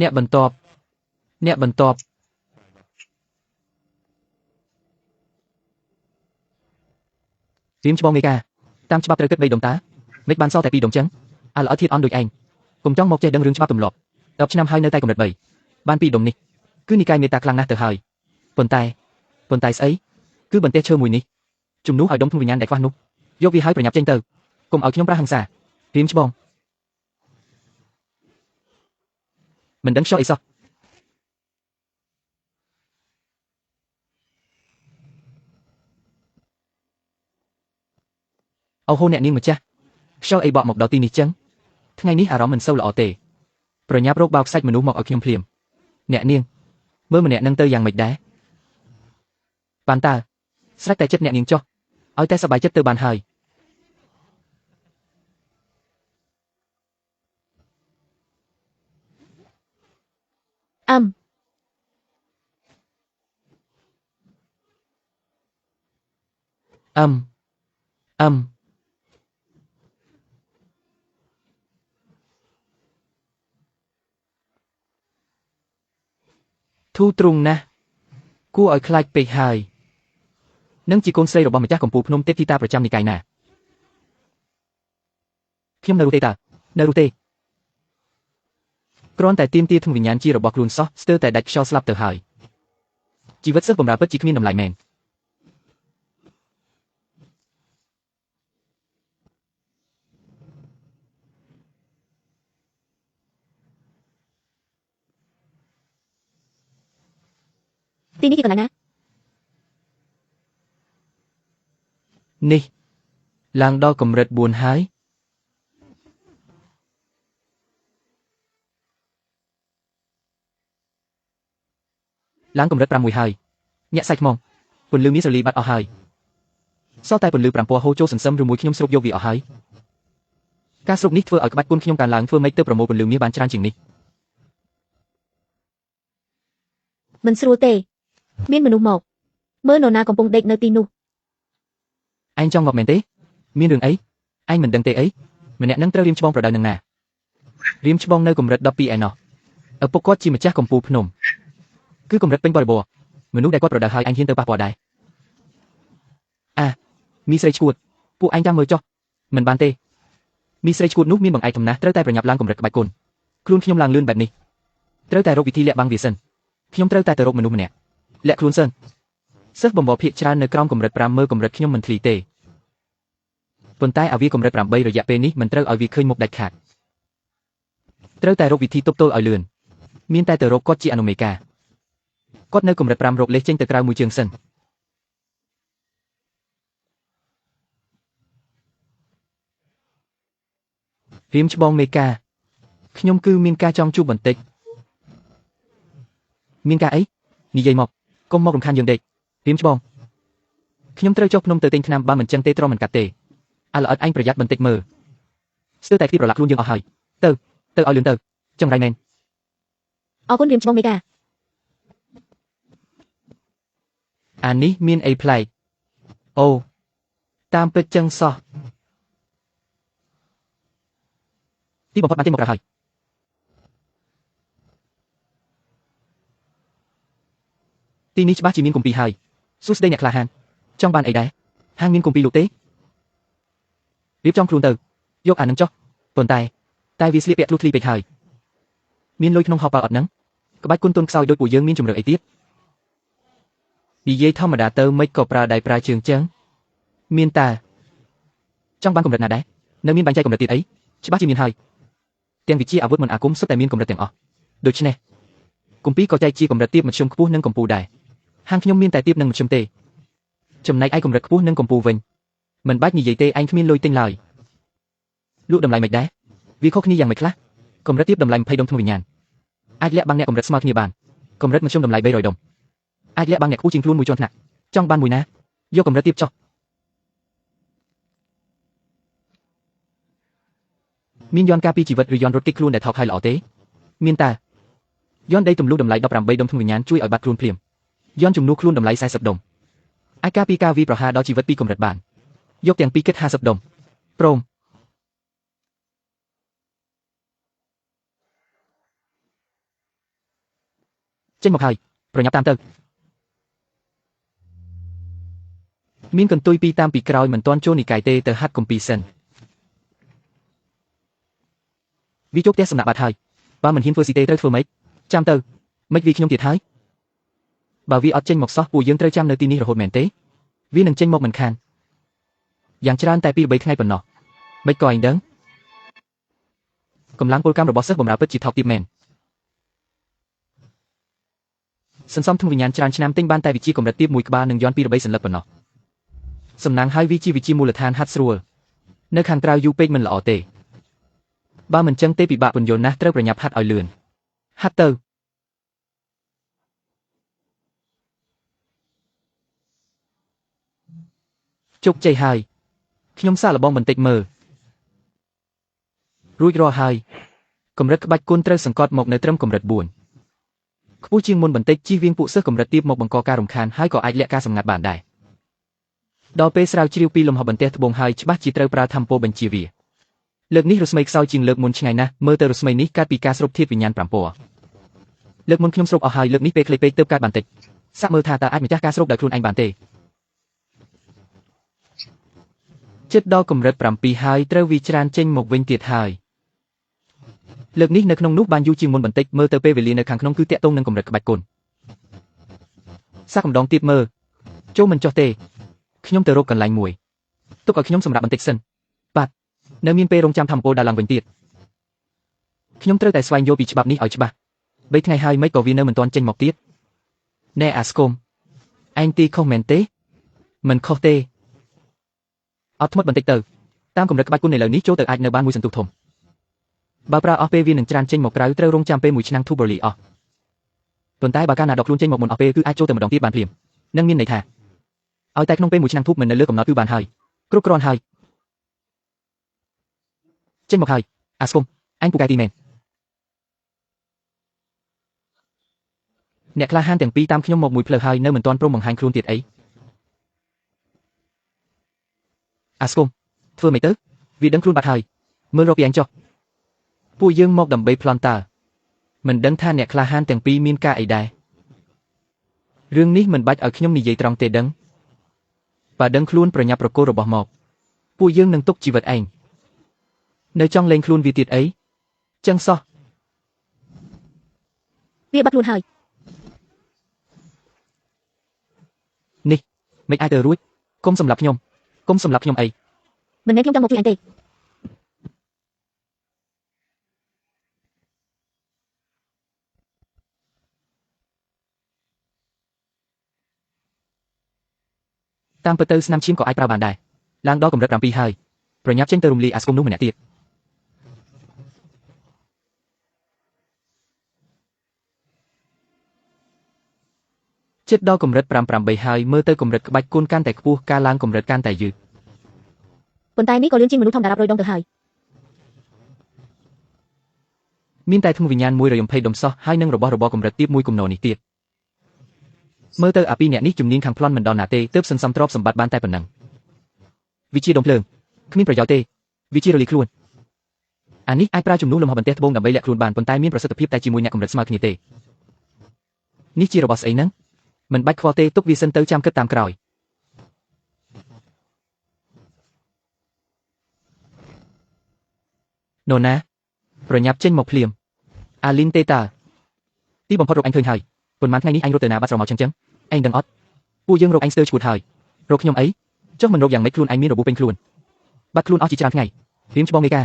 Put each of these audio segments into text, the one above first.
អ្នកបន្ទាប់អ្នកបន្ទាប់រៀមច្បងមេការតាមច្បាប់ត្រូវគិត3ដុំតាមិនបានសល់តែ2ដុំចឹងអាល្អធាតអន់ដូចឯងកុំចង់មកចេះដឹងរឿងច្បាប់ទម្លាប់10ឆ្នាំហើយនៅតែកម្រិត3បាន2ដុំនេះគឺនិកាយមេត្តាខ្លាំងណាស់ទៅហើយប៉ុន្តែស្អីគឺបន្ទះឈើមួយនេះជំនួសឲ្យដុំធ្នូវិញ្ញាណដែលខ្វះនោះយកវាឲ្យប្រញាប់ចេញទៅកុំឲ្យខ្ញុំប្រាហិង្សារៀមច្បងមិនដឹងខ្យល់អីសោះអូហូអ្នកនាងម្ចាស់ខ្យល់អីបក់មកដល់ទីនេះចឹងថ្ងៃនេះអារម្មណ៍មិនសូវល្អទេប្រញាប់រកបោកសាច់មនុស្សមកឲ្យខ្ញុំភ្លាមអ្នកនាងមើលម្នាក់នឹងទៅយ៉ាងម៉េចដែរបានតើស្រេចតែចិត្តអ្នកនាងចុះឲ្យតែសប្បាយចិត្តទៅបានហើយអឹមអឹមអឹមធូរទ្រង់ណាស់គួរឲ្យខ្លាចពេកហើយនឹងជាកូនស្រីរបស់ម្ចាស់កំពូលភ្នំទេពធីតាប្រចាំនិកាយណាខ្ញុំនៅនោះទេតើនៅនោះទេគ្រាន់តែទាមទារធ្ងវិញ្ញាណជារបស់ខ្លួនសោះស្ទើរតែដាច់ខ្យល់ស្លាប់ទៅហើយជីវិតសិស្សបម្រើពិតជាគ្មានតម្លៃមែនទីនេះជាកន្លែងណានេះឡើងដល់កម្រិត4ហើយឡើងកម្រិត6ហើយញាក់សាច់ហ្មងពន្លឺមានស្រលីបាត់អស់ហើយសល់តែពន្លឺ5ពណ៌ហូរចូលសន្សឹមឬមួយខ្ញុំស្រូបយកវាអស់ហើយការស្រូបនេះធ្វើឲ្យក្បាច់គុណខ្ញុំកើនឡើងធ្វើម៉េចទៅប្រមូលពន្លឺមាសបានច្រើនជាងនេះ មិនស្រួលទេមានមនុស្សមកមើលនរណាកំពុងដេកនៅទីនោះឯងចង់មកមែនទេមានរឿងអីឯងមិនដឹងទេអីម្នាក់នឹងត្រូវរៀមច្បងប្រដៅនឹងណារៀមច្បងនៅកម្រិត12ឯណោះឪពុកគាត់ជាម្ចាស់កំពូលភ្នំគឺកម្រិតពេញបរិបូរណ៍មនុស្សដែលគាត់ប្រដៅហើយឯងហ៊ានទៅប៉ះពាល់ដែរអាមីស្រីឈួតពួកឯងចាំមើលចុះមិនបានទេមីស្រីឈួតនោះមានបង្អែកធំណាស់ត្រូវតែប្រញាប់ឡើងកម្រិតក្បាច់គុណខ្លួនខ្ញុំឡើងលឿនបែបនេះត្រូវតែរកវិធីលាក់បាំងវាសិនខ្ញុំត្រូវតែទៅរកមនុស្សម្នាក់លាក់ខ្លួនសិនសិស្សបំបភាកច្រើននៅក្រោមកម្រិត5មើលកម្រិតខ្ញុំមិនធ្លីទេប៉ុន្តែអាវាកម្រិត8រយៈពេលនេះមិនត្រូវឲ្យវាឃើញមុខដាច់ខាតត្រូវតែរកវិធីទប់ទល់ឲ្យលឿនមានតែទៅរកគាត់ជាអនុមេកាគាត់នៅកម្រិត5រកលេសចេញទៅក្រៅមួយជើងសិនរៀមច្បងមេកាខ្ញុំគឺមានការចង់ជួបបន្តិចមានការអីនិយាយមកកុំមករំខានយើងដេករៀមច្បងខ្ញុំត្រូវចុះភ្នំទៅទិញថ្នាំបើមិនចឹងទេទ្រាំមិនកាត់ទេអាល្អិតឯងប្រយ័ត្នបន្តិចមើលស្ទើរតែខ្ទេចប្រឡាក់ខ្លួនយើងអស់ហើយទៅទៅឲ្យលឿនទៅចង្រៃមែនអរគុណរៀមច្បងមេកាអានេះមានអីប្លែកអូតាមពិតចឹងសោះទីបំផុតបានចេញមកក្រៅហើយទីនេះច្បាស់ជាមានគម្ពីរហើយសួស្តីអ្នកក្លាហានចង់បានអីដែរហាងមានគម្ពីរលោកទេរៀបចំខ្លួនទៅយកអានឹងចុះប៉ុន្តែតែវាស្លៀកពាក់ធ្លុះធ្លីពេកហើយមានលុយក្នុងហោប៉ៅអត់ហ្នឹងក្បាច់គុណទុនខ្សោយដូចពួកយើងមានជំរឿអីទៀតនិយាយធម្មតាទៅមិនក៏ប្រើដៃប្រើជើងចឹងមានតាចង់បានកម្រិតណាដែរនៅមានបែងចែកកម្រិតទៀតអីច្បាស់ជាមានហើយទាំងវិជាអាវុធមន្តអាគមសុទ្ធតែមានកម្រិតទាំងអស់ដូច្នេះគម្ពីរក៏ចែកជាកម្រិតទាបមធ្យមខ្ពស់និងកំពូលដែរហាងខ្ញុំមានតែទាបនិងមធ្យមទេចំណែកឯកម្រិតខ្ពស់និងកំពូលវិញមិនបាច់និយាយទេឯងគ្មានលុយទិញឡើយលក់តម្លៃមិនដែរវាខុសគ្នាយ៉ាងម៉េចខ្លះកម្រិតទាបតម្លៃ20ដុំធ្នូវិញ្ញាណអាចលាក់បាំងអ្នកកម្រិតស្មើគ្នាបានកម្រិតមធ្យមតម្លៃ300ដុំអាចលាក់បាំងអ្នកខ្ពស់ជាងខ្លួនមួយជាន់ថ្នាក់ចង់បានមួយណាយកកម្រិតទាបចុះមានយន្តការពីជីវិតឬយន្តរត់គេចខ្លួនដែលថោកហើយល្អទេមានតាយន្តដីទម្លុះតម្លៃ18ដុំធ្នូវិញ្ញាណជួយឲ្យបាត់ខ្លួនភ្លាមយន្តជំនួសខ្លួនតម្លៃ40ដុំអាចការពីការវាយប្រហារដល់ជីវិតពីកម្រិតបានយកទាំងពីរគិត50ដុំព្រម ចេញមកហើយប្រញាប់តាមទៅមានកន្ទុយពីរតាមពីក្រោយមិនទាន់ចូលនិកាយទេទៅហាត់គម្ពីរសិនវាចូលផ្ទះសំណាក់បាត់ហើយបើមិនហ៊ានធ្វើស៊ីទេត្រូវធ្វើម៉េចចាំទៅមិនវាខ្ញុំទៀតហើយបើវាអត់ចេញមកសោះពួកយើងត្រូវចាំនៅទីនេះរហូតមែនទេវានឹងចេញមកមិនខានយ៉ាងច្រើនតែ2 3ថ្ងៃប៉ុណ្ណោះមិនក៏ឯងដឹងកម្លាំងពលកម្មរបស់សិស្សបម្រើពិតជាថោកទាបមែនសន្សំធ្ងវិញ្ញាណច្រើនឆ្នាំទិញបានតែវិជាកម្រិតទាបមួយក្បាលនិងយន្ត2 3សន្លឹកប៉ុណ្ណោះសំណាងហើយវាជាវិជាមូលដ្ឋានហាត់ស្រួលនៅខាងក្រៅយូរពេកមិនល្អទេបើមិនចឹងទេពិបាកពន្យល់ណាស់ត្រូវប្រញាប់ហាត់ឲ្យលឿនហាត់ទៅជោគជ័យហើយខ្ញុំសាកល្បងបន្តិចមើលរួចរាល់ហើយកម្រិតក្បាច់គុណត្រូវសង្កត់មកនៅត្រឹមកម្រិត4ខ្ពស់ជាងមុនបន្តិចជៀសវាងពួកសិស្សកម្រិតទាបមកបង្កការរំខានហើយក៏អាចលាក់ការសម្ងាត់បានដែរដល់ពេលស្រាវជ្រាវពីលំហបន្ទះត្បូងហើយច្បាស់ជាត្រូវប្រើធម្មពលបញ្ជាវាលើកនេះរស្មីខ្សោយជាងលើកមុនឆ្ងាយណាស់មើលទៅរស្មីនេះកើតពីការស្រូបធាតុវិញ្ញាណ5ពណ៌លើកមុនខ្ញុំស្រូបអស់ហើយលើកនេះពេលខ្លីពេកទើបកើតបានតិចសាកមើលថាតើអាចម្ចាស់ការស្រូបដោយខ្លួនឯងបានទេចិត្តដល់កម្រិត7ហើយត្រូវវាច្រានចេញមកវិញទៀតហើយលើកនេះនៅក្នុងនោះបានយូរជាងមុនបន្តិចមើលទៅពេលវេលានៅខាងក្នុងគឺតាក់ទងនឹងកម្រិតក្បាច់គុណសាកម្ដងទៀតមើលចូលមិនចុះទេខ្ញុំទៅរកកន្លែងមួយទុកឲ្យខ្ញុំសម្រាប់បន្តិចសិនបាទនៅមានពេលរងចាំធម្មពលដល់ឡើងវិញទៀតខ្ញុំត្រូវតែស្វែងយល់ពីច្បាប់នេះឲ្យច្បាស់3ថ្ងៃហើយមិនក៏វានៅមិនទាន់ចេញមកទៀតណែអាស្គមឯងទីខុសមែនទេមិនខុសទេអត់ធ្មត់បន្តិចទៅតាមកម្រិតក្បាច់គុណនៅលើនេះចូលទៅអាចនៅបានមួយសន្ទុះធំបើប្រើអស់ពេលវានឹងច្រានចេញមកក្រៅត្រូវរងចាំពេលមួយឆ្នាំធូបរលីអស់ប៉ុន្តែបើកាលណាដកខ្លួនចេញមកមុនអស់ពេលគឺអាចចូលទៅម្ដងទៀតបានភ្លាមនឹងមានន័យថាឲ្យតែក្នុងពេលមួយឆ្នាំធូបមិននៅលើកំណត់គឺបានហើយគ្រប់គ្រាន់ហើយចេញមកហើយអាស្គមអញពូកែទីមែនអ្នកក្លាហានទាំងពីរតាមខ្ញុំមកមួយផ្លូវហើយនៅមិនទាន់ព្រមបង្ហាញខ្លួនទៀតអីអាស្គមធ្វើមិនទៅវាដឹងខ្លួនបាត់ហើយមើលរកពីអញចុះពួកយើងមកដើម្បីប្លន់តើមិនដឹងថាអ្នកក្លាហានទាំងពីរមានការអីដែររឿងនេះមិនបាច់ឲ្យខ្ញុំនិយាយត្រង់ទេដឹងបើដឹងខ្លួនប្រញាប់ប្រគល់របស់មកពួកយើងនឹងទុកជីវិតឯងនៅចង់លេងខ្លួនវាទៀតអីចឹងសោះវាបាត់ខ្លួនហើយនេះមិនអាចទៅរួចកុំសម្លាប់ខ្ញុំកុំសម្លាប់ខ្ញុំអីមិនមែនខ្ញុំចង់មកជួយអញទេតាមពិតទៅស្នាមឈាមក៏អាចប្រើបានដែរឡើងដល់កម្រិត7ហើយប្រញាប់ចេញទៅរំលាយអាស្គមនោះម្នាក់ទៀតចិត្តដល់កម្រិត5 8ហើយមើលទៅកម្រិតក្បាច់គុណកាន់តែខ្ពស់ការឡើងកម្រិតកាន់តែយឺតប៉ុន្តែនេះក៏លឿនជាងមនុស្សធម្មតារាប់រយដងទៅហើយមានតែធ្ងវិញ្ញាណ120ដុំសោះហើយនឹងរបស់របរកម្រិតទាបមួយគំនរនេះទៀតមើលទៅអាពីរអ្នកនេះជំនាញខាងប្លន់មិនដល់ណាទេទើបសន្សំទ្រព្យសម្បត្តិបានតែប៉ុណ្ណឹងវិជាដុំភ្លើងគ្មានប្រយោជន៍ទេវិជារលីខ្លួនអានេះអាចប្រើជំនួសលំហបន្ទះត្បូងដើម្បីលាក់ខ្លួនបានប៉ុន្តែមានប្រសិទ្ធភាពតែជាមួយអ្នកកម្រិតស្មើគ្នាទេនេះជារបស់ស្អីហ្នឹងមិនបាច់ខ្វល់ទេទុកវាសិនទៅចាំគិតតាមក្រោយណូណាប្រញាប់ចេញមកភ្លាមអាលីនទេតាទីបំផុតរកអញឃើញហើយប៉ុន្មានថ្ងៃនេះអញរត់ទៅណាបាត់ស្រមោលចឹងចឹងឯងដឹងអត់ពួកយើងរកអញស្ទើរឈួតហើយរកខ្ញុំអីចុះមិនរកយ៉ាងម៉េចខ្លួនឯងមានរបួសពេញខ្លួនបាត់ខ្លួនអស់ជាច្រើនថ្ងៃរៀមច្បងមេកា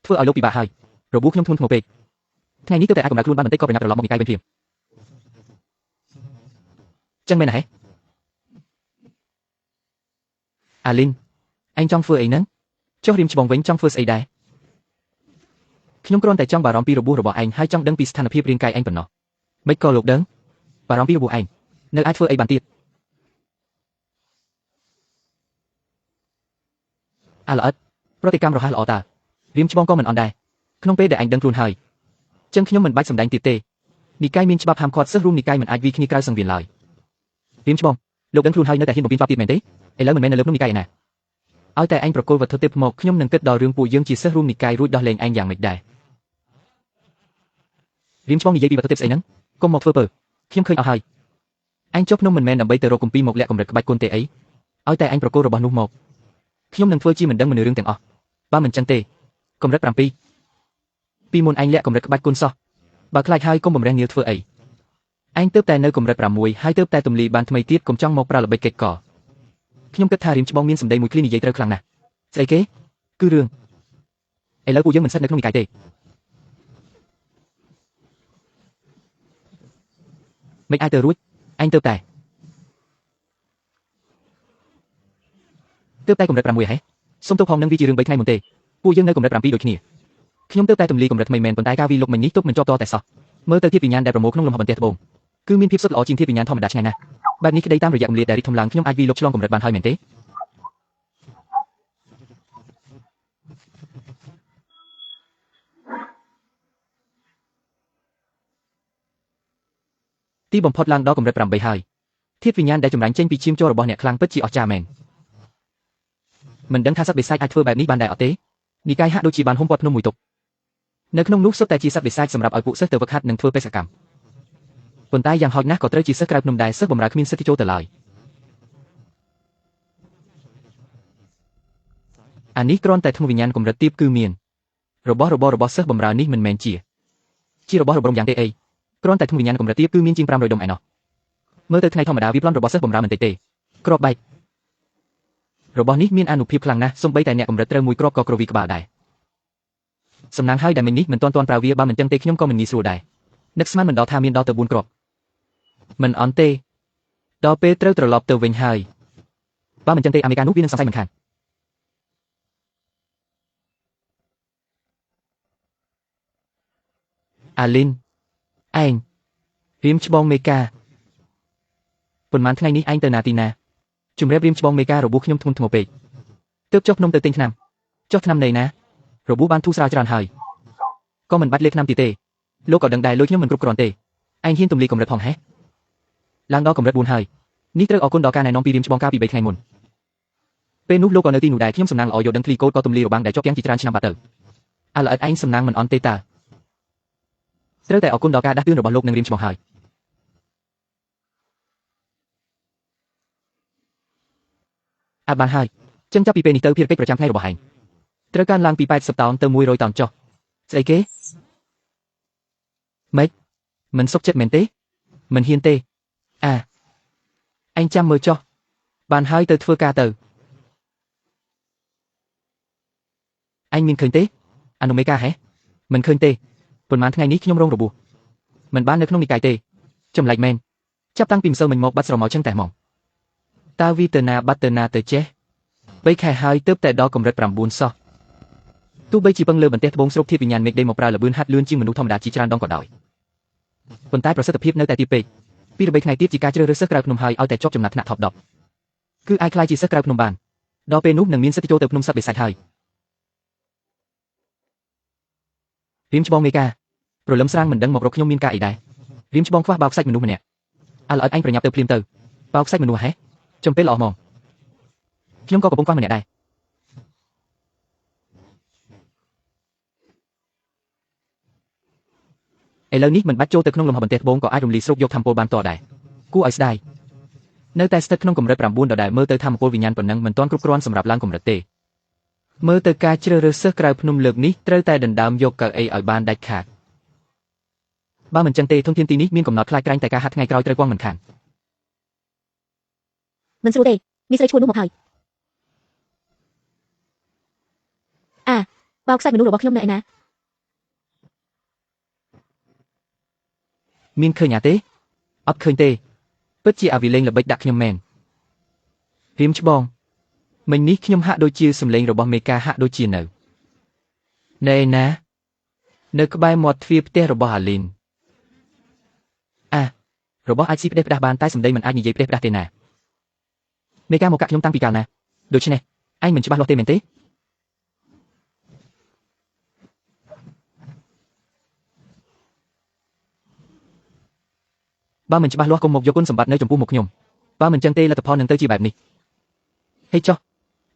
ធ្វើឲ្យលោកពិបាកហើយរបួសខ្ញុំធ្ងន់ធ្ងរពេកថ្ងៃនេះទើបតែអាចកម្ដៅខ្លួនបានបន្តិចក៏ប្រញាប់ត្រឡប់មកនិកាយវិញភ្លាមចឹងមែនណាហេអាលីនឯងចង់ធ្វើអីហ្នឹងចុះរៀមច្បងវិញចង់ធ្វើស្អីដែរខ្ញុំគ្រាន់តែចង់បារម្ភពីរបួសរបស់ឯងហើយចង់ដឹងពីស្ថានភាពរាងកាយឯងប៉ុណ្ណោះមិនក៏លោកដឹងបារម្ភពីរបួសឯងនៅអាចធ្វើអីបានទៀតអាល្អិតប្រតិកម្មរហ័សល្អតារៀមច្បងក៏មិនអន់ដែរក្នុងពេលដែលឯងដឹងខ្លួនហើយចឹងខ្ញុំមិនបាច់សម្ដែងទៀតទេនិកាយមានច្បាប់ហាមឃាត់សិស្សរួមនិកាយមិនអាចវាយគ្នាក្រៅសង្វៀនឡើយរៀមច្បងលោកដឹងខ្លួនហើយនៅតែហ៊ានបំពេញច្បាប់ទៀតមែនទេឥឡូវមិនមែននៅលើភ្នំនិកាយឯណាឲ្យតែឯងប្រគល់វត្ថុទេពមកខ្ញុំនឹងគិតដល់រឿងពួកយើងជាសិស្សរួមនិកាយរួចដោះលែងឯងយ៉ាងម៉េចដែររៀមច្បងនិយាយពីវត្ថុទេពស្អីហ្នឹងកុំមកធ្វើពើ ខ្ញុំឃើញអស់ហើយអញចុះភ្នំមិនមែនដើម្បីទៅរកគម្ពីរមកលាក់កម្រិតក្បាច់គុណទេអីឲ្យតែអញប្រគល់របស់នោះមកខ្ញុំនឹងធ្វើជាមិនដឹងមិនរឿងទាំងអស់បើមិនចឹងទេកម្រិត7ពីមុនអញលាក់កម្រិតក្បាច់គុណសោះបើខ្លាចហើយកុំបំរះនាលធ្វើអីអញទើបតែនៅកម្រិត6ហើយទើបតែទំលីបានថ្មីទៀតកុំចង់មកប្រើល្បិចកិច្ចកខ្ញុំគិតថារៀមច្បងមានសម្ដីមួយឃ្លីនិយាយត្រូវខ្លាំងណាស់ស្អីគេគឺរឿងឥឡូវពួកយើងមិនស្ថិតនៅក្នុងនិកាយទេមិនអាចទៅរួចអញទើបតែកម្រិត6ហេសុំទោសផងនឹងវាជារឿង3ថ្ងៃមុនទេពួកយើងនៅកម្រិត7ដូចគ្នាខ្ញុំទើបតែទំលីកម្រិតថ្មីមែនប៉ុន្តែការវីលុកមិញនេះទប់មិនជាប់តតែសោះមើលទៅធាតុវិញ្ញាណដែលប្រមូលក្នុងលំហបន្ទះត្បូងគឺមានភាពសុទ្ធល្អជាងធាតុវិញ្ញាណធម្មតាឆ្ងាយណាស់បែបនេះក្តីតាមរយៈកម្រិតដែលរីកធំឡើងខ្ញុំអាចវីលុកឆ្លងកម្រិតបានហើយមែនទេទីបំផុតឡើងដល់កម្រិត8ហើយធាតុវិញ្ញាណដែលចម្រាញ់ចេញពីឈាមជ័ររបស់អ្នកខ្លាំងពិតជាអស្ចារ្យមែនមិនដឹងថាសត្វបិសាចអាចធ្វើបែបនេះបានដែរអត់ទេនិកាយហាក់ដូចជាបានហុំព័ទ្ធភ្នំមួយទុកនៅក្នុងនោះសុទ្ធតែជាសត្វបិសាចសម្រាប់ឲ្យពួកសិស្សទៅវឹកហាត់និងធ្វើបេសកកម្មប៉ុន្តែយ៉ាងហោចណាស់ក៏ត្រូវជាសិស្សក្រៅភ្នំដែរសិស្សបម្រើគ្មានសិទ្ធិចូលទៅឡើយអានេះគ្រាន់តែធ្មវិញ្ញាណកម្រិតទាបគឺមានរបស់របររបស់សិស្សបម្រើនេះមិនមែនជារបស់របរំយ៉ាងទេអីគ្រាន់តែធ្មវិញ្ញាណកម្រិតទាបគឺមានជាង500ដុំឯណោះមើលទៅថ្ងៃធម្មតាវាប្លន់របស់សិស្សបម្រើមិនតិចទេគ្រាប់បែករបស់នេះមានអានុភាពខ្លាំងណាស់សូម្បីតែអ្នកកម្រិតត្រូវមួយគ្រាប់ក៏គ្រវីក្បាលដែរសំណាងហើយដែលមិញនេះមិនទាន់ប្រើវាបើមិនចឹងទេខ្ញុំក៏មិនងាយស្រួលដែរនឹកស្មានមិនដល់ថាមានដល់ទៅ4គ្រាប់មិនអន់ទេដល់ពេលត្រូវត្រឡប់ទៅវិញហើយបើមិនចឹងទេអាមេរិកនោះវានឹងសង្ស័យមិនខានអាលីនឯងរៀមច្បងមេកាប៉ុន្មានថ្ងៃនេះឯងទៅណាទីណាជំរាបរៀមច្បងមេការបួសខ្ញុំធ្ងន់ធ្ងរពេកទើបចុះភ្នំទៅទិញថ្នាំចុះថ្នាំនៃណារបួសបានធូរស្រាលច្រើនហើយក៏មិនបាច់លេបថ្នាំទៀតទេលោកក៏ដឹងដែរលុយខ្ញុំមិនគ្រប់គ្រាន់ទេឯងហ៊ានទម្លាយកម្រិតផងហេះឡើងដល់កម្រិត4ហើយនេះត្រូវអរគុណដល់ការណែនាំពីរៀមច្បងកាលពី3ថ្ងៃមុនពេលនោះលោកក៏នៅទីនោះដែរខ្ញុំសំណាងល្អយកដឹងធ្លីកូដក៏ទម្លាយរបាំងដែលជាប់គាំងជាច្រើនឆ្នាំបាត់ទៅអាល្អិតឯងសំណាងមិនអន់ទេតើត្រូវតែអរគុណដល់ការដាស់តឿនរបស់លោកនិងរៀមច្បងហើយអាចបានហើយចឹងចាប់ពីពេលនេះទៅភារកិច្ចប្រចាំថ្ងៃរបស់ឯងត្រូវកើនឡើងពី80តោនទៅ100តោនចុះស្អីគេម៉េចមិនសុខចិត្តមែនទេមិនហ៊ានទេអាឯងចាំមើលចុះបានហើយទៅធ្វើការទៅឯងមានឃើញទេអនុមេកាហេមិនឃើញទេប៉ុន្មានថ្ងៃនេះខ្ញុំរងរបួសមិនបាននៅក្នុងនិកាយទេចម្លែកមែនចាប់តាំងពីម្សិលមិញមកបាត់ស្រមោលចឹងតែហ្មងតើវីទៅណាបាត់ទៅណាទៅចេះ3ខែហើយទើបតែដល់កម្រិត9សោះទោះបីជាពឹងលើបន្ទះត្បូងស្រូបធាតុវិញ្ញាណមេឃដីមកប្រើល្បឿនហាត់លឿនជាងមនុស្សធម្មតាជាច្រើនដងក៏ដោយប៉ុន្តែប្រសិទ្ធភាពនៅតែទាបពេកពី3ថ្ងៃទៀតជាការជ្រើសរើសសិស្សក្រៅភ្នំហើយឲ្យតែជាប់ចំណាត់ថ្នាក់ថប់10គឺអាចក្លាយជាសិស្សក្រៅភ្នំបានដល់ពេលនោះនឹងមានសិទ្ធិចូលទៅភ្នំសត្វបិសាចហើយរៀមច្បងមេកាព្រលឹមស្រាងមិនដឹងមករកខ្ញុំមានការអីដែររៀមច្បងខ្វះបោកសាច់មនុស្សម្នាក់អាល្អិតឯងប្រញាប់ទៅភ្លាមទៅបោកសាច់មនុស្សហេចំពេលល្អហ្មងខ្ញុំក៏កំពុងខ្វះម្នាក់ដែរឥឡូវនេះមិនបាច់ចូលទៅក្នុងលំហបន្ទះត្បូងក៏អាចរំលីស្រូបយកធម្មពលបានតដែរគួរឲ្យស្ដាយនៅតែស្ថិតក្នុងកម្រិត9ដដែលមើលទៅធម្មពលវិញ្ញាណប៉ុណ្ណឹងមិនទាន់គ្រប់គ្រាន់សម្រាប់ឡើងកម្រិតទេមើលទៅការជ្រើសរើសសិស្សក្រៅភ្នំលើកនេះត្រូវតែដណ្ដើមយកកៅអីឲ្យបានដាច់ខាតបើមិនចឹងទេធនធានទីនេះមានកំណត់ខ្លាចក្រែងតែការហាត់ថ្ងៃក្រោយត្រូវគង់មិនខានមិនស្រួលទេមានស្រីឈួននោះមកហើយអាបោកសាច់មនុស្សរបស់ខ្ញុំនៅឯណាមានឃើញអាទេអត់ឃើញទេពិតជាអាវីលេងល្បិចដាក់ខ្ញុំមែនរៀមច្បងមិញនេះខ្ញុំហាក់ដូចជាសំឡេងរបស់មេកាហាក់ដូចជានៅឯណានៅក្បែរមាត់ទ្វារផ្ទះរបស់អាលីនអារបស់អាចស៊ីផ្ដេសផ្ដាស់បានតែសម្ដីមិនអាចនិយាយផ្ដេសផ្ដាស់ទេណាមេកាមកកាក់ខ្ញុំតាំងពីកាលណាដូច្នេះឯងមិនច្បាស់លាស់ទេមែនទេបើមិនច្បាស់លាស់កុំមកយកគុណសម្បត្តិនៅចំពោះមុខខ្ញុំបើមិនចឹងទេលទ្ធផលនឹងទៅជាបែបនេះហេចុះ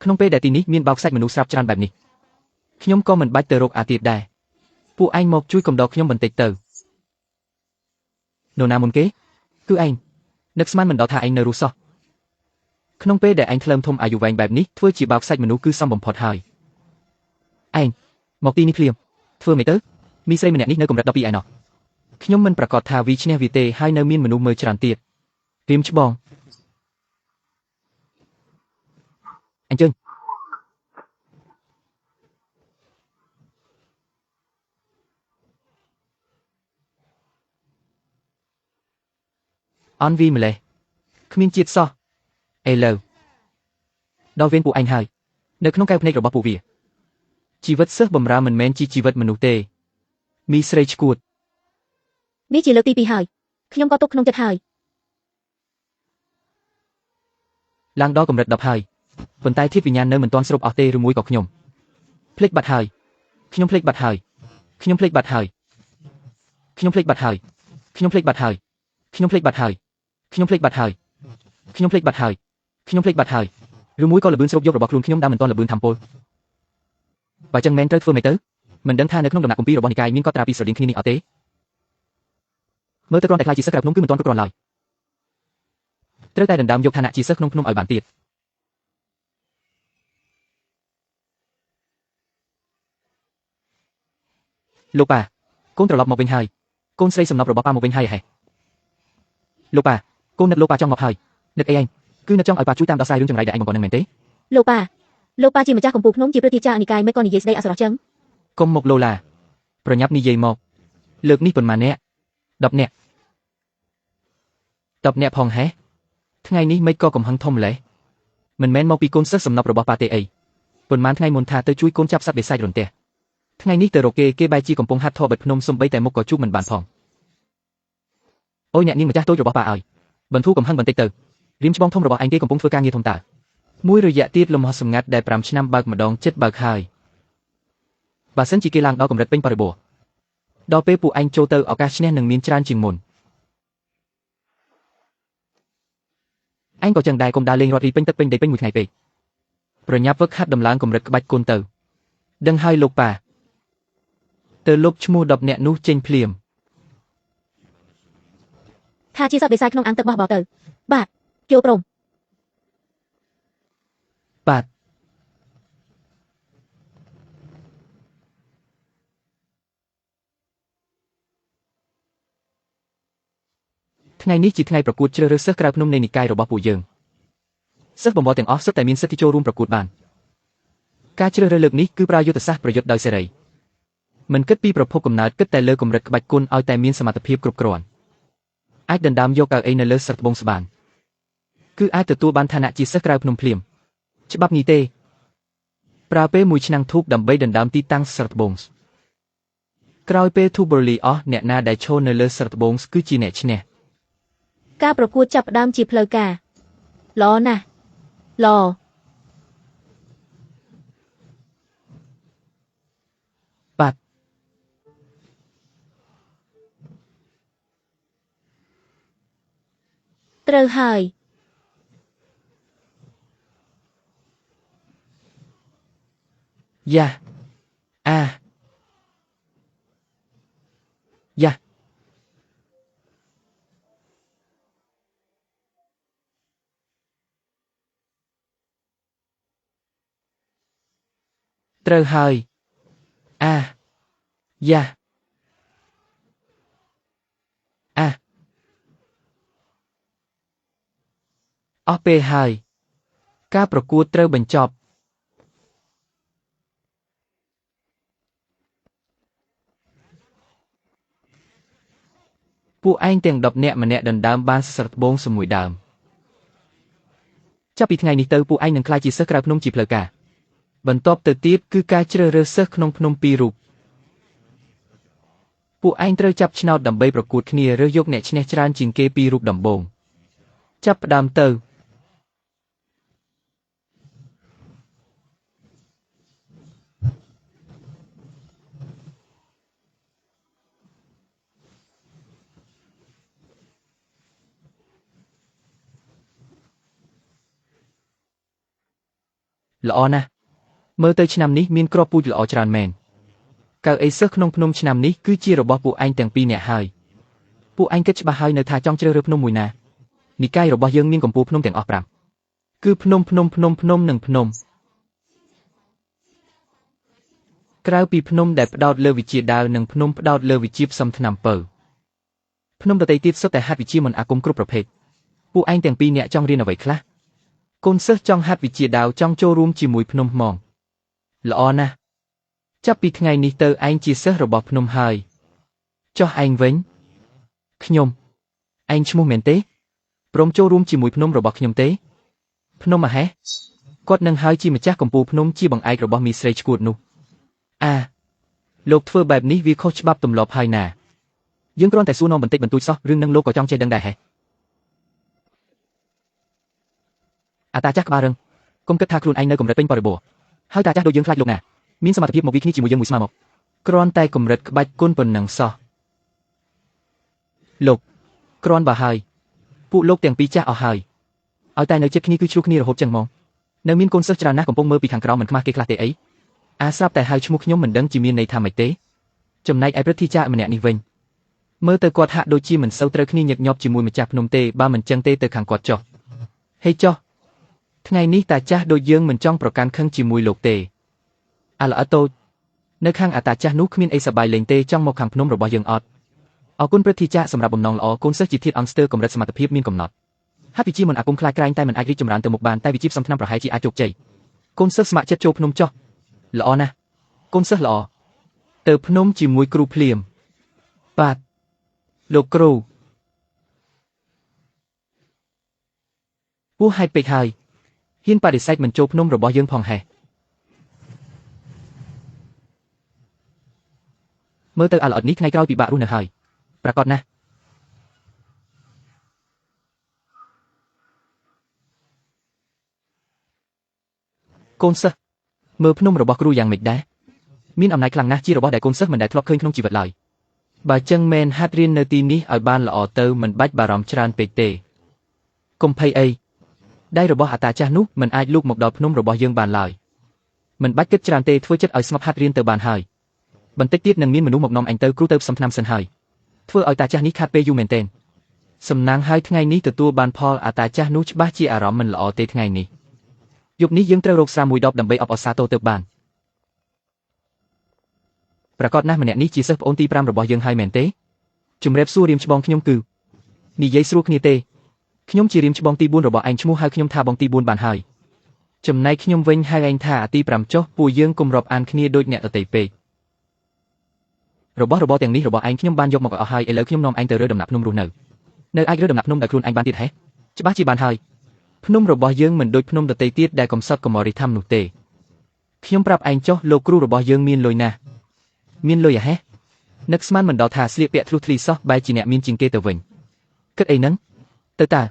ក្នុងពេលដែលទីនេះមានបោកសាច់មនុស្សស្រាប់ច្រើនបែបនេះខ្ញុំក៏មិនបាច់ទៅរកអាទៀតដែរពួកឯងមកជួយកំដរខ្ញុំបន្តិចទៅនរណាមុនគេ គឺឯងនឹកស្មានមិនដល់ថាឯងនៅរស់សោះក្នុងពេលដែលឯងថ្លើមធំអាយុវែងបែបនេះធ្វើជាបោកសាច់មនុស្សគឺសមបំផុតហើយឯងមកទីនេះភ្លាមធ្វើមិនទៅមីស្រីម្នាក់នេះនៅកម្រិត12ឯណោះខ្ញុំមិនប្រកាសថាវីឈ្នះវាទេហើយនៅមានមនុស្សមើលច្រើនទៀតរៀមច្បងអញ្ជើញអន់វីម្លេះគ្មានជាតិសោះឥឡូវដល់វេនពួកឯងហើយនៅក្នុងកែវភ្នែករបស់ពួកវាជីវិតសិស្សបំរើមិនមែនជាជីវិតមនុស្សទេមីស្រីឈួតនេះជាលើកទី2ហើយខ្ញុំក៏ទុកក្នុងចិត្តហើយឡើងដល់កម្រិត10ហើយប៉ុន្តែធាតុវិញ្ញាណនៅមិនទាន់ស្រូបអស់ទេឬមួយក៏ខ្ញុំភ្លេចបាត់ហើយខ្ញុំភ្លេចបាត់ហើយខ្ញុំភ្លេចបាត់ហើយខ្ញុំភ្លេចបាត់ហើយខ្ញុំភ្លេចបាត់ហើយខ្ញុំភ្លេចបាត់ហើយខ្ញុំភ្លេចបាត់ហើយខ្ញុំភ្លេចបាត់ហើយខ្ញុំភ្លេចបាត់ហើយឬមួយក៏ល្បឿនស្រូបយករបស់ខ្លួនខ្ញុំដែលមិនទាន់ល្បឿនធម្មពលបើចឹងមែនត្រូវធ្វើមិនទៅមិនដឹងថានៅក្នុងដំណាក់គម្ពីររបស់និកាយមានកត់ត្រាពីស្រដៀងគ្នានេះអត់ទេមើលទៅគ្រាន់តែខ្លាចជាសិស្សក្រៅភ្នំគឺមិនទាន់គ្រប់គ្រាន់ឡើយត្រូវតែដណ្ដើមយកឋានៈជាសិស្សក្នុងភ្នំឲ្យបានទៀតលោកប៉ាកូនត្រឡប់មកវិញហើយកូនស្រីសំណប់របស់ប៉ាមកវិញហើយហេលោកប៉ាកូននឹកលោកប៉ាចង់មកហើយនឹកអីឯងគឺនឹកចង់ឲ្យប៉ាជួយតាមដោះស្រាយរឿងចង្រៃដែលឯងបង្កនឹងមែនទេលោកប៉ាលោកប៉ាជាម្ចាស់កំពូលភ្នំជាព្រឹទ្ធាចារ្យនិកាយមិនក៏និយាយស្ដីអសរោះចឹងកុំមកឡូឡាប្រញាប់និយាយមកលើកនេះប៉ុន្មានអ្នក10នាក់10នាក់ផងហេថ្ងៃនេះមិនក៏កំហឹងធំម្លេះមិនមែនមកពីកូនសិស្សសំណប់របស់ប៉ាទេអីប៉ុន្មានថ្ងៃមុនថាទៅជួយកូនចាប់សត្វបិសាចរន្ទះថ្ងៃនេះទៅរកគេគេបែរជាកំពុងហាត់ធေါ်បិទភ្នំសំបីតែមុខក៏ជួបមិនបានផងអូយអ្នកនាងម្ចាស់តូចរបស់ប៉ាឲ្យបន្ធូរកំហឹងបន្តិចទៅរៀមច្បងធំរបស់ឯងគេកំពុងធ្វើការងារធំតើមួយរយៈទៀតលំហសម្ងាត់ដែល5ឆ្នាំបើកម្ដងចិត្តបើកហើយបើសិនជាគេឡើងដល់កម្រិតពេញបរិបូរណ៍ដល់ពេលពួកឯងចូលទៅឱកាសឈ្នះនឹងមានច្រើនជាងមុនឯងក៏ចឹងដែរកុំដើរលេងរត់រីពេញទឹកពេញដីពេញមួយថ្ងៃពេកប្រញាប់វឹកហាត់ដំឡើងកម្រិតក្បាច់គុណទៅដឹងហើយលោកប៉ាទៅលុបឈ្មោះ10នាក់នោះចេញភ្លាមថាជាសត្វបិសាចក្នុងអាងទឹកបោះបោទៅបាទចូលព្រមបាទថ្ងៃនេះជាថ្ងៃប្រកួតជ្រើសរើសសិស្សក្រៅភ្នំនៃនិកាយរបស់ពួកយើងសិស្សបំបត្តិទាំងអស់សុទ្ធតែមានសិទ្ធិចូលរួមប្រកួតបានការជ្រើសរើសលើកនេះគឺប្រើយុទ្ធសាស្ត្រប្រយុទ្ធដោយសេរីមិនគិតពីប្រភពកំណើតគិតតែលើកម្រិតក្បាច់គុណឲ្យតែមានសមត្ថភាពគ្រប់គ្រាន់អាចដណ្ដើមយកកៅអីនៅលើស្រត្បូងស្បានគឺអាចទទួលបានឋានៈជាសិស្សក្រៅភ្នំភ្លាមច្បាប់នេះទេប្រើពេលមួយឆ្នាំធូបដើម្បីដណ្ដើមទីតាំងស្រត្បូងក្រោយពេលធូបរលីអស់អ្នកណាដែលឈរនៅលើស្រត្បូងគឺជាអ្នកឈ្នះការប្រកួតចាប់ផ្ដើមជាផ្លូវការល្អណាស់ល្អបាទត្រូវហើយយ៉ាអាយ៉ាត្រូវហើយអាយ៉ាអាអស់ពេលហើយការប្រកួតត្រូវបញ្ចប់ពួកឯងទាំង10នាក់ម្នាក់ដណ្ដើមបានស្រត្បូងសមួយដើមចាប់ពីថ្ងៃនេះទៅពួកឯងនឹងក្លាយជាសិស្សក្រៅភ្នំជាផ្លូវការបន្ទាប់ទៅទៀតគឺការជ្រើសរើសសិស្សក្នុងភ្នំពីររូបពួកឯងត្រូវចាប់ឆ្នោតដើម្បីប្រកួតគ្នារើសយកអ្នកឈ្នះច្រើនជាងគេពីររូបដំបូងចាប់ផ្ដើមទៅល្អណាស់មើលទៅឆ្នាំនេះមានគ្រាប់ពូជល្អច្រើនមែនកៅអីសិស្សក្នុងភ្នំឆ្នាំនេះគឺជារបស់ពួកឯងទាំងពីរនាក់ហើយ ពួកឯងគិតច្បាស់ហើយនៅថាចង់ជ្រើសរើសភ្នំមួយណានិកាយរបស់យើងមានកំពូលភ្នំទាំងអស់5គឺភ្នំភ្នំភ្នំភ្នំនិងភ្នំក្រៅពីភ្នំដែលផ្ដោតលើវិជ្ជាដាវនិងភ្នំផ្ដោតលើវិជ្ជាផ្សំថ្នាំពៅភ្នំដទៃទៀតសុទ្ធតែហាត់វិជ្ជាមន្តអាគមគ្រប់ប្រភេទពួកឯងទាំងពីរអ្នកចង់រៀនអ្វីខ្លះកូនសិស្សចង់ហាត់វិជ្ជាដាវចង់ចូលរួមជាមួយភ្នំហ្មងល្អណាស់ចាប់ពីថ្ងៃនេះទៅឯងជាសិស្សរបស់ភ្នំហើយចុះឯងវិញខ្ញុំឯងឈ្មោះមែនទេព្រមចូលរួមជាមួយភ្នំរបស់ខ្ញុំទេភ្នំអាហេះគាត់នឹងហើយជាម្ចាស់កំពូលភ្នំជាបង្អែករបស់មីស្រីឈួតនោះអាលោកធ្វើបែបនេះវាខុសច្បាប់ទម្លាប់ហើយណាយើងគ្រាន់តែសួរនាំបន្តិចបន្តួចសោះរឿងនឹងលោកក៏ចង់ចេះដឹងដែរហេះអាតាចាស់ក្បាលរឹងកុំគិតថាខ្លួនឯងនៅកម្រិតពេញបរិបូរណ៍ហើយតាចាស់ដូចយើងខ្លាចលោកណាមានសមត្ថភាពមកវាគ្នាជាមួយយើងមួយស្មើមកគ្រាន់តែកម្រិតក្បាច់គុណប៉ុណ្ណឹងសោះលោកគ្រាន់បើហើយពួកលោកទាំងពីរចាស់អស់ហើយឲ្យតែនៅជិតគ្នាគឺឆ្លោះគ្នារហូតចឹងហ្មងនៅមានកូនសិស្សច្រើនណាស់កំពុងមើលពីខាងក្រោមមិនខ្មាស់គេខ្លះទេអីអាស្រាប់តែហៅឈ្មោះខ្ញុំមិនដឹងជាមានន័យថាម៉េចទេចំណែកឯព្រឹទ្ធាចារ្យម្នាក់នេះវិញមើលទៅគាត់ហាក់ដូចជាមិនសូវត្រូវគ្នាញឹកញាប់ជាមួយម្ចាស់ភ្នំទេបើមិនចឹងទេទៅខាងគាត់ចុះហេចុះថ្ងៃនេះតាចាស់ដូចយើងមិនចង់ប្រកាន់ខឹងជាមួយលោកទេអាល្អតូចនៅខាងអាតាចាស់នោះគ្មានអីសប្បាយលេងទេចង់មកខាងភ្នំរបស់យើងអត់អរគុណព្រឹទ្ធាចារ្យសម្រាប់បំណងល្អកូនសិស្សជាធាតុអង្គស្ទើរកម្រិតសមត្ថភាពមានកំណត់ហាត់វិជ្ជាមន្តអាគមខ្លាចក្រែងតែមិនអាចរីកចម្រើនទៅមុខបានតែវិជ្ជាផ្សំថ្នាំប្រហែលជាអាចជោគជ័យកូនសិស្សស្ម័គ្រចិត្តចូលភ្នំចុះល្អណាស់កូនសិស្សល្អទៅភ្នំជាមួយគ្រូភ្លាមបាទលោកគ្រូពោះហេតុពេកហើយហ៊ានបដិសេធមិនចូលភ្នំរបស់យើងផងហេះមើលទៅអាល្អិតនេះថ្ងៃក្រោយពិបាករស់នៅហើយប្រាកដណាស់កូនសិស្សមើលភ្នំរបស់គ្រូយ៉ាងម៉េចដែរមានអំណាចខ្លាំងណាស់ជារបស់ដែលកូនសិស្សមិនដែលធ្លាប់ឃើញក្នុងជីវិតឡើយបើចឹងមែនហាត់រៀននៅទីនេះឲ្យបានល្អទៅមិនបាច់បារម្ភច្រើនពេកទេកុំភ័យអីដៃរបស់អាតាចាស់នោះមិនអាចលូកមកដល់ភ្នំរបស់យើងបានឡើយមិនបាច់គិតច្រើនទេធ្វើចិត្តឲ្យស្ងប់ហាត់រៀនទៅបានហើយបន្តិចទៀតនឹងមានមនុស្សមកនាំអញទៅគ្រូទៅផ្សំថ្នាំសិនហើយធ្វើឲ្យតាចាស់នេះខាត់ពេលយូរមែនទែនសំណាងហើយថ្ងៃនេះទទួលបានផលអាតាចាស់នោះច្បាស់ជាអារម្មណ៍មិនល្អទេថ្ងៃនេះយប់នេះយើងត្រូវរកស្រាមួយដបដើម្បីអបអរសាទរទៅបានប្រាកដណាស់ម្នាក់នេះជាសិស្សប្អូនទី5របស់យើងហើយមែនទេជំរាបសួររៀមច្បងខ្ញុំគឺនិយាយស្រួលគ្នាទេខ្ញុំជារៀមច្បងទី4របស់ឯងឈ្មោះហៅខ្ញុំថាបងទី4បានហើយចំណែកខ្ញុំវិញហៅឯងថាអាទី5ចុះពួកយើងកុំរាប់អានគ្នាដូចអ្នកដទៃពេករបស់របរទាំងនេះរបស់ឯងខ្ញុំបានយកមកឲ្យអស់ហើយឥឡូវខ្ញុំនាំឯងទៅរើដំណាក់ភ្នំរស់នៅនៅអាចរើដំណាក់ភ្នំដោយខ្លួនឯងបានទៀតហេច្បាស់ជាបានហើយភ្នំរបស់យើងមិនដូចភ្នំដទៃទៀតដែលកំសត់កំរិធម្មនោះទេខ្ញុំប្រាប់ឯងចុះលោកគ្រូរបស់យើងមានលុយណាស់មានលុយហេនឹកស្មានមិនដល់ថាស្លៀកពាក់ធ្លុះធ្លីសោះបែរជាអ្នកមានជាងគេទៅវិញគិតអីហ្នឹងទៅតា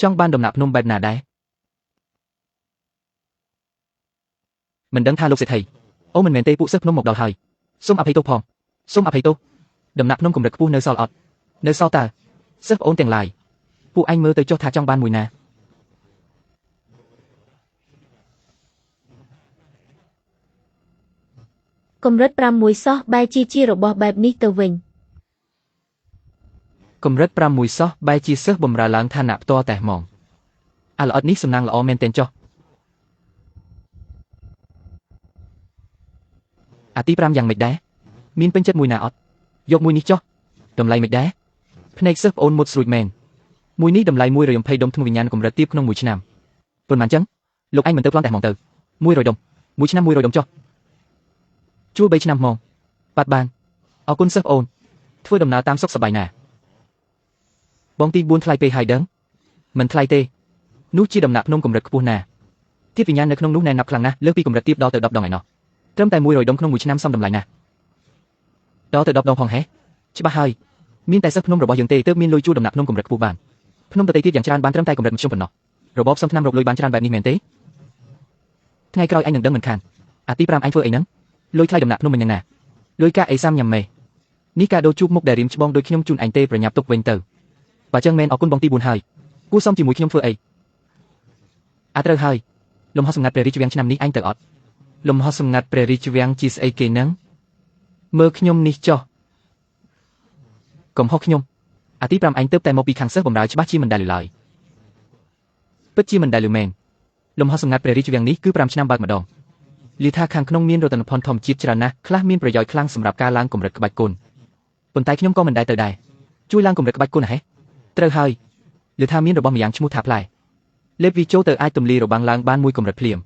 ចង់បានដំណាក់ភ្នំបែបណាដែរមិនដឹងថាលោកសេដ្ឋីអូមិនមែនទេពួកសិស្សភ្នំមកដល់ហើយសូមអភ័យទោសផងសូមអភ័យទោសដំណាក់ភ្នំកម្រិតខ្ពស់នៅសល់អត់នៅសល់តើសិស្សប្អូនទាំងឡាយពួកឯងមើលទៅចុះថាចង់បានមួយណាកម្រិត5មួយសោះបែរជារបស់បែបនេះទៅវិញកម្រិត5មួយសោះបែរជាសិស្សបំរើឡើងឋានៈផ្ទាល់តែហ្មងអាល្អិតនេះសំណាងល្អមែនទែនចុះអាទី5យ៉ាងម៉េចដែរមានពេញចិត្តមួយណាអត់យកមួយនេះចុះតម្លៃមិនដែរភ្នែកសិស្សប្អូនមុតស្រួចមែនមួយនេះតម្លៃ120ដុំធ្នូវិញ្ញាណកម្រិតទាបក្នុងមួយឆ្នាំប៉ុន្មានចឹងលោកឯងមិនទៅប្លន់តែហ្មងទៅ100ដុំមួយឆ្នាំ100ដុំចុះជួល3ឆ្នាំហ្មងបាត់បានអរគុណសិស្សប្អូនធ្វើដំណើរតាមសុខសប្បាយណាបងទី4ថ្លៃពេកហើយដឹងមិនថ្លៃទេនោះជាដំណាក់ភ្នំកម្រិតខ្ពស់ណាធាតុវិញ្ញាណនៅក្នុងនោះណែនណាប់ខ្លាំងណាស់លើសពីកម្រិតទាបដល់ទៅ10ដងឯណោះត្រឹមតែ100ដុំក្នុងមួយឆ្នាំសមតម្លៃណាស់ដល់ទៅ10ដងផងហេច្បាស់ហើយមានតែសិស្សភ្នំរបស់យើងទេទើបមានលុយជួលដំណាក់ភ្នំកម្រិតខ្ពស់បានភ្នំដទៃទៀតយ៉ាងច្រើនបានត្រឹមតែកម្រិតមធ្យមប៉ុណ្ណោះរបបសំថ្នាំរកលុយបានច្រើនបែបនេះមែនទេថ្ងៃក្រោយអញនឹងដឹងមិនខានអាទី5អញធ្វើអីហ្នឹងលុយថ្លៃដំណាក់ភ្នំមិនយ៉ាងណាលុយកាអីសាំញ៉ាំមេនេះកាដូជួបមុខដែលរៀមច្បងដូចខ្ញុំជូនអញទេប្រញាប់ទុកវិញទៅបើចឹងមែនអរគុណបងទី4ហើយគួរសមជាមួយខ្ញុំធ្វើអីអាត្រូវហើយលំហសម្ងាត់ព្រះរាជវាំងឆ្នាំនេះអញទៅអត់ លំហសម្ងាត់ព្រះរាជវាំងជាស្អីគេនឹងមើលខ្ញុំនេះចុះកំហុសខ្ញុំអាទី5ឯងទៅតែមកពីខាងសិស្សបំរើច្បាស់ជាមិនដែលឡើយពិតជាមិនដែលលឺមែនលំហសម្ងាត់ព្រះរាជវាំងនេះគឺ5ឆ្នាំបើកម្ដងលីថាខាងក្នុងមានរតនភ័ណ្ឌធម្មជាតិច្រើនណាស់ខ្លះមានប្រយោជន៍ខ្លាំងសម្រាប់ការឡើងកម្រិតក្បាច់គុណប៉ុន្តែខ្ញុំក៏មិនដែលទៅដែរជួយឡើងកម្រិតក្បាច់គុណហេត្រូវហើយលឺថាមានរបស់ម្យ៉ាងឈ្មោះថាផ្លែលេបវាចូលទៅអាចទម្លាយរបាំងឡើងបានមួយកម្រិតភ្លាម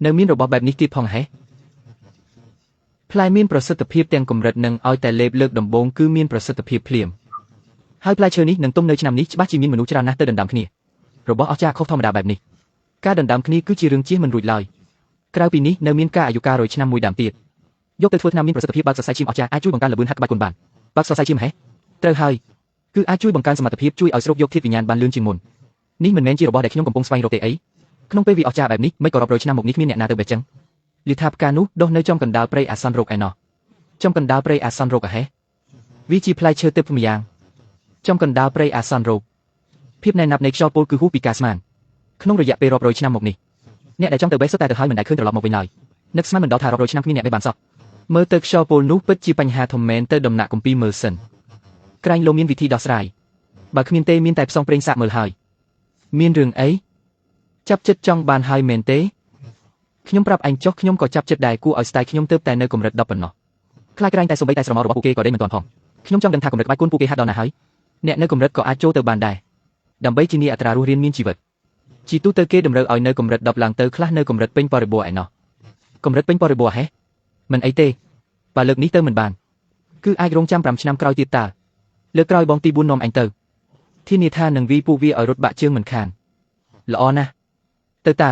នៅមានរបស់បែបនេះទៀតផងហេផ្លែមានប្រសិទ្ធភាពទាំងកម្រិតនឹងឲ្យតែលេបលើកដំបូងគឺមានប្រសិទ្ធភាពភ្លាមហើយផ្លែឈើនេះនឹងទុំនៅឆ្នាំនេះច្បាស់ជាមានមនុស្សច្រើនណាស់ទៅដណ្ដើមគ្នារបស់អស្ចារ្យខុសធម្មតាបែបនេះការដណ្ដើមគ្នាគឺជារឿងជៀសមិនរួចឡើយក្រៅពីនេះនៅមានការអាយុកាល100ឆ្នាំមួយដើមទៀតយកទៅធ្វើថ្នាំមានប្រសិទ្ធភាពបើកសរសៃឈាមអស្ចារ្យអាចជួយបង្កើនល្បឿនហាត់ក្បាច់គុណបានបើកសរសៃឈាមហេត្រូវហើយគឺអាចជួយបង្កើនសមត្ថភាពជួយឲ្យស្រូបយកធាតុវិញ្ញាណបានលឿនជាងមុននេះមិនមែនជារបស់ដែលខ្ញុំកំពុងស្វែងរកទេអីក្នុងពេលវាអស្ចារ្យបែបនេះមិនក៏រាប់រយឆ្នាំមកនេះគ្មានអ្នកណាទៅបេះចឹងលីថាផ្កានោះដុះនៅចំកណ្ដាលព្រៃអាសន្នរោគឯណោះចំកណ្ដាលព្រៃអាសន្នរោគអហេវាជាផ្លែឈើទិព្វម្យ៉ាងចំកណ្ដាលព្រៃអាសន្នរោគភាពណែនណាប់នៃខ្យល់ពុលគឺហួសពីការស្មានក្នុងរយៈពេលរាប់រយឆ្នាំមកនេះអ្នកដែលចង់ទៅបេះសុទ្ធតែទៅហើយមិនដែលឃើញត្រឡប់មកវិញឡើយនឹកស្មានមិនដល់ថារាប់រយឆ្នាំគ្មានអ្នកបេះបានសោះមើលទៅខ្យល់ពុលនោះពិតជាបញ្ហាធំមែនទៅដំណាក់គម្ពីរមើលសិនក្រែងលោមានវិធីដោះស្រាយបើគ្មានទេមានតែផ្សងព្រេងសាកមើលហើយមានរឿងអីចាប់ចិត្តចង់បានហើយមែនទេខ្ញុំប្រាប់ឯងចុះខ្ញុំក៏ចាប់ចិត្តដែរគួរឲ្យស្ដាយខ្ញុំទើបតែនៅកម្រិត10ប៉ុណ្ណោះខ្លាចក្រែងតែសូម្បីតែស្រមោលរបស់ពួកគេក៏ដេញមិនទាន់ផងខ្ញុំចង់ដឹងថាកម្រិតក្បាច់គុណពួកគេហាត់ដល់ណាហើយអ្នកនៅកម្រិតក៏អាចចូលទៅបានដែរដើម្បីធានាអត្រារស់រានមានជីវិតជាទូទៅគេតម្រូវឲ្យនៅកម្រិត10ឡើងទៅខ្លះនៅកម្រិតពេញបរិបូរណ៍ឯណោះកម្រិតពេញបរិបូរណ៍ហេមិនអីទេបើលើកនេះទៅមិនបានគឺអាចរងចាំ5ឆ្នាំក្រោយទៀតតើលើកក្រោយបងទី4នាំអញទៅធានាថានឹងវីពួកវាឲ្យរត់បាក់ជើងមិនខានល្អណាស់ទៅតើ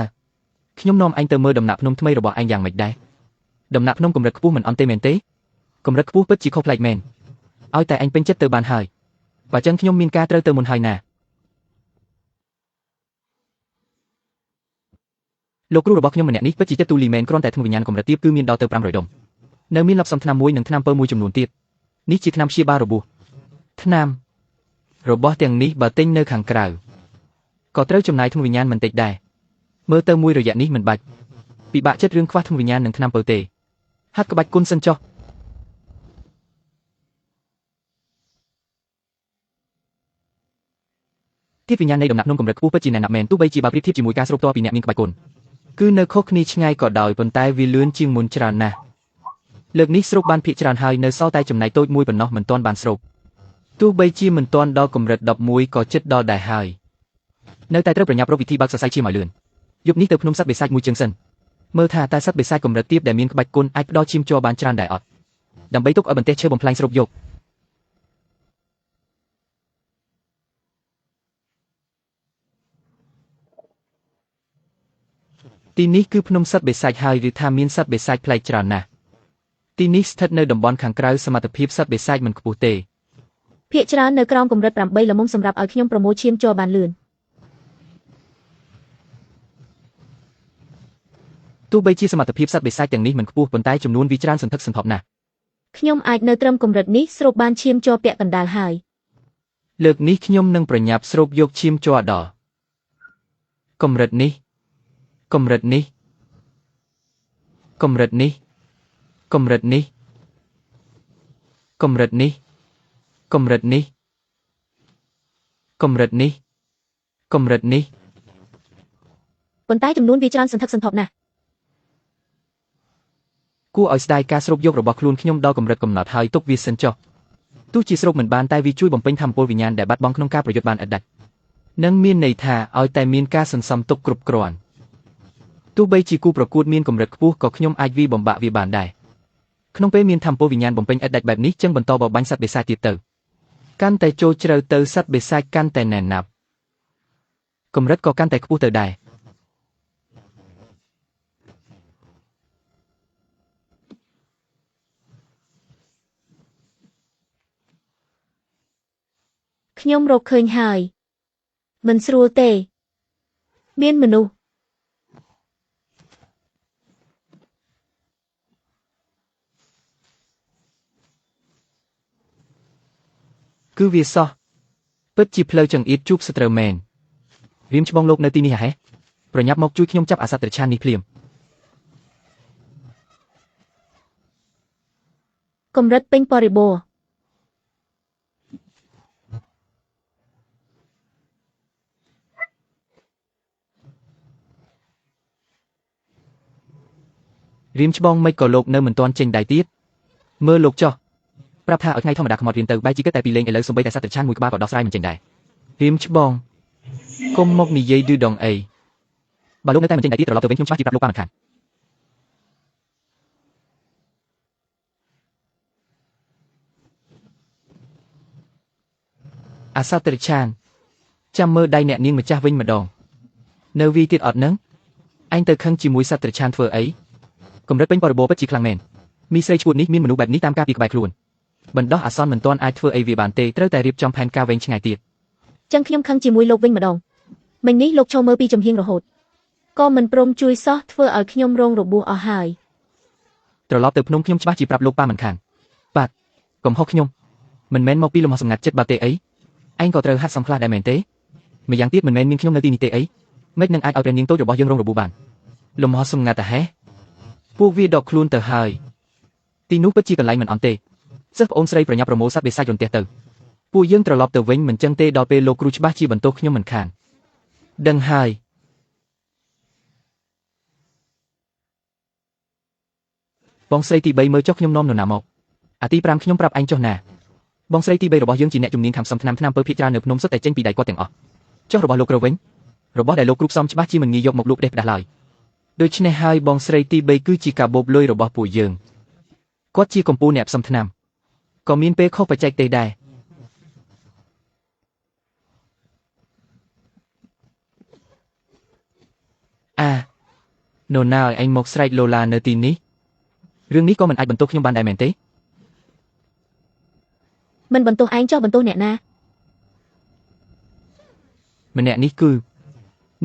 ខ្ញុំនាំឯងទៅមើលដំណាក់ភ្នំថ្មីរបស់ឯងយ៉ាងម៉េចដែរដំណាក់ភ្នំកម្រិតខ្ពស់មិនអន់ទេមែនទេកម្រិតខ្ពស់ពិតជាខុសប្លែកមែនឲ្យតែឯងពេញចិត្តទៅបានហើយបើចឹងខ្ញុំមានការត្រូវទៅមុនហើយណាលោកគ្រូរបស់ខ្ញុំម្នាក់នេះពិតជាចិត្តទូលីមែនគ្រាន់តែថ្មវិញ្ញាណកម្រិតទាបគឺមានដល់ទៅ500ដុំនៅមានលបសំថ្នាំមួយនិងថ្នាំពើមួយចំនួនទៀតនេះជាថ្នាំព្យាបាលរបួសថ្នាំរបស់ទាំងនេះបើទិញនៅខាងក្រៅក៏ត្រូវចំណាយថ្មវិញ្ញាណមិនតិចដែរមើលទៅមួយរយៈនេះមិនបាច់ពិបាកចិត្តរឿងខ្វះថ្មវិញ្ញាណនិងថ្នាំពើទេហាត់ក្បាច់គុណសិនចុះធាតុវិញ្ញាណនៃដំណាក់ភ្នំកម្រិតខ្ពស់ពិតជាណែនណាប់មែនទោះបីជាបើប្រៀបធៀបជាមួយការស្រូបផ្ទាល់ពីអ្នកមានក្បាច់គុណគឺនៅខុសគ្នាឆ្ងាយក៏ដោយប៉ុន្តែវាលឿនជាងមុនច្រើនណាស់លើកនេះស្រូបបានភាគច្រើនហើយនៅសល់តែចំណែកតូចមួយប៉ុណ្ណោះមិនទាន់បានស្រូបទោះបីជាមិនទាន់ដល់កម្រិត11ក៏ជិតដល់ដែរហើយនៅតែត្រូវប្រញាប់រកវិធីបើកសរសៃឈាមឲ្យលឿនយប់នេះទៅភ្នំសត្វបិសាចមួយជើងសិនមើលថាតើសត្វបិសាចកម្រិតទាបដែលមានក្បាច់គុណអាចផ្ដល់ឈាមជ័របានច្រើនដែរអត់ដើម្បីទុកឲ្យបន្ទះឈើបំផ្លាញស្រូបយកទីនេះគឺភ្នំសត្វបិសាចហើយឬថាមានសត្វបិសាចប្លែកច្រើនណាស់ទីនេះស្ថិតនៅតំបន់ខាងក្រៅសមត្ថភាពសត្វបិសាចមិនខ្ពស់ទេភាគច្រើននៅក្រោមកម្រិត8ល្មមសម្រាប់ឲ្យខ្ញុំប្រមូលឈាមជ័របានលឿនទោះបីជាសមត្ថភាពសត្វបិសាចទាំងនេះមិនខ្ពស់ប៉ុន្តែចំនួនវាច្រើនសន្ធឹកសន្ធាប់ណាស់ខ្ញុំអាចនៅត្រឹមកម្រិតនេះស្រូបបានឈាមជ័រពាក់កណ្ដាលហើយលើកនេះខ្ញុំនឹងប្រញាប់ស្រូបយកឈាមជ័រដល់កម្រិតនេះកម្រិតនេះកម្រិតនេះកម្រិតនេះកម្រិតនេះកម្រិតនេះកម្រិតនេះកម្រិតនេះប៉ុន្តែចំនួនវាច្រើនសន្ធឹកសន្ធាប់ណាស់គួរឲ្យស្ដាយការស្រូបយករបស់ខ្លួនខ្ញុំដល់កម្រិតកំណត់ហើយទុកវាសិនចុះទោះជាស្រូបមិនបានតែវាជួយបំពេញធម៌ពលវិញ្ញាណដែលបាត់បង់ក្នុងការប្រយុទ្ធបានឥតដាច់នឹងមានន័យថាឲ្យតែមានការសន្សំទុកគ្រប់គ្រាន់ទោះបីជាគូប្រកួតមានកម្រិតខ្ពស់ក៏ខ្ញុំអាចវាបំបាក់វាបានដែរក្នុងពេលមានធម៌ពលវិញ្ញាណបំពេញឥតដាច់បែបនេះចឹងបន្តបបាញ់សត្វបិសាចទៀតទៅកាន់តែចូលជ្រៅទៅសត្វបិសាចកាន់តែណែនណាប់កម្រិតក៏កាន់តែខ្ពស់ទៅដែរ ខ្ញុំរកឃើញហើយមិនស្រួលទេមានមនុស្សគឺវាសោះពិតជាផ្លូវចង្អៀតជួបសត្រូវមែនរៀមច្បងលោកនៅទីនេះហេប្រញាប់មកជួយខ្ញុំចាប់អាសត្វត្រឆាននេះភ្លាម កម្រិតពេញបរិបូរណ៍ រៀមច្បងមិនក៏លោកនៅមិនទាន់ចេញដៃទៀតមើលលោកចោះប្រាប់ថាឲ្យថ្ងៃធម្មតាខ្មោចរៀនទៅបែរជាគិតតែពីលេងឥឡូវសូម្បីតែសត្វត្រឆានមួយក្បាលក៏ដោះស្រាយមិនចេញដែររៀមច្បងកុំមកនិយាយឌឺដងអីបើលោកនៅតែមិនចេញដៃទៀតត្រឡប់ទៅវិញខ្ញុំច្បាស់ជាប្រាប់លោកប៉ាមិនខានអាសត្វត្រឆានចាំមើលដៃអ្នកនាងម្ចាស់វិញម្ដងនៅវីទៀតអត់នឹងអញទៅខឹងជាមួយសត្វត្រឆានធ្វើអីកម្រិតពេញបរិបូរណ៍ពិតជាខ្លាំងមែនមីស្រីឈួតនេះមានមនុស្សបែបនេះតាមការពីក្បែរខ្លួនបណ្ដោះអាសន្នមិនទាន់អាចធ្វើអីវាបានទេត្រូវតែរៀបចំផែនការវែងឆ្ងាយទៀតចឹងខ្ញុំខឹងជាមួយលោកវិញម្ដងមិញនេះលោកចូលមើលពីចំហៀងរហូតក៏មិនព្រមជួយសោះធ្វើឲ្យខ្ញុំរងរបួសអស់ហើយត្រឡប់ទៅភ្នំខ្ញុំច្បាស់ជាប្រាប់លោកប៉ាមិនខានបាទកំហុសខ្ញុំមិនមែនមកពីលំហសម្ងាត់ចិត្តបាត់ទេអីឯងក៏ត្រូវហាត់សំខ្លះដែរមែនទេម្យ៉ាងទៀតមិនមែនមានខ្ញុំនៅទីនេះទេអីមិននឹងអាចឲ្យព្រះនាងតូចរបស់យើងរងរបួសបានលំហសម្ងាត់តាហេពួកវាដកខ្លួនទៅហើយទីនោះពិតជាកន្លែងមិនអន់ទេសិស្សប្អូនស្រីប្រញាប់ប្រមូលសត្វបិសាចរន្ទះទៅពួកយើងត្រឡប់ទៅវិញមិនចឹងទេដល់ពេលលោកគ្រូច្បាស់ជាបន្ទោសខ្ញុំមិនខានដឹងហើយបងស្រីទី3មើលចុះខ្ញុំនាំនរណាមកអាទី5ខ្ញុំប្រាប់ឯងចុះណាបងស្រីទី3របស់យើងជាអ្នកជំនាញខាងផ្សំថ្នាំថ្នាំពើភាគច្រើននៅភ្នំសុទ្ធតែចេញពីដៃគាត់ទាំងអស់ចុះរបស់លោកគ្រូវិញរបស់ដែលលោកគ្រូផ្សំច្បាស់ជាមិនងាយយកមកលក់ផ្ដេសផ្ដាស់ឡើយដូច្នេះហើយបងស្រីទី3គឺជាកាបូបលុយរបស់ពួកយើងគាត់ជាកម្ពូលអ្នកផ្សំថ្នាំក៏មានពេលខុសបច្ចេកទេសដែរអានរណាឲ្យឯងមកស្រែកឡូឡានៅទីនេះរឿងនេះក៏មិនអាចបន្ទោសខ្ញុំបានដែរមែនទេមិនបន្ទោសឯងចុះបន្ទោសអ្នកណាម្នាក់នេះគឺ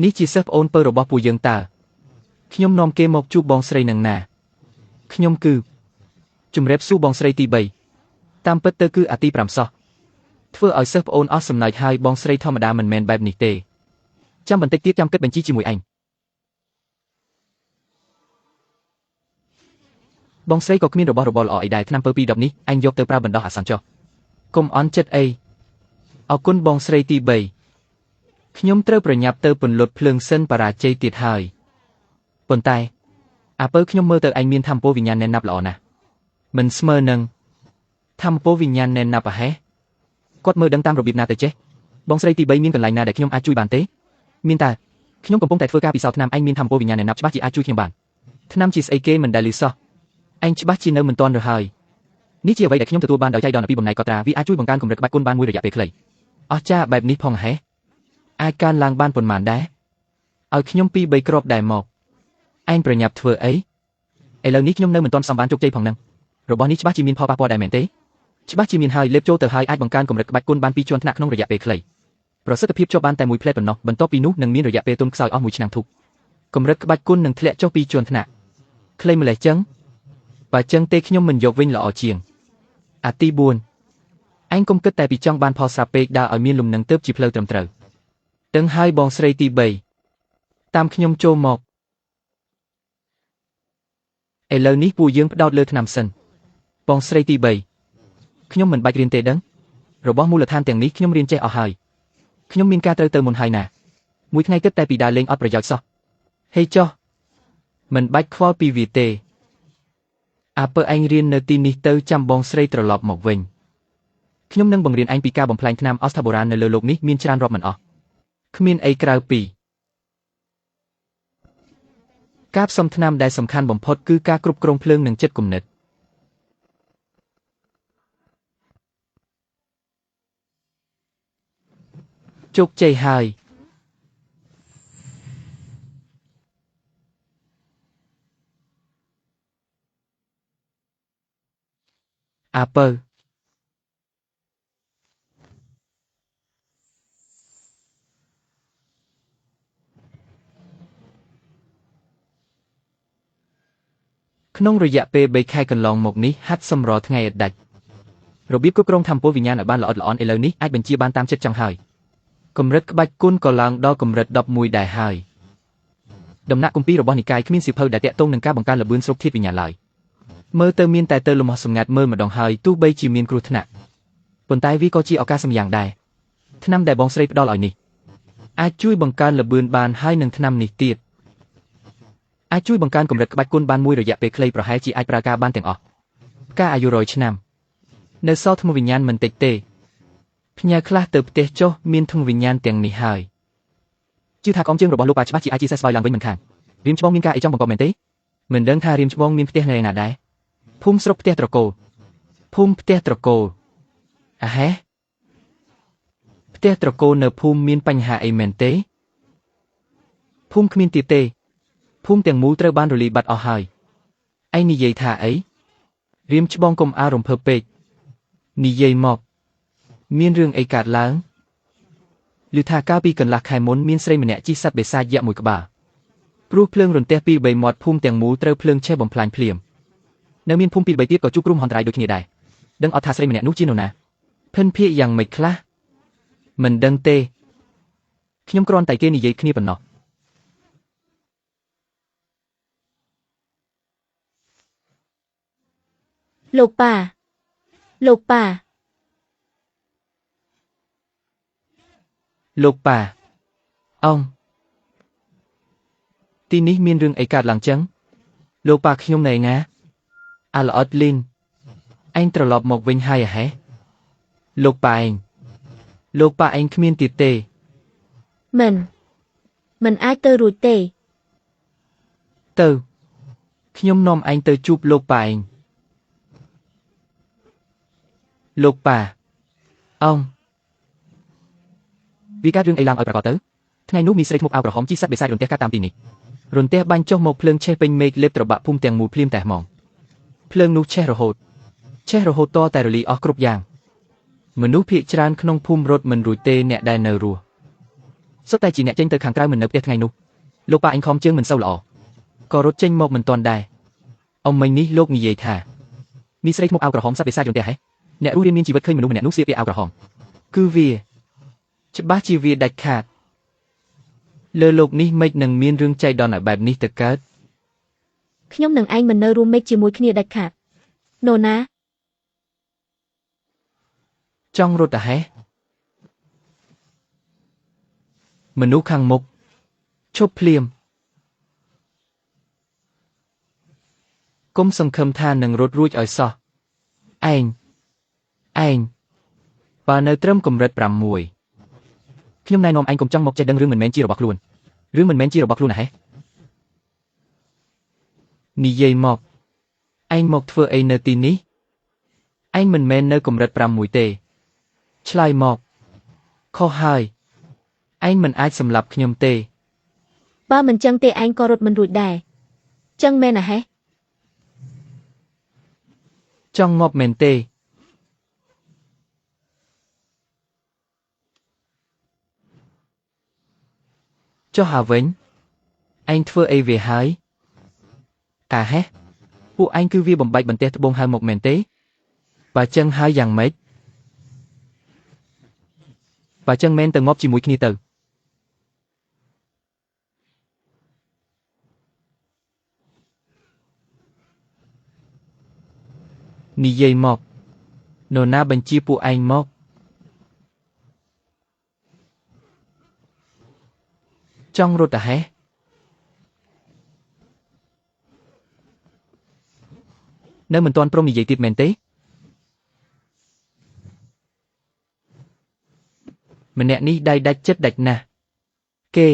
នេះជាសិស្សប្អូនពៅរបស់ពួកយើងតើខ្ញុំនាំគេមកជួបបងស្រីនឹងណាខ្ញុំគឺជំរាបសួរបងស្រីទី3តាមពិតទៅគឺអាទី5សោះធ្វើឲ្យសិស្សប្អូនអស់សំណើចហើយបងស្រីធម្មតាមិនមែនបែបនេះទេចាំបន្តិចទៀតចាំគិតបញ្ជីជាមួយឯងបងស្រីក៏គ្មានរបស់របរល្អអីដែរថ្នាំពើ2ដបនេះឯងយកទៅប្រើបណ្ដោះអាសន្នចុះកុំអន់ចិត្តអីអរគុណបងស្រីទី3ខ្ញុំត្រូវប្រញាប់ទៅពន្លត់ភ្លើងសិនបរាជ័យទៀតហើយប៉ុន្តែអាពើខ្ញុំមើលទៅឯងមានធម្មពលវិញ្ញាណណែនណាប់ល្អណាស់មិនស្មើនឹងធម្មពលវិញ្ញាណណែនណាប់ប្រហែសគាត់មើលដឹងតាមរបៀបណាទៅចេះបងស្រីទី3មានកន្លែងណាដែលខ្ញុំអាចជួយបានទេមានតើខ្ញុំកំពុងតែធ្វើការពិសោធន៍ថ្នាំឯងមានធម្មពលវិញ្ញាណណែនណាប់ច្បាស់ជាអាចជួយខ្ញុំបានថ្នាំជាស្អីគេមិនដែលឮសោះឯងច្បាស់ជានៅមិនទាន់រើហើយនេះជាអ្វីដែលខ្ញុំទទួលបានដោយចៃដន្យពីបំណែកកត្រាវាអាចជួយបង្កើនកម្រិតក្បាច់គុណបានមួយរយៈពេលខ្លីអស្ចារ្យបែបនេះផងហេអាចកើនឡើងបានប៉ុន្មានដែរឲ្យខ្ញុំ2 3គ្រាប់ដែរមកឯងប្រញាប់ធ្វើអីឥឡូវនេះខ្ញុំនៅមិនទាន់សំបានជោគជ័យផងនឹងរបស់នេះច្បាស់ជាមានផលប៉ះពាល់ដែរមែនទេច្បាស់ជាមានហើយលេបចូលទៅហើយអាចបង្កើនកម្រិតក្បាច់គុណបាន2ជាន់ថ្នាក់ក្នុងរយៈពេលខ្លីប្រសិទ្ធភាពជាប់បានតែមួយផ្លែប៉ុណ្ណោះបន្ទាប់ពីនោះនឹងមានរយៈពេលទន់ខ្សោយអស់1ឆ្នាំធូបកម្រិតក្បាច់គុណនឹងធ្លាក់ចុះ2ជាន់ថ្នាក់ខ្លីម្លេះចឹងបើចឹងទេខ្ញុំមិនយកវិញល្អជាងអាទី4ឯងកុំគិតតែពីចង់បានផលស្រាប់ពេកដើរឲ្យមានលំនឹងទើបជាផ្លូវត្រឹមត្រូវទាំងហើយបងស្រីទី3តាមខ្ញុំចូលមកឥឡូវនេះពួកយើងផ្ដោតលើថ្នាំសិនបងស្រីទី3ខ្ញុំមិនបាច់រៀនទេដឹងរបស់មូលដ្ឋានទាំងនេះខ្ញុំរៀនចេះអស់ហើយខ្ញុំមានការត្រូវទៅមុនហើយណាមួយថ្ងៃគិតតែពីដើរលេងអត់ប្រយោជន៍សោះហេចុះមិនបាច់ខ្វល់ពីវាទេអាពើឯងរៀននៅទីនេះទៅចាំបងស្រីត្រឡប់មកវិញខ្ញុំនឹងបង្រៀនឯងពីការបំផ្លាញថ្នាំអស្ថាបុរាណនៅលើលោកនេះមានច្រើនរាប់មិនអស់គ្មានអីក្រៅពីការផ្សំថ្នាំដែលសំខាន់បំផុតគឺការគ្រប់គ្រងភ្លើងនិងចិត្តគំនិតជោគជ័យហើយអាពើក្នុងរយៈពេល3ខែកន្លងមកនេះហាត់សម្រថ្ងៃឥតដាច់របៀបគ្រប់គ្រងធម្មពលវិញ្ញាណឲ្យបានល្អិតល្អន់ឥឡូវនេះអាចបញ្ជាបានតាមចិត្តចង់ហើយកម្រិតក្បាច់គុណក៏ឡើងដល់កម្រិត11ដែរហើយដំណាក់គម្ពីររបស់និកាយគ្មានសៀវភៅដែលទាក់ទងនឹងការបង្កើនល្បឿនស្រូបធាតុវិញ្ញាណឡើយ មើលទៅមានតែទៅលំហសម្ងាត់មើលម្ដងហើយទោះបីជាមានគ្រោះថ្នាក់ប៉ុន្តែវាក៏ជាឱកាសម្យ៉ាងដែរថ្នាំដែលបងស្រីផ្ដល់ឲ្យនេះអាចជួយបង្កើនល្បឿនបានហើយនឹងថ្នាំនេះទៀតអាចជួយបង្កើនកម្រិតក្បាច់គុណបានមួយរយៈពេលខ្លីប្រហែលជាអាចប្រើការបានទាំងអស់ផ្កាអាយុ100ឆ្នាំនៅសល់ថ្មវិញ្ញាណមិនតិចទេផ្ញើខ្លះទៅផ្ទះចុះមានថ្មវិញ្ញាណទាំងនេះហើយជឿថាក្អមជើងរបស់លោកប៉ាច្បាស់ជាអាចជាសេះស្បើយឡើងវិញមិនខានរៀមច្បងមានការអីចង់បង្កប់មែនទេមិនដឹងថារៀមច្បងមានផ្ទះនៅឯណាដែរភូមិស្រុកផ្ទះត្រកូលភូមិផ្ទះត្រកូលអាហេផ្ទះត្រកូលនៅភូមិមានបញ្ហាអីមែនទេភូមិគ្មានទៀតទេភូមិទាំងមូលត្រូវបានរលីបាត់អស់ហើយឯងនិយាយថាអីរៀមច្បងកុំអារំភើបពេកនិយាយមកមានរឿងអីកើតឡើងឮថាកាលពីកន្លះខែមុនមានស្រីម្នាក់ជិះសត្វបិសាចយក្សមួយក្បាលព្រោះភ្លើងរន្ទះពីបីមាត់ភូមិទាំងមូលត្រូវភ្លើងឆេះបំផ្លាញភ្លាមនៅមានភូមិពីរបីទៀតក៏ជួបគ្រោះមហន្តរាយដូចគ្នាដែរដឹងអត់ថាស្រីម្នាក់នោះជានរណាភិនភាកយ៉ាងម៉េចខ្លះមិនដឹងទេខ្ញុំគ្រាន់តែគេនិយាយគ្នាប៉ុណ្ណោះលោកប៉ាលោកប៉ាលោកប៉ាអងទីនេះមានរឿងអីកើតឡើងចឹងលោកប៉ាខ្ញុំនៅឯណាអាឡអត់លីនឯងត្រឡប់មកវិញហើយហេលោកប៉ាឯងលោកប៉ាឯងគ្មានទៀតទេមិនអាចទៅរួចទេទៅខ្ញុំនាំឯងទៅជួបលោកប៉ាឯងលោកប៉ាអងវាកើតរឿងអីឡើងឲ្យប្រកបទៅថ្ងៃនោះមានស្រីធ្មប់អាវក្រហមជិះសត្វបិសាចរន្ទះកាត់តាមទីនេះរន្ទះបាញ់ចុះមកភ្លើងឆេះពេញមេឃលេបត្របាក់ភូមិទាំងមូលភ្លាមតែហ្មងភ្លើងនោះឆេះរហូតឆេះរហូតតតែរលីអស់គ្រប់យ៉ាងមនុស្សភាគច្រើនក្នុងភូមិរត់មិនរួចទេអ្នកដែលនៅរស់សុទ្ធតែជាអ្នកចេញទៅខាងក្រៅមិននៅផ្ទះថ្ងៃនោះលោកប៉ាអញខំជើងមិនសូវល្អក៏រត់ចេញមកមិនទាន់ដែរអមមិញនេះលោកនិយាយថាមានស្រីធ្មប់អាវក្រហមសត្វបិសាចរន្ទះហេអ្នករស់រានមានជីវិតឃើញមនុស្សម្នាក់នោះស្លៀកពាក់អាវក្រហមគឺវាច្បាស់ជាវាដាច់ខាតលើលោកនេះមិននឹងមានរឿងចៃដន្យឲ្យបែបនេះទៅកើតខ្ញុំនឹងឯងមិននៅរួមមេឃជាមួយគ្នាដាច់ខាតណូណាចង់រត់ទៅហេមនុស្សខាងមុខឈប់ភ្លាមកុំសង្ឃឹមថានឹងរត់រួចឲ្យសោះឯងឯងបើនៅត្រឹមកម្រិត6ខ្ញុំណែនាំឯងកុំចង់មកចេះដឹងរឿងមិនមែនជារបស់ខ្លួនរឿងមិនមែនជារបស់ខ្លួនណាហេនិយាយមកឯងមកធ្វើអីនៅទីនេះឯងមិនមែននៅកម្រិត6ទេឆ្លើយមកខុសហើយឯងមិនអាចសម្លាប់ខ្ញុំទេបើមិនចឹងទេឯងក៏រត់មិនរួចដែរចឹងមែនណាហេចង់ងាប់មែនទេចុះហើយវិញឯងធ្វើអីវាហើយតាហេពួកឯងគឺវាបំបែកបន្ទះត្បូងហើយមកមែនទេបើចឹងហើយយ៉ាងម៉េចបើចឹងមែនទៅងាប់ជាមួយគ្នាទៅនិយាយមកនរណាបញ្ជាពួកឯងមកចង់រត់ទៅហេនៅមិនទាន់ព្រមនិយាយទៀតមែនទេម្នាក់នេះដៃដាច់ចិត្តដាច់ណាស់គេ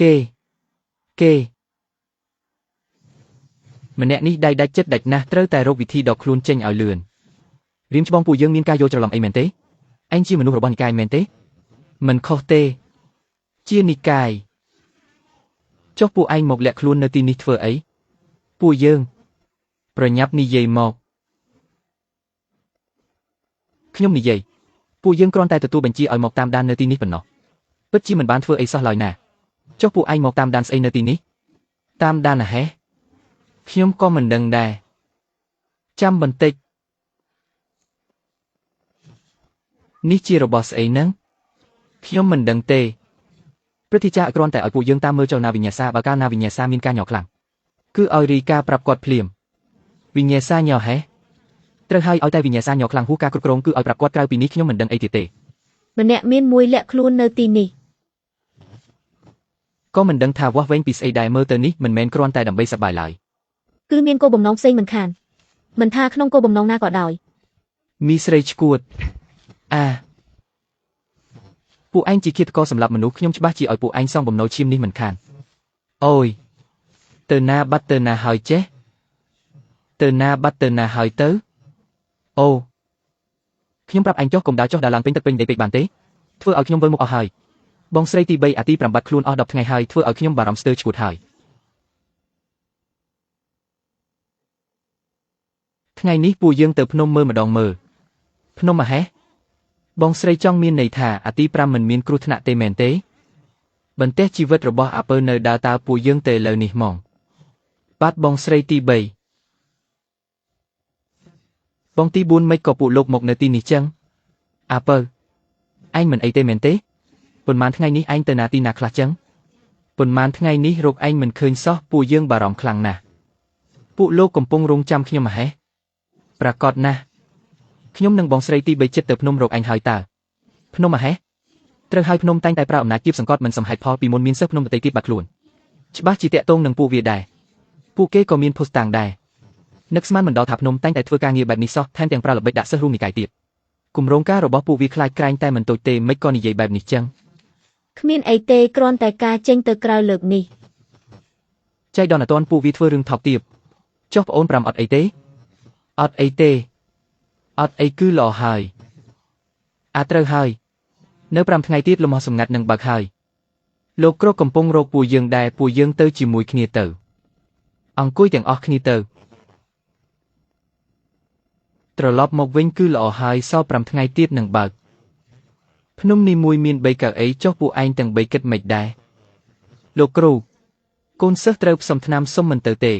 គេគេម្នាក់នេះដៃដាច់ចិត្តដាច់ណាស់ត្រូវតែរកវិធីដកខ្លួនចេញឲ្យលឿនរៀមច្បងពួកយើងមានការយល់ច្រឡំអីមែនទេឯងជាមនុស្សរបស់និកាយមែនទេមិនខុសទេជានិកាយចុះពួកឯងមកលាក់ខ្លួននៅទីនេះធ្វើអីពួកយើងប្រញាប់និយាយមកខ្ញុំនិយាយពួកយើងគ្រាន់តែទទួលបញ្ជាឲ្យមកតាមដាននៅទីនេះប៉ុណ្ណោះពិតជាមិនបានធ្វើអីសោះឡើយណាចុះពួកឯងមកតាមដានស្អីនៅទីនេះតាមដានណាហេខ្ញុំក៏មិនដឹងដែរចាំបន្តិចនេះជារបស់ស្អីហ្នឹងខ្ញុំមិនដឹងទេព្រឹទ្ធាចារ្យគ្រាន់តែឲ្យពួកយើងតាមមើលចលនាវិញ្ញាសាបើកាលណាវិញ្ញាសាមានការញ័រខ្លាំងគឺឲ្យរាយការណ៍ប្រាប់គាត់ភ្លាម វិញ្ញាសាញ៉ហេត្រូវហើយឲ្យតែវិញ្ញាសាញ៉ខ្លាំងហួសការគ្រប់គ្រងគឺឲ្យប្រាប់គាត់ក្រៅពីនេះខ្ញុំមិនដឹងអីទៀតទេ ម្នាក់មានមួយលាក់ខ្លួននៅទីនេះ ក៏មិនដឹងថាវាស់វែងពីស្អីដែរមើលទៅនេះមិនមែនគ្រាន់តែដើម្បីសប្បាយឡើយ គឺមានគោលបំណងផ្សេងមិនខានមិនថាក្នុងគោលបំណងណាក៏ដោយ មីស្រីឈួតអាពួកឯងជាឃាតករសម្រាប់មនុស្សខ្ញុំច្បាស់ជាឲ្យពួកឯងសងបំណុលឈាមនេះមិនខានអូយទៅណាបាត់ទៅណាហើយចេះទៅណាបាត់ទៅណាហើយទៅអូខ្ញុំប្រាប់ឯងចុះកុំដើរចុះដើរឡើងពេញទឹកពេញដីពេកបានទេធ្វើឲ្យខ្ញុំវិលមុខអស់ហើយបងស្រីទី3អាទី5បាត់ខ្លួនអស់10ថ្ងៃហើយធ្វើឲ្យខ្ញុំបារម្ភស្ទើរឈួតហើយថ្ងៃនេះពួកយើងទៅភ្នំមើលម្ដងមើលភ្នំមហេសបងស្រីចង់មានន័យថាអាទី5មិនមានគ្រោះថ្នាក់ទេមែនទេបន្ទះជីវិតរបស់អាពើនៅដើរតើពួកយើងទៅលើនេះហ្មងបាទបងស្រីទី3បងទី4មិនក៏ពួកលោកមកនៅទីនេះចឹងអាពើឯងមិនអីទេមែនទេប៉ុន្មានថ្ងៃនេះឯងទៅណាទីណាខ្លះចឹងប៉ុន្មានថ្ងៃនេះរកឯងមិនឃើញសោះពួកយើងបារម្ភខ្លាំងណាស់ពួកលោកកំពុងរងចាំខ្ញុំមហេសប្រាកដណាស់ខ្ញុំនឹងបងស្រីទី3ចិត្តទៅភ្នំរកឯងហើយតើភ្នំមហេសត្រូវហើយភ្នំតែងតែប្រើអំណាចគៀបសង្កត់មិនសមហេតុផលពីមុនមានសិស្សភ្នំដទៃទៀតបាត់ខ្លួនច្បាស់ជាតាក់ទងនឹងពួកវាដែរពួកគេក៏មានភស្តុតាងដែរនឹកស្មានមិនដល់ថាភ្នំតែងតែធ្វើការងារបែបនេះសោះថែមទាំងប្រើល្បិចដាក់សិស្សរួមនិកាយទៀតគម្រោងការរបស់ពួកវាខ្លាចក្រែងតែមិនតូចទេមិនក៏និយាយបែបនេះចឹង គ្មានអីទេគ្រាន់តែការចេញទៅក្រៅលើកនេះ ចៃដន្យអត់ទាន់ពួកវាធ្វើរឿងថោកទាបចុះប្អូន5អត់អីទេអត់អីទេអត់អីគឺល្អហើយអាត្រូវហើយនៅ5ថ្ងៃទៀតលំហសម្ងាត់នឹងបើកហើយលោកគ្រូកំពុងរកពួកយើងដែរពួកយើងទៅជាមួយគ្នាទៅអង្គុយទាំងអស់គ្នាទៅត្រឡប់មកវិញគឺល្អហើយសល់5ថ្ងៃទៀតនឹងបើកភ្នំនេះមួយមាន3កៅអីចុះពួកឯងទាំង3គិតមិនដែរលោកគ្រូកូនសិស្សត្រូវផ្សំថ្នាំសុំមិនទៅទេ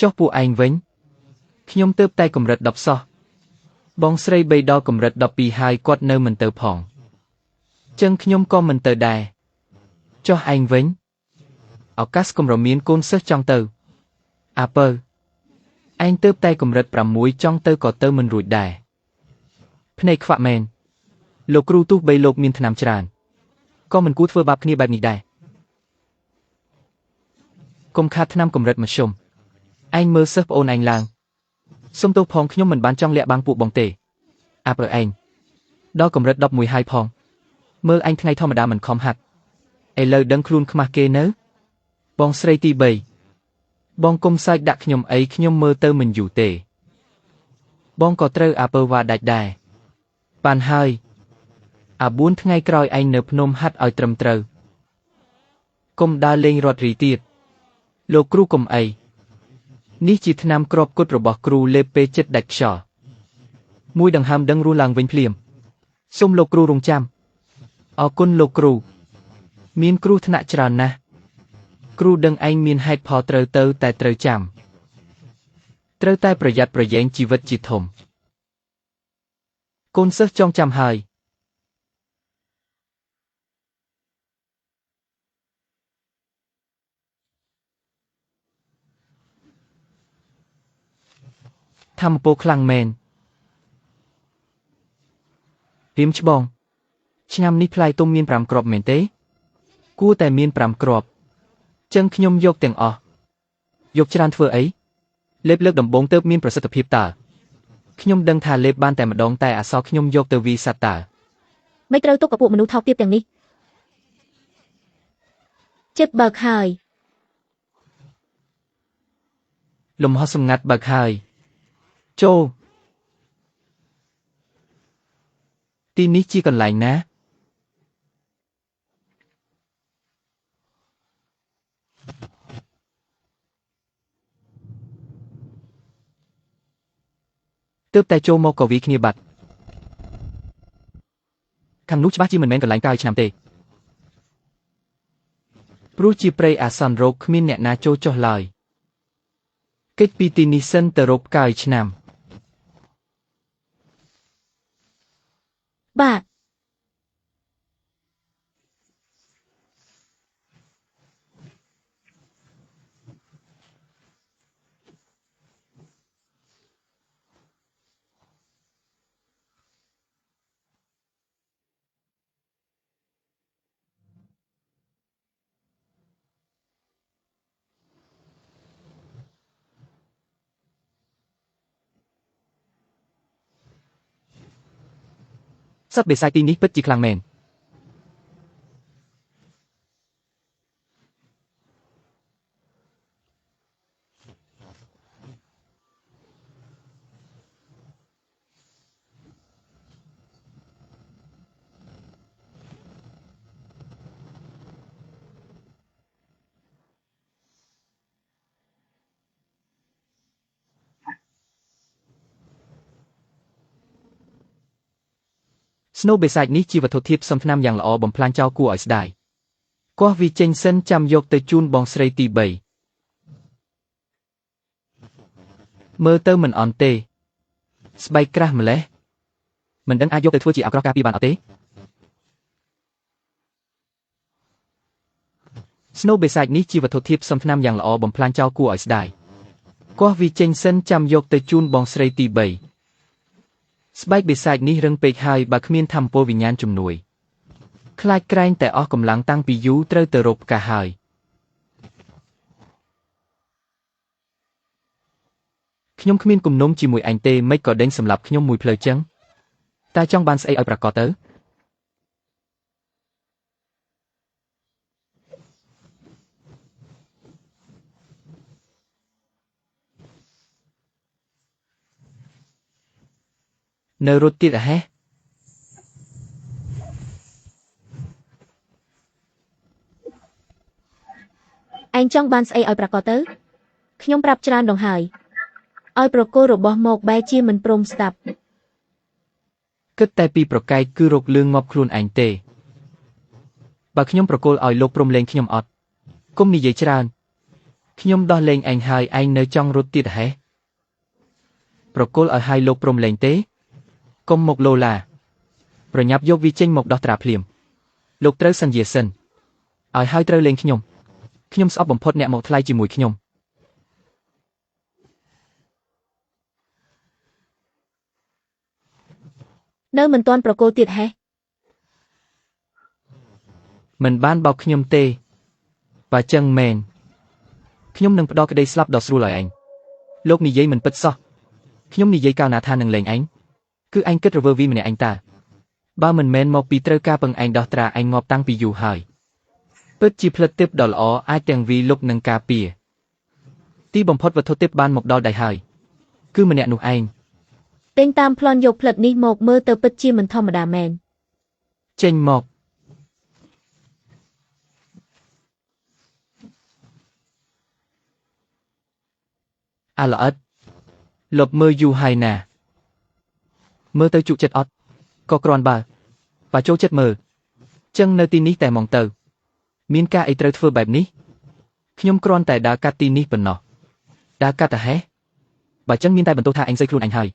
ចុះពួកឯងវិញខ្ញុំទើបតែកម្រិត10សោះបងស្រី3ដល់កម្រិត12ហើយគាត់នៅមិនទៅផងចឹងខ្ញុំក៏មិនទៅដែរចុះឯងវិញឱកាសកម្រមានកូនសិស្សចង់ទៅអាពើឯងទើបតែកម្រិត6ចង់ទៅក៏ទៅមិនរួចដែរភ្នែកខ្វាក់មែនលោកគ្រូទោះបីលោកមានថ្នាំច្រើនក៏មិនគួរធ្វើបាបគ្នាបែបនេះដែរកុំខាតថ្នាំកម្រិតមធ្យមឯងមើលសិស្សប្អូនឯងឡើងសុំទោសផងខ្ញុំមិនបានចង់លាក់បាំងពួកបងទេអាប្រឯងដល់កម្រិត11ហើយផងមើលឯងថ្ងៃធម្មតាមិនខំហាត់ឥឡូវដឹងខ្លួនខ្មាស់គេនៅបងស្រីទី3បងគុំសើចដាក់ខ្ញុំអីខ្ញុំមើលទៅមិនយូរទេបងក៏ត្រូវអាពើវ៉ាដាច់ដែរបានហើយអា4ថ្ងៃក្រោយឯងនៅភ្នំហាត់ឲ្យត្រឹមត្រូវកុំដើរលេងរត់រីទៀតលោកគ្រូកុំអីនេះជាថ្នាំក្របគត់របស់គ្រូលេបពេលចិត្តដាច់ខ្យល់មួយដង្ហើមដឹងរស់ឡើងវិញភ្លាមសូមលោកគ្រូរងចាំអរគុណលោកគ្រូមានគ្រោះថ្នាក់ច្រើនណាស់គ្រូដឹងឯងមានហេតុផលត្រូវទៅតែត្រូវចាំត្រូវតែប្រយ័ត្នប្រយែងជីវិតជាធំកូនសិស្សចងចាំហើយធម្មពលខ្លាំងមែនរៀមច្បងឆ្នាំនេះផ្លែទុំមាន5គ្រាប់មែនទេគួរតែមាន5គ្រាប់ចឹងខ្ញុំយកទាំងអស់យកច្រើនធ្វើអីលេបលើកដំបូងទៅមានប្រសិទ្ធភាពតើខ្ញុំដឹងថាលេបបានតែម្ដងតែអសរខ្ញុំយកទៅវីសត្វតើ មិនត្រូវទុកกับពួកមនុស្សថោកទាបទាំងនេះចិត្តបើកហើយ លំហសម្ងាត់បើកហើយចូលទីនេះជាកន្លែងណាទើបតែចូលមកក៏វាគ្នាបាត់ខាងនោះច្បាស់ជាមិនមែនកន្លែងកាយឆ្នាំទេព្រោះជាព្រៃអាសន្នរោគគ្មានអ្នកណាចូលចុះឡើយកិច្ចពីទីនេះសិនទៅរកកាយឆ្នាំ បាទ សត្វបិសាចទីនេះពិតជាខ្លាំងមែនស្នូបិសាចនេះជាវត្ថុធាតុផ្សំថ្នាំយ៉ាងល្អបំផ្លាញចោលគួរឲ្យស្ដាយគាស់វាចេញសិនចាំយកទៅជូនបងស្រីទី3មើលទៅមិនអន់ទេស្បែកក្រាស់ម្លេះមិនដឹងអាចយកទៅធ្វើជាអាក្រក់ការពារបានអត់ទេស្នូបិសាចនេះជាវត្ថុធាតុផ្សំថ្នាំយ៉ាងល្អបំផ្លាញចោលគួរឲ្យស្ដាយគាស់វាចេញសិនចាំយកទៅជូនបងស្រីទី3ស្បែកបិសាចនេះរឹងពេកហើយបើគ្មានធម្មពលវិញ្ញាណជំនួយខ្លាចក្រែងតែអស់កម្លាំងតាំងពីយូរត្រូវទៅរកផ្កាហើយខ្ញុំគ្មានគំនុំជាមួយអញទេមិនក៏ដេញសម្លាប់ខ្ញុំមួយផ្លូវចឹងតែចង់បានស្អីឲ្យប្រកបទៅនៅរត់ទៀតអហេះឯងចង់បានស្អីឲ្យប្រកបទៅខ្ញុំប្រាប់ច្រើនដងហើយឲ្យប្រគល់របស់មកបែរជាមិនព្រមស្ដាប់គិតតែពីប្រកែកគឺរកលឿងងាប់ខ្លួនឯងទេបើខ្ញុំប្រគល់ឲ្យលោកព្រមលេងខ្ញុំអត់គុំនិយាយច្រើនខ្ញុំដោះលែងឯងហើយឯងនៅចង់រត់ទៀតហេះប្រគល់ឲ្យហើយលោកព្រមលេងទេកុំមកឡូឡាប្រញាប់យកវាចេញមកដោះត្រាភ្លាមលោកត្រូវសន្យាសិនឲ្យហើយត្រូវលេងខ្ញុំខ្ញុំស្អប់បំផុតអ្នកមកថ្លៃជាមួយខ្ញុំនៅមិនទាន់ប្រគល់ទៀតហេះមិនបានបោកខ្ញុំទេបើចឹងមែនខ្ញុំនឹងផ្ដល់ក្តីស្លាប់ដ៏ស្រួលឲ្យឯងលោកនិយាយមិនពិតសោះខ្ញុំនិយាយកាលណាថានឹងលេងឯងគឺឯងគិតរវើវីម្នាក់ឯងតើបើមិនមែនមកពីត្រូវការពឹងឯងដោះត្រាឯងងាប់តាំងពីយូរហើយពិតជាផ្លិតទេពដ៏ល្អអាចទាំងវីលុបនឹងការពារទីបំផុតវត្ថុទេពបានមកដល់ដៃហើយគឺម្នាក់នោះឯងទិញតាមប្លន់យកផ្លិតនេះមកមើលទៅពិតជាមិនធម្មតាមែនចេញមកអាល្អិតលបមើលយូរហើយណាមើលទៅជក់ចិត្តអត់ក៏គ្រាន់បើបើចូលចិត្តមើលចឹងនៅទីនេះតែហ្មងទៅមានការអីត្រូវធ្វើបែបនេះខ្ញុំគ្រាន់តែដើរកាត់ទីនេះប៉ុណ្ណោះដើរកាត់តែហេះបើចឹងមានតែបន្ទោសថាឯងស្អីខ្លួនឯងហើយ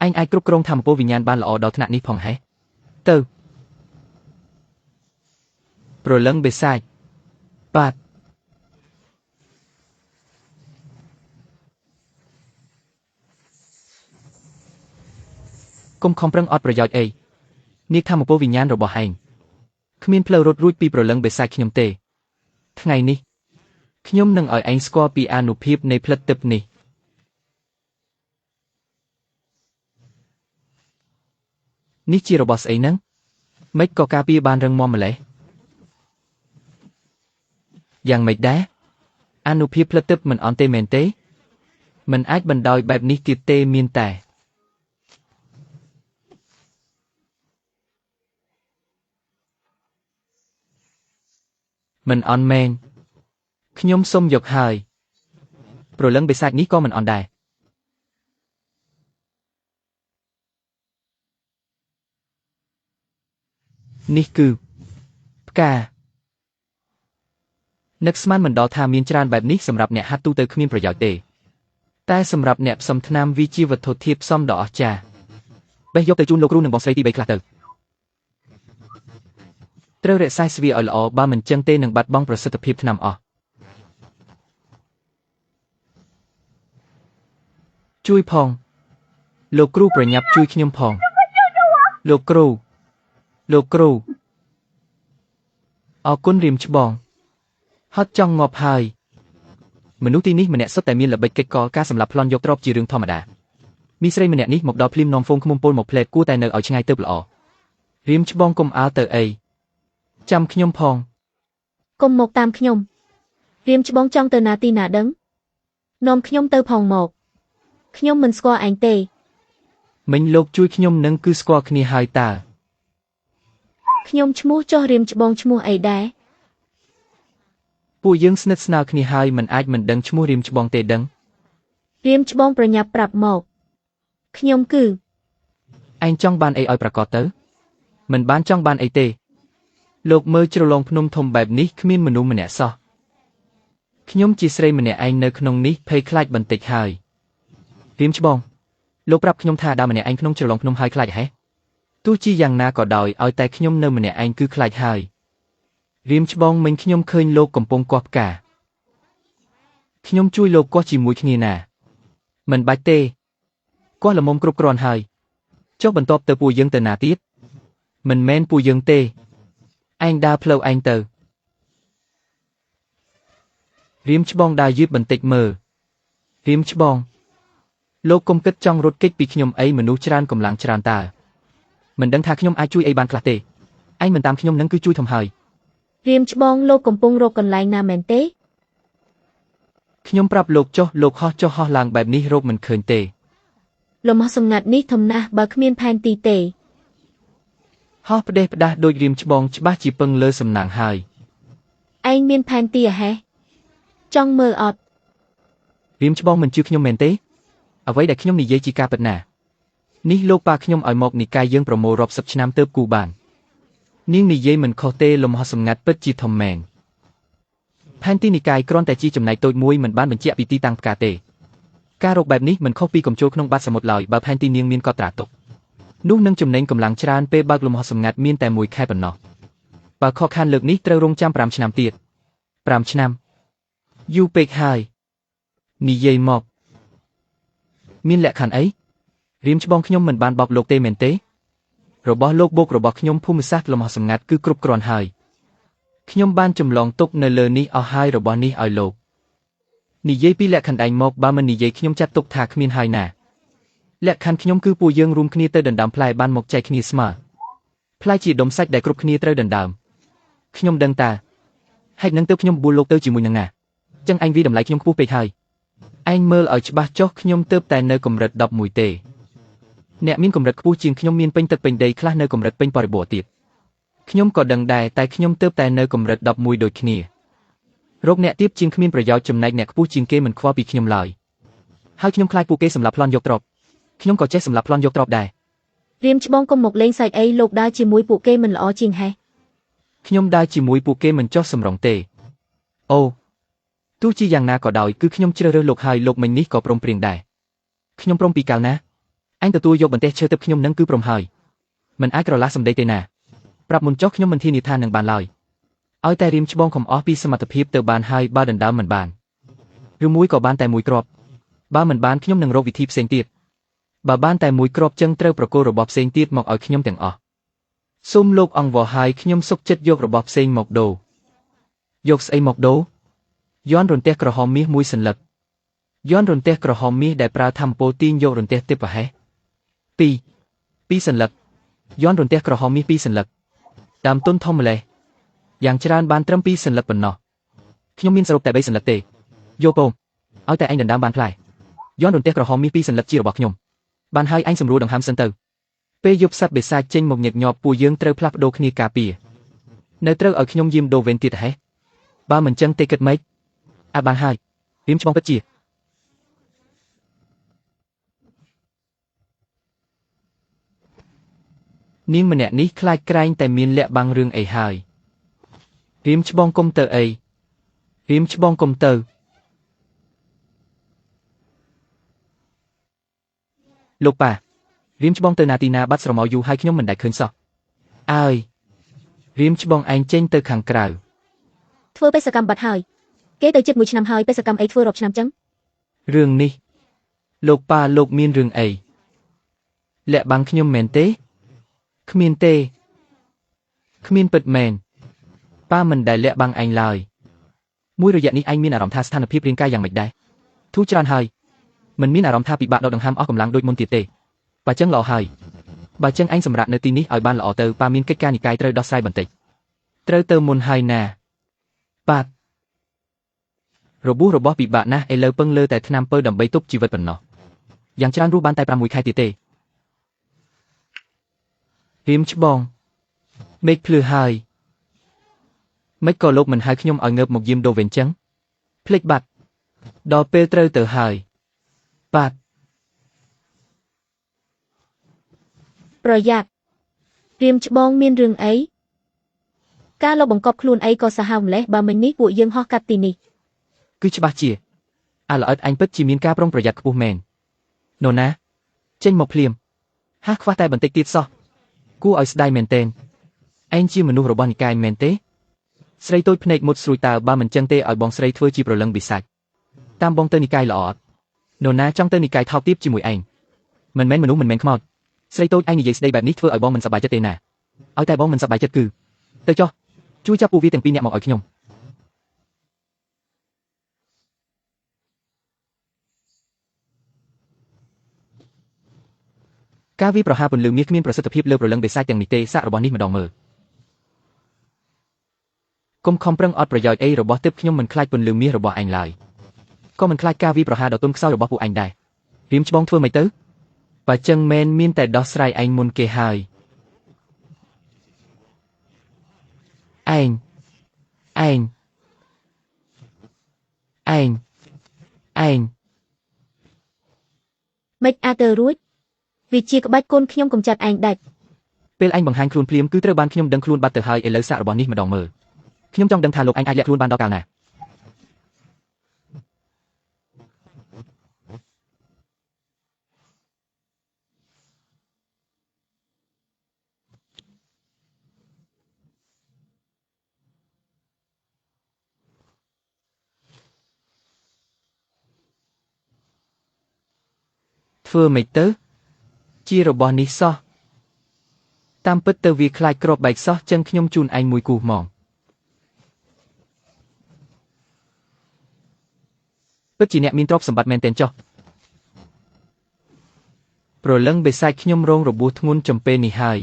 ឯងអាចគ្រប់គ្រងធម្មពលវិញ្ញាណបានល្អដល់ថ្នាក់នេះផងហេះទៅប្រលឹងបិសាចបាទគុំខំប្រឹងអត់ប្រយោជន៍អីនាងធម្មពលវិញ្ញាណរបស់ឯងគ្មានផ្លូវរត់រួចពីប្រលឹងបិសាចខ្ញុំទេថ្ងៃនេះខ្ញុំនឹងឲ្យឯងស្គាល់ពីអានុភាពនៃផ្លិតទឹកនេះនេះជារបស់ស្អីហ្នឹងម៉េចក៏ការពារបានរឹងមាំម្ល៉េះយ៉ាងម៉េចដែរអានុភាពផ្លិតទឹកមិនអន់ទេមែនទេមិនអាចបណ្ដោយបែបនេះទៀតទេមានតែមិនអន់មែនខ្ញុំសុំយកហើយប្រលឹងបិសាចនេះក៏មិនអន់ដែរនេះគឺផ្កានឹកស្មានមិនដល់ថាមានច្រើនបែបនេះសម្រាប់អ្នកហាត់ទូទៅគ្មានប្រយោជន៍ទេតែសម្រាប់អ្នកផ្សំថ្នាំវាជាវត្ថុធាតុផ្សំដ៏អស្ចារ្យបេះយកទៅជូនលោកគ្រូនិងបងស្រីទី3ខ្លះទៅត្រូវរក្សាស្វាឲ្យល្អបើមិនចឹងទេនឹងបាត់បង់ប្រសិទ្ធភាពថ្នាំអស់ជួយផងលោកគ្រូប្រញាប់ជួយខ្ញុំផងលោកគ្រូលោកគ្រូអរគុណរៀមច្បងហត់ចង់ងាប់ហើយ មនុស្សទីនេះម្នាក់សុទ្ធតែមានល្បិចកិច្ចកការសម្លាប់ប្លន់យកទ្រព្យជារឿងធម្មតាមីស្រីម្នាក់នេះមកដល់ភ្លាមនាំហ្វូងឃ្មុំពលមកផ្លែតគួរតែនៅឲ្យឆ្ងាយទៅល្អរៀមច្បងកុំអាលទៅអីចាំខ្ញុំផងកុំមកតាមខ្ញុំរៀមច្បងចង់ទៅណាទីណាដឹងនាំខ្ញុំទៅផងមកខ្ញុំមិនស្គាល់ឯងទេមិញលោកជួយខ្ញុំនឹងគឺស្គាល់គ្នាហើយតើខ្ញុំឈ្មោះចុះរៀមច្បងឈ្មោះអីដែរពួកយើងស្និទ្ធស្នាលគ្នាហើយមិនអាចមិនដឹងឈ្មោះរៀមច្បងទេដឹងរៀមច្បងប្រញាប់ប្រាប់មកខ្ញុំគឺឯងចង់បានអីឲ្យប្រកបទៅមិនបានចង់បានអីទេលោកមើលជ្រលងភ្នំធំបែបនេះគ្មានមនុស្សម្នាក់សោះខ្ញុំជាស្រីម្នាក់ឯងនៅក្នុងនេះភ័យខ្លាចបន្តិចហើយរៀមច្បងលោកប្រាប់ខ្ញុំថាដើរម្នាក់ឯងក្នុងជ្រលងភ្នំហើយខ្លាចហេះទោះជាយ៉ាងណាក៏ដោយឲ្យតែខ្ញុំនៅម្នាក់ឯងគឺខ្លាចហើយរៀមច្បងមិញខ្ញុំឃើញលោកកំពុងគាស់ផ្កាខ្ញុំជួយលោកគាស់ជាមួយគ្នាណាមិនបាច់ទេគាស់ល្មមគ្រប់គ្រាន់ហើយចុះបន្ទាប់ទៅពួកយើងទៅណាទៀតមិនមែនពួកយើងទេឯងដើរផ្លូវឯងទៅរៀមច្បងដើរយឺតបន្តិចមើលរៀមច្បងលោកកុំគិតចង់រត់គេចពីខ្ញុំអីមនុស្សច្រើនកម្លាំងច្រើនតើមិនដឹងថាខ្ញុំអាចជួយអីបានខ្លះទេឯងមិនតាមខ្ញុំនឹងគឺជួយធំហើយរៀមច្បងលោកកំពុងរកកន្លែងណាមែនទេខ្ញុំប្រាប់លោកចុះលោកហោះចុះហោះឡើងបែបនេះរកមិនឃើញទេលំហសម្ងាត់នេះធំណាស់បើគ្មានផែនទីទេហោះផ្ដេសផ្ដាស់ដូចរៀមច្បងច្បាស់ជាពឹងលើសំណាងហើយឯងមានផែនទីអហេះចង់មើលអត់រៀមច្បងមិនជឿខ្ញុំមែនទេអ្វីដែលខ្ញុំនិយាយជាការពិតណានេះលោកប៉ាខ្ញុំឲ្យមកនិកាយយើងប្រមូលរាប់សិបឆ្នាំទើបគូបាននាងនិយាយមិនខុសទេលំហសម្ងាត់ពិតជាធំមែនផែនទីនិកាយគ្រាន់តែជាចំណែកតូចមួយមិនបានបញ្ជាក់ពីទីតាំងផ្កាទេការរកបែបនេះមិនខុសពីកំជោលក្នុងបាតសមុទ្រឡើយបើផែនទីនាងមានកត់ត្រាទុកនោះនឹងចំណេញកម្លាំងច្រើនពេលបើកលំហសម្ងាត់មានតែមួយខែប៉ុណ្ណោះបើខកខានលើកនេះត្រូវរងចាំ5ឆ្នាំទៀត5ឆ្នាំយូរពេកហើយនិយាយមកមានលក្ខខណ្ឌអីរៀមច្បងខ្ញុំមិនបានបោកលោកទេមែនទេរបស់លោកបូករបស់ខ្ញុំភូមិសាស្ត្រលំហសម្ងាត់គឺគ្រប់គ្រាន់ហើយខ្ញុំបានចម្លងទុកនៅលើនេះអស់ហើយរបស់នេះឲ្យលោកនិយាយពីលក្ខខណ្ឌឯងមកបើមិននិយាយខ្ញុំចាត់ទុកថាគ្មានហើយណាលក្ខខណ្ឌខ្ញុំគឺពួកយើងរួមគ្នាទៅដណ្ដើមផ្លែបានមកចែកគ្នាស្មើផ្លែជាដុំសាច់ដែលគ្រប់គ្នាត្រូវដណ្ដើមខ្ញុំដឹងតាហេតុនឹងទើបខ្ញុំបួលលោកទៅជាមួយនឹងណាចឹងឯងវាតម្លៃខ្ញុំខ្ពស់ពេកហើយឯងមើលឲ្យច្បាស់ចុះខ្ញុំទើបតែនៅកម្រិត11ទេអ្នកមានកម្រិតខ្ពស់ជាងខ្ញុំមានពេញទឹកពេញដីខ្លះនៅកម្រិតពេញបរិបូរណ៍ទៀតខ្ញុំក៏ដឹងដែរតែខ្ញុំទើបតែនៅកម្រិត11ដូចគ្នារកអ្នកទៀបជាងគ្មានប្រយោជន៍ចំណែកអ្នកខ្ពស់ជាងគេមិនខ្វល់ពីខ្ញុំឡើយហើយខ្ញុំខ្លាចពួកគេសម្លាប់ប្លន់យកទ្រព្យខ្ញុំក៏ចេះសម្លាប់ប្លន់យកទ្រព្យដែររៀមច្បងកុំមកលេងសើចអីលោកដើរជាមួយពួកគេមិនល្អជាងហេះខ្ញុំដើរជាមួយពួកគេមិនចុះសម្រុងទេអូទោះជាយ៉ាងណាក៏ដោយគឺខ្ញុំជ្រើសរើសលោកហើយលោកមិញនេះក៏ព្រមព្រៀងដែរខ្ញុំព្រមពីកាលណាឯងទទួលយកបន្ទះឈើទឹកខ្ញុំនឹងគឺព្រមហើយមិនអាចក្រឡាស់សម្ដីទេណាប្រាប់មុនចុះខ្ញុំមិនធានាថានឹងបានឡើយឲ្យតែរៀមច្បងខំអស់ពីសមត្ថភាពទៅបានហើយបើដណ្ដើមមិនបានឬមួយក៏បានតែមួយគ្រាប់បើមិនបានខ្ញុំនឹងរកវិធីផ្សេងទៀតបើបានតែមួយគ្រាប់ចឹងត្រូវប្រគល់របស់ផ្សេងទៀតមកឲ្យខ្ញុំទាំងអស់សូមលោកអង្វរហើយខ្ញុំសុខចិត្តយករបស់ផ្សេងមកដូរយកស្អីមកដូរយន់រន្ទះក្រហមមាសមួយសន្លឹកយន់រន្ទះក្រហមមាសដែលប្រើធម្មពលទាញយករន្ទះទេពប្រហែស2សន្លឹកយន់រន្ទះក្រហមមាស2សន្លឹកដើមទុនធំម្លេះយ៉ាងច្រើនបានត្រឹម2សន្លឹកប៉ុណ្ណោះខ្ញុំមានសរុបតែ3សន្លឹកទេយកពងឲ្យតែឯងដណ្ដើមបានផ្លែយន់រន្ទះក្រហមមាស2សន្លឹកជារបស់ខ្ញុំបានហើយឯងសម្រួលដង្ហើមសិនទៅពេលយប់សត្វបិសាចចេញមកញឹកញាប់ពួកយើងត្រូវផ្លាស់ប្ដូរគ្នាការពារនៅត្រូវឲ្យខ្ញុំយាមដូរវេនទៀតហេះបើមិនចឹងទេគិតម៉េចអាចបានហើយរៀមច្បងពិតជានាងម្នាក់នេះខ្លាចក្រែងតែមានលាក់បាំងរឿងអីហើយរៀមច្បងកុំទៅអីរៀមច្បងកុំទៅលោកប៉ារៀមច្បងទៅណាទីណាបាត់ស្រមោលយូរហើយខ្ញុំមិនដែលឃើញសោះអើយរៀមច្បងឯងចេញទៅខាងក្រៅធ្វើបេសកម្មបាត់ហើយគេទៅជិតមួយឆ្នាំហើយបេសកម្មអីធ្វើរាប់ឆ្នាំចឹងរឿងនេះលោកប៉ាលោកមានរឿងអីលាក់បាំងខ្ញុំមែនទេគ្មានទេគ្មានពិតមែនប៉ាមិនដែលលាក់បាំងឯងឡើយ មួយរយៈនេះឯងមានអារម្មណ៍ថាស្ថានភាពរាងកាយយ៉ាងម៉េចដែរធូរច្រើនហើយមិនមានអារម្មណ៍ថាពិបាកដកដង្ហើមអស់កម្លាំងដូចមុនទៀតទេបើចឹងល្អហើយបើចឹងឯងសម្រាប់នៅទីនេះឲ្យបានល្អទៅប៉ាមានកិច្ចការនិកាយត្រូវដោះស្រាយបន្តិចត្រូវទៅមុនហើយណាបាទរបួសរបស់ពិបាកណាស់ឥឡូវពឹងលើតែថ្នាំពៅដើម្បីទប់ជីវិតប៉ុណ្ណោះយ៉ាងច្រើនរស់បានតែ6ខែទៀតទេរៀមច្បងមេឃភ្លឺហើយមិនក៏លោកមិនហៅខ្ញុំឲ្យងើបមកយាមដូរវិញចឹងភ្លេចបាត់ដល់ពេលត្រូវទៅហើយបាទប្រយ័ត្នរៀមច្បងមានរឿងអីការលោកបង្កប់ខ្លួនអីក៏សាហាវម្លេះបើមិននេះពួកយើងហោះកាត់ទីនេះគឺច្បាស់ជាអាល្អិតអញពិតជាមានការប្រុងប្រយ័ត្នខ្ពស់មែនណូណាចេញមកភ្លាមហាស់ខ្វះតែបន្តិចទៀតសោះគួរឲ្យស្ដាយមែនទែនឯងជាមនុស្សរបស់និកាយមែនទេស្រីតូចភ្នែកមុតស្រួយតើបើមិនចឹងទេឲ្យបងស្រីធ្វើជាប្រលឹងបិសាចតាមបងទៅនិកាយល្អអត់ណូណាចង់ទៅនិកាយថោកទាបជាមួយឯងមិនមែនមនុស្សមិនមែនខ្មោចស្រីតូចឯងនិយាយស្ដីបែបនេះធ្វើឲ្យបងមិនសប្បាយចិត្តទេណាឲ្យតែបងមិនសប្បាយចិត្តគឺទៅចុះជួយចាប់ពួកវាទាំងពីរនាក់មកឲ្យខ្ញុំការវាយប្រហារពន្លឺមាសគ្មានប្រសិទ្ធភាពលើប្រលឹងបិសាចទាំងនេះទេសាករបស់នេះម្ដងមើលកុំខំប្រឹងអត់ប្រយោជន៍អីរបស់ទើបខ្ញុំមិនខ្លាចពន្លឺមាសរបស់ឯងឡើយក៏មិនខ្លាចការវាយប្រហារដ៏ទន់ខ្សោយរបស់ពួកឯងដែររៀមច្បងធ្វើមិនទៅបើចឹងមែនមានតែដោះស្រាយឯងមុនគេហើយឯងឯងឯងឯងមិនអាចទៅរួចវាជាក្បាច់កូនខ្ញុំកំចាត់ឯងដាច់ពេលឯងបង្ហាញខ្លួនភ្លាមគឺត្រូវបានខ្ញុំដឹងខ្លួនបាត់ទៅហើយឥឡូវសាករបស់នេះម្ដងមើលខ្ញុំចង់ដឹងថាលោកឯងអាចលាក់ខ្លួនបានដល់កាលណាធ្វើម៉េចទៅជារបស់នេះសោះតាមពិតទៅវាខ្លាចគ្រាប់បែកសោះចឹងខ្ញុំជូនឯងមួយគូហ្មងពិតជាអ្នកមានទ្រព្យសម្បត្តិមែនទែនចុះប្រលឹងបិសាចខ្ញុំរងរបួសធ្ងន់ចំពេលនេះហើយ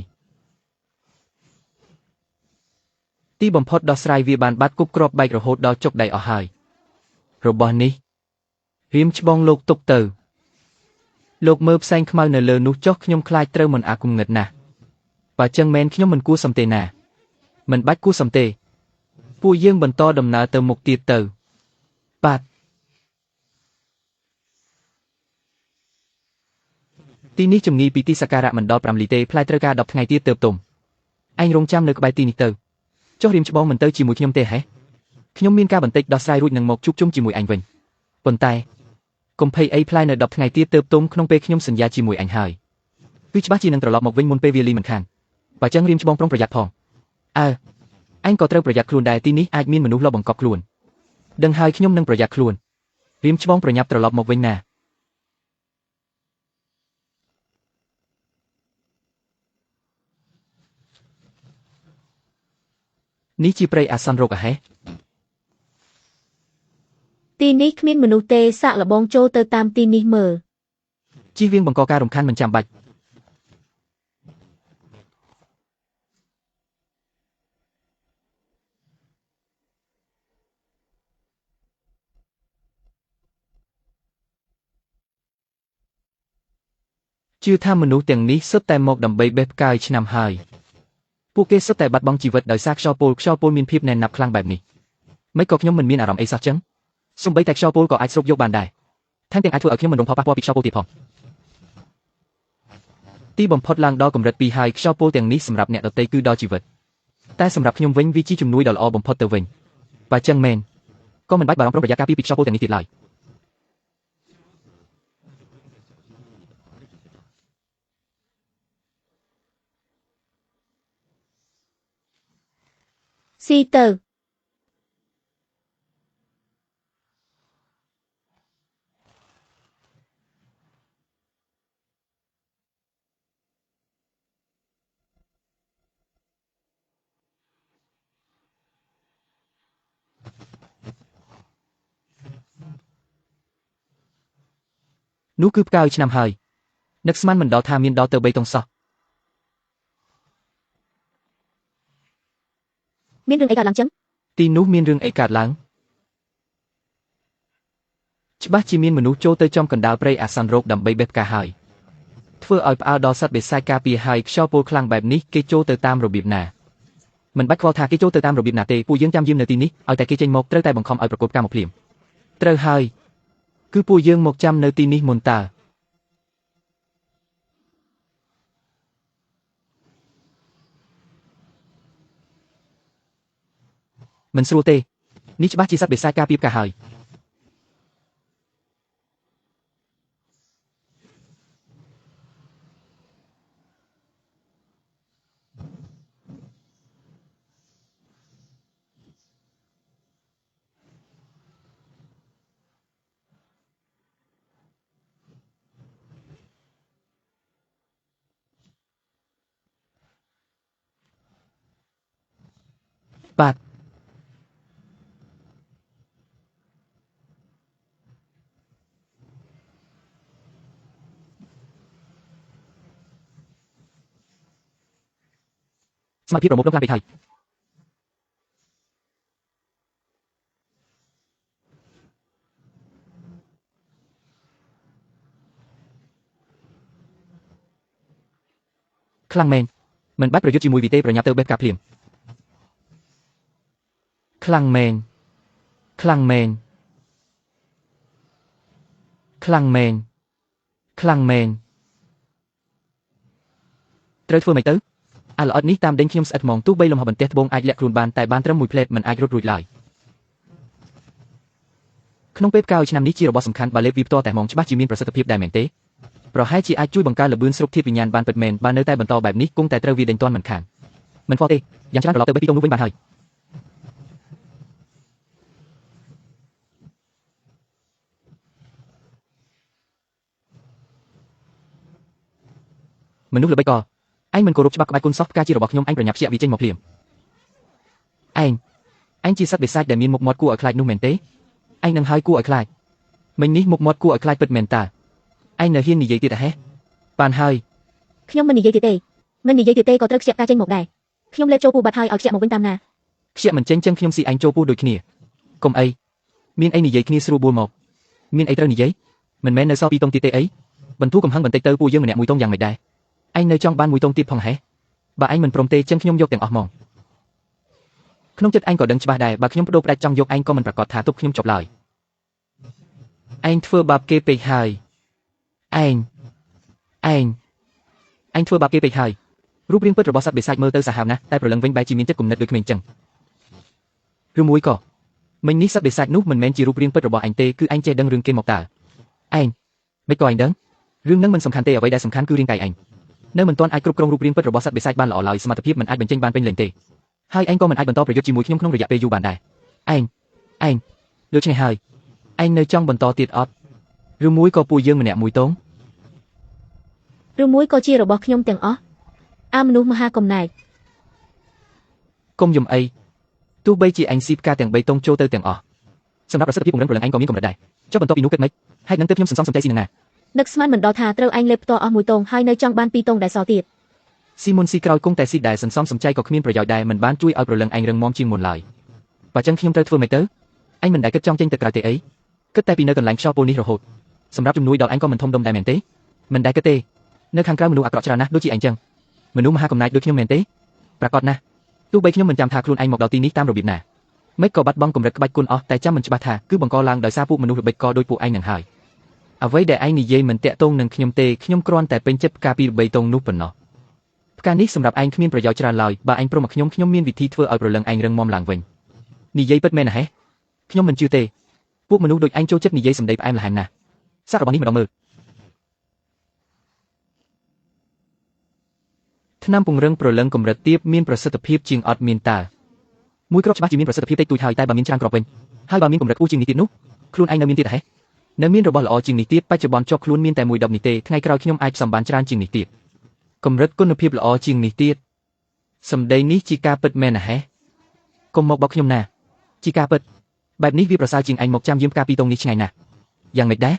ទីបំផុតដោះស្រាយវាបានបាត់គប់គ្រាប់បែករហូតដល់ចុកដៃអស់ហើយរបស់នេះរៀមច្បងលោកទុកទៅលោកមើលផ្សែងខ្មៅនៅលើនោះចុះខ្ញុំខ្លាចត្រូវមិនអាគមងឹតណាស់បើចឹងមែនខ្ញុំមិនគួរសំទេណាមិនបាច់គួរសំទេពួកយើងបន្តដំណើរទៅមុខទៀតទៅបាទទីនេះជំងឺពីទីសក្ការៈមិនដល់5លីទេផ្លែត្រូវការ10ថ្ងៃទៀតទើបទុំឯងរងចាំនៅក្បែរទីនេះទៅចុះរៀមច្បងមិនទៅជាមួយខ្ញុំទេហេខ្ញុំមានការបន្តិចដោះស្រាយរួចនឹងមកជួបជុំជាមួយឯងវិញប៉ុន្តែកុំភ័យអីផ្លែនៅ10ថ្ងៃទៀតទើបទុំក្នុងពេលខ្ញុំសន្យាជាមួយអញហើយគឺច្បាស់ជានឹងត្រឡប់មកវិញមុនពេលវាលីមិនខានបើចឹងរៀមច្បងប្រុងប្រយ័ត្នផងអើអញក៏ត្រូវប្រយ័ត្នខ្លួនដែរទីនេះអាចមានមនុស្សលបបង្កប់ខ្លួនដឹងហើយខ្ញុំនឹងប្រយ័ត្នខ្លួនរៀមច្បងប្រញាប់ត្រឡប់មកវិញណានេះជាព្រៃអាសន្នរោគអហេទីនេះគ្មានមនុស្សទេសាកល្បងចូលទៅតាមទីនេះមើលជិះវៀងបង្កការរំខានមិនចាំបាច់ជឿថាមនុស្សទាំងនេះសុទ្ធតែមកដើម្បីបេះផ្កាយឆ្នាំហើយពួកគេសុទ្ធតែបាត់បង់ជីវិតដោយសារខ្យល់ពុលមានភាពណែនណាប់ខ្លាំងបែបនេះមិនក៏ខ្ញុំមិនមានអារម្មណ៍អីសោះចឹងសូម្បីតែខ្យល់ពុលក៏អាចស្រូបយកបានដែរថែមទាំងអាចធ្វើឲ្យខ្ញុំមិនរងផលប៉ះពាល់ពីខ្យល់ពុលទៀតផងទីបំផុតឡើងដល់កម្រិត2ហើយខ្យល់ពុលទាំងនេះសម្រាប់អ្នកដទៃគឺដល់ជីវិតតែសម្រាប់ខ្ញុំវិញវាជាជំនួយដ៏ល្អបំផុតទៅវិញបើចឹងមែនក៏មិនបាច់បារម្ភប្រុងប្រយ័ត្នការពារពីខ្យល់ពុលទាំងនេះទៀតឡើយស៊ីទៅ នោះគឺផ្កាយឆ្នាំហើយនឹកស្មានមិនដល់ថាមានដល់ទៅ3តុងសោះ មានរឿងអីកើតឡើងចឹង ទីនោះមានរឿងអីកើតឡើងច្បាស់ជាមានមនុស្សចូលទៅចំកណ្ដាលព្រៃអាសន្នរោគដើម្បីបេះផ្កាហើយធ្វើឲ្យផ្អើលដល់សត្វបិសាចការពារហើយខ្យល់ពុលខ្លាំងបែបនេះគេចូលទៅតាមរបៀបណាមិនបាច់ខ្វល់ថាគេចូលទៅតាមរបៀបណាទេពួកយើងចាំយាមនៅទីនេះឲ្យតែគេចេញមកត្រូវតែបង្ខំឲ្យប្រកួតផ្កាមកភ្លាមត្រូវហើយគឺពួកយើងមកចាំនៅទីនេះមុនតើមិនស្រួលទេនេះច្បាស់ជាសត្វបិសាចការពារផ្កាហើយបាទស្មារតីប្រមូលផ្ដុំខ្លាំងពេកហើយខ្លាំងមែនមិនបាច់ប្រយុទ្ធជាមួយវីទេប្រញាប់ទៅបេះផ្កាភ្លាមខ្លាំងមែនខ្លាំងមែនខ្លាំងមែនខ្លាំងមែនត្រូវធ្វើម៉េចទៅអាល្អិតនេះតាមដេញខ្ញុំស្អិតហ្មងទោះបីលំហបន្ទះត្បូងអាចលាក់ខ្លួនបានតែបានត្រឹមមួយផ្លែតមិនអាចរត់រួចឡើយក្នុងពេលផ្កាយឆ្នាំនេះជារបស់សំខាន់បើលេបវាផ្ទាល់តែហ្មងច្បាស់ជាមានប្រសិទ្ធភាពដែរមែនទេប្រហែលជាអាចជួយបង្កើនល្បឿនស្រូបធាតុវិញ្ញាណបានពិតមែនបើនៅតែបន្តបែបនេះគង់តែត្រូវវាដេញទាន់មិនខានមិនខ្វល់ទេយ៉ាងច្រើនត្រឡប់ទៅបេះពីតុងនោះវិញបានហើយមនុស្សល្បិចកលឯងមិនគោរពច្បាប់ក្បាច់គុណសោះផ្កាជារបស់ខ្ញុំឯងប្រញាប់ខ្ជាក់វាចេញមកភ្លាមឯងជាសត្វបិសាចដែលមានមុខមាត់គួរឲ្យខ្លាចនោះមែនទេឯងនឹងហើយគួរឲ្យខ្លាចមិញនេះមុខមាត់គួរឲ្យខ្លាចពិតមែនតើឯងនៅហ៊ាននិយាយទៀតហេះបានហើយខ្ញុំមិននិយាយទៀតទេមិននិយាយទៀតទេក៏ត្រូវខ្ជាក់ផ្កាចេញមកដែរខ្ញុំលេបចូលពោះបាត់ហើយឲ្យខ្ជាក់មកវិញតាមណាខ្ជាក់មិនចេញចឹងខ្ញុំស៊ីឯងចូលពោះដូចគ្នាកុំអីមានអីនិយាយគ្នាស្រួលបួលមកមានអីត្រូវនិយាយមិនមែននៅសល់ពីតុងទៀតទេអីបន្ធូរកំហឹងបន្តិចទៅពួកយើងម្នាក់មួយតុងយ៉ាងម៉េចដែរឯងនៅចង់បានមួយតុងទៀតផងហេះបើឯងមិនព្រមទេចឹងខ្ញុំយកទាំងអស់ហ្មងក្នុងចិត្តឯងក៏ដឹងច្បាស់ដែរបើខ្ញុំបដូរផ្ដាច់ចង់យកឯងក៏មិនប្រកាសថាទប់ខ្ញុំចប់ឡើយឯងធ្វើបាបគេពេកហើយឯងឯងធ្វើបាបគេពេកហើយរូបរាងពិតរបស់សត្វបិសាចមើលទៅសាហាវណាស់តែប្រលឹងវិញបែរជាមានចិត្តគំនិតដូចក្មេងចឹងឬមួយក៏មិញនេះសត្វបិសាចនោះមិនមែនជារូបរាងពិតរបស់ឯងទេគឺឯងចេះដឹងរឿងគេមកតើឯងមិនក៏ឯងដឹងរឿងនឹងមិនសំខាន់ទេអ្វីដែលសំខាន់គឺរាងកាយឯងនៅមិនទាន់អាចគ្រប់គ្រងរូបរាងពិតរបស់សត្វបិសាចបានល្អឡើយសមត្ថភាពមិនអាចបញ្ចេញបានពេញលេញទេហើយឯងក៏មិនអាចបន្តប្រយុទ្ធជាមួយខ្ញុំក្នុងរយៈពេលយូរបានដែរឯងដូច្នេះហើយឯងនៅចង់បន្តទៀតអត់ឬមួយក៏ពួកយើងម្នាក់មួយតុងឬមួយក៏ជារបស់ខ្ញុំទាំងអស់អាមនុស្សមហាកំណែកកុំយំអីទោះបីជាឯងស៊ីផ្កាទាំង3តុងចូលទៅទាំងអស់សម្រាប់ប្រសិទ្ធភាពពង្រឹងព្រលឹងឯងក៏មានកម្រិតដែរចុះបន្ទាប់ពីនោះគិតម៉េចហេតុនឹងទើបខ្ញុំសន្សំសំចៃស៊ីនឹងណានឹកស្មានមិនដល់ថាត្រូវឯងលេបផ្ទាល់អស់មួយតុងហើយនៅចង់បានពីរតុងដែលសល់ទៀតស៊ីមុនស៊ីក្រោយគង់តែស៊ីដែរសន្សំសំចៃក៏គ្មានប្រយោជន៍ដែរមិនបានជួយឲ្យព្រលឹងឯងរឹងមាំជាងមុនឡើយបើចឹងខ្ញុំត្រូវធ្វើម៉េចទៅឯងមិនដែលគិតចង់ចេញទៅក្រៅទេអីគិតតែពីនៅកន្លែងខ្យល់ពុលនេះរហូតសម្រាប់ជំនួយដល់ឯងក៏មិនធំដុំដែរមែនទេមិនដែលគិតទេនៅខាងក្រៅមនុស្សអាក្រក់ច្រើនណាស់ដូចជាឯងចឹងមនុស្សមហាកំណាចដូចខ្ញុំមែនទេប្រាកដណាស់ទោះបីខ្ញុំមិនចាំថាខ្លួនឯងមកដល់ទីនេះតាមរបៀបណាមិនក៏បាត់បង់កម្រិតក្បាច់គុណអស់តែចាំមិនច្បាស់ថាគឺបង្កឡើងដោយសារពួកមនុស្សល្បិចកដូចពួកឯងនឹងហើយអ្វីដែលឯងនិយាយមិនតាក់ទងនឹងខ្ញុំទេខ្ញុំគ្រាន់តែពេញចិត្តផ្កាពី3តុងនោះប៉ុណ្ណោះផ្កានេះសម្រាប់ឯងគ្មានប្រយោជន៍ច្រើនឡើយបើឯងព្រមមកខ្ញុំខ្ញុំមានវិធីធ្វើឲ្យព្រលឹងឯងរឹងមាំឡើងវិញនិយាយពិតមែនណាហេះខ្ញុំមិនជឿទេពួកមនុស្សដូចឯងចូលចិត្តនិយាយសម្ដីផ្អែមល្ហែមណាស់សាករបស់នេះម្ដងមើលថ្នាំពង្រឹងព្រលឹងកម្រិតទាបមានប្រសិទ្ធភាពជាងអត់មានតើមួយគ្រាប់ច្បាស់ជាមានប្រសិទ្ធភាពតិចតួចហើយតែបើមានច្រើនគ្រាប់វិញហើយបើមានកម្រិតខ្ពស់ជាងនេះទៀតនោះខ្លួនឯងនៅមានទៀតហេះនៅមានរបស់ល្អជាងនេះទៀតបច្ចុប្បន្នជាប់ខ្លួនមានតែមួយដបនេះទេថ្ងៃក្រោយខ្ញុំអាចផ្សំបានច្រើនជាងនេះទៀតកម្រិតគុណភាពល្អជាងនេះទៀតសម្ដីនេះជាការពិតមែនណាហេះកុំមកបោកខ្ញុំណាជាការពិតបែបនេះវាប្រសើរជាងឯងមកចាំយាមផ្កាពីតុងនេះឆ្ងាយណាស់យ៉ាងម៉េចដែរ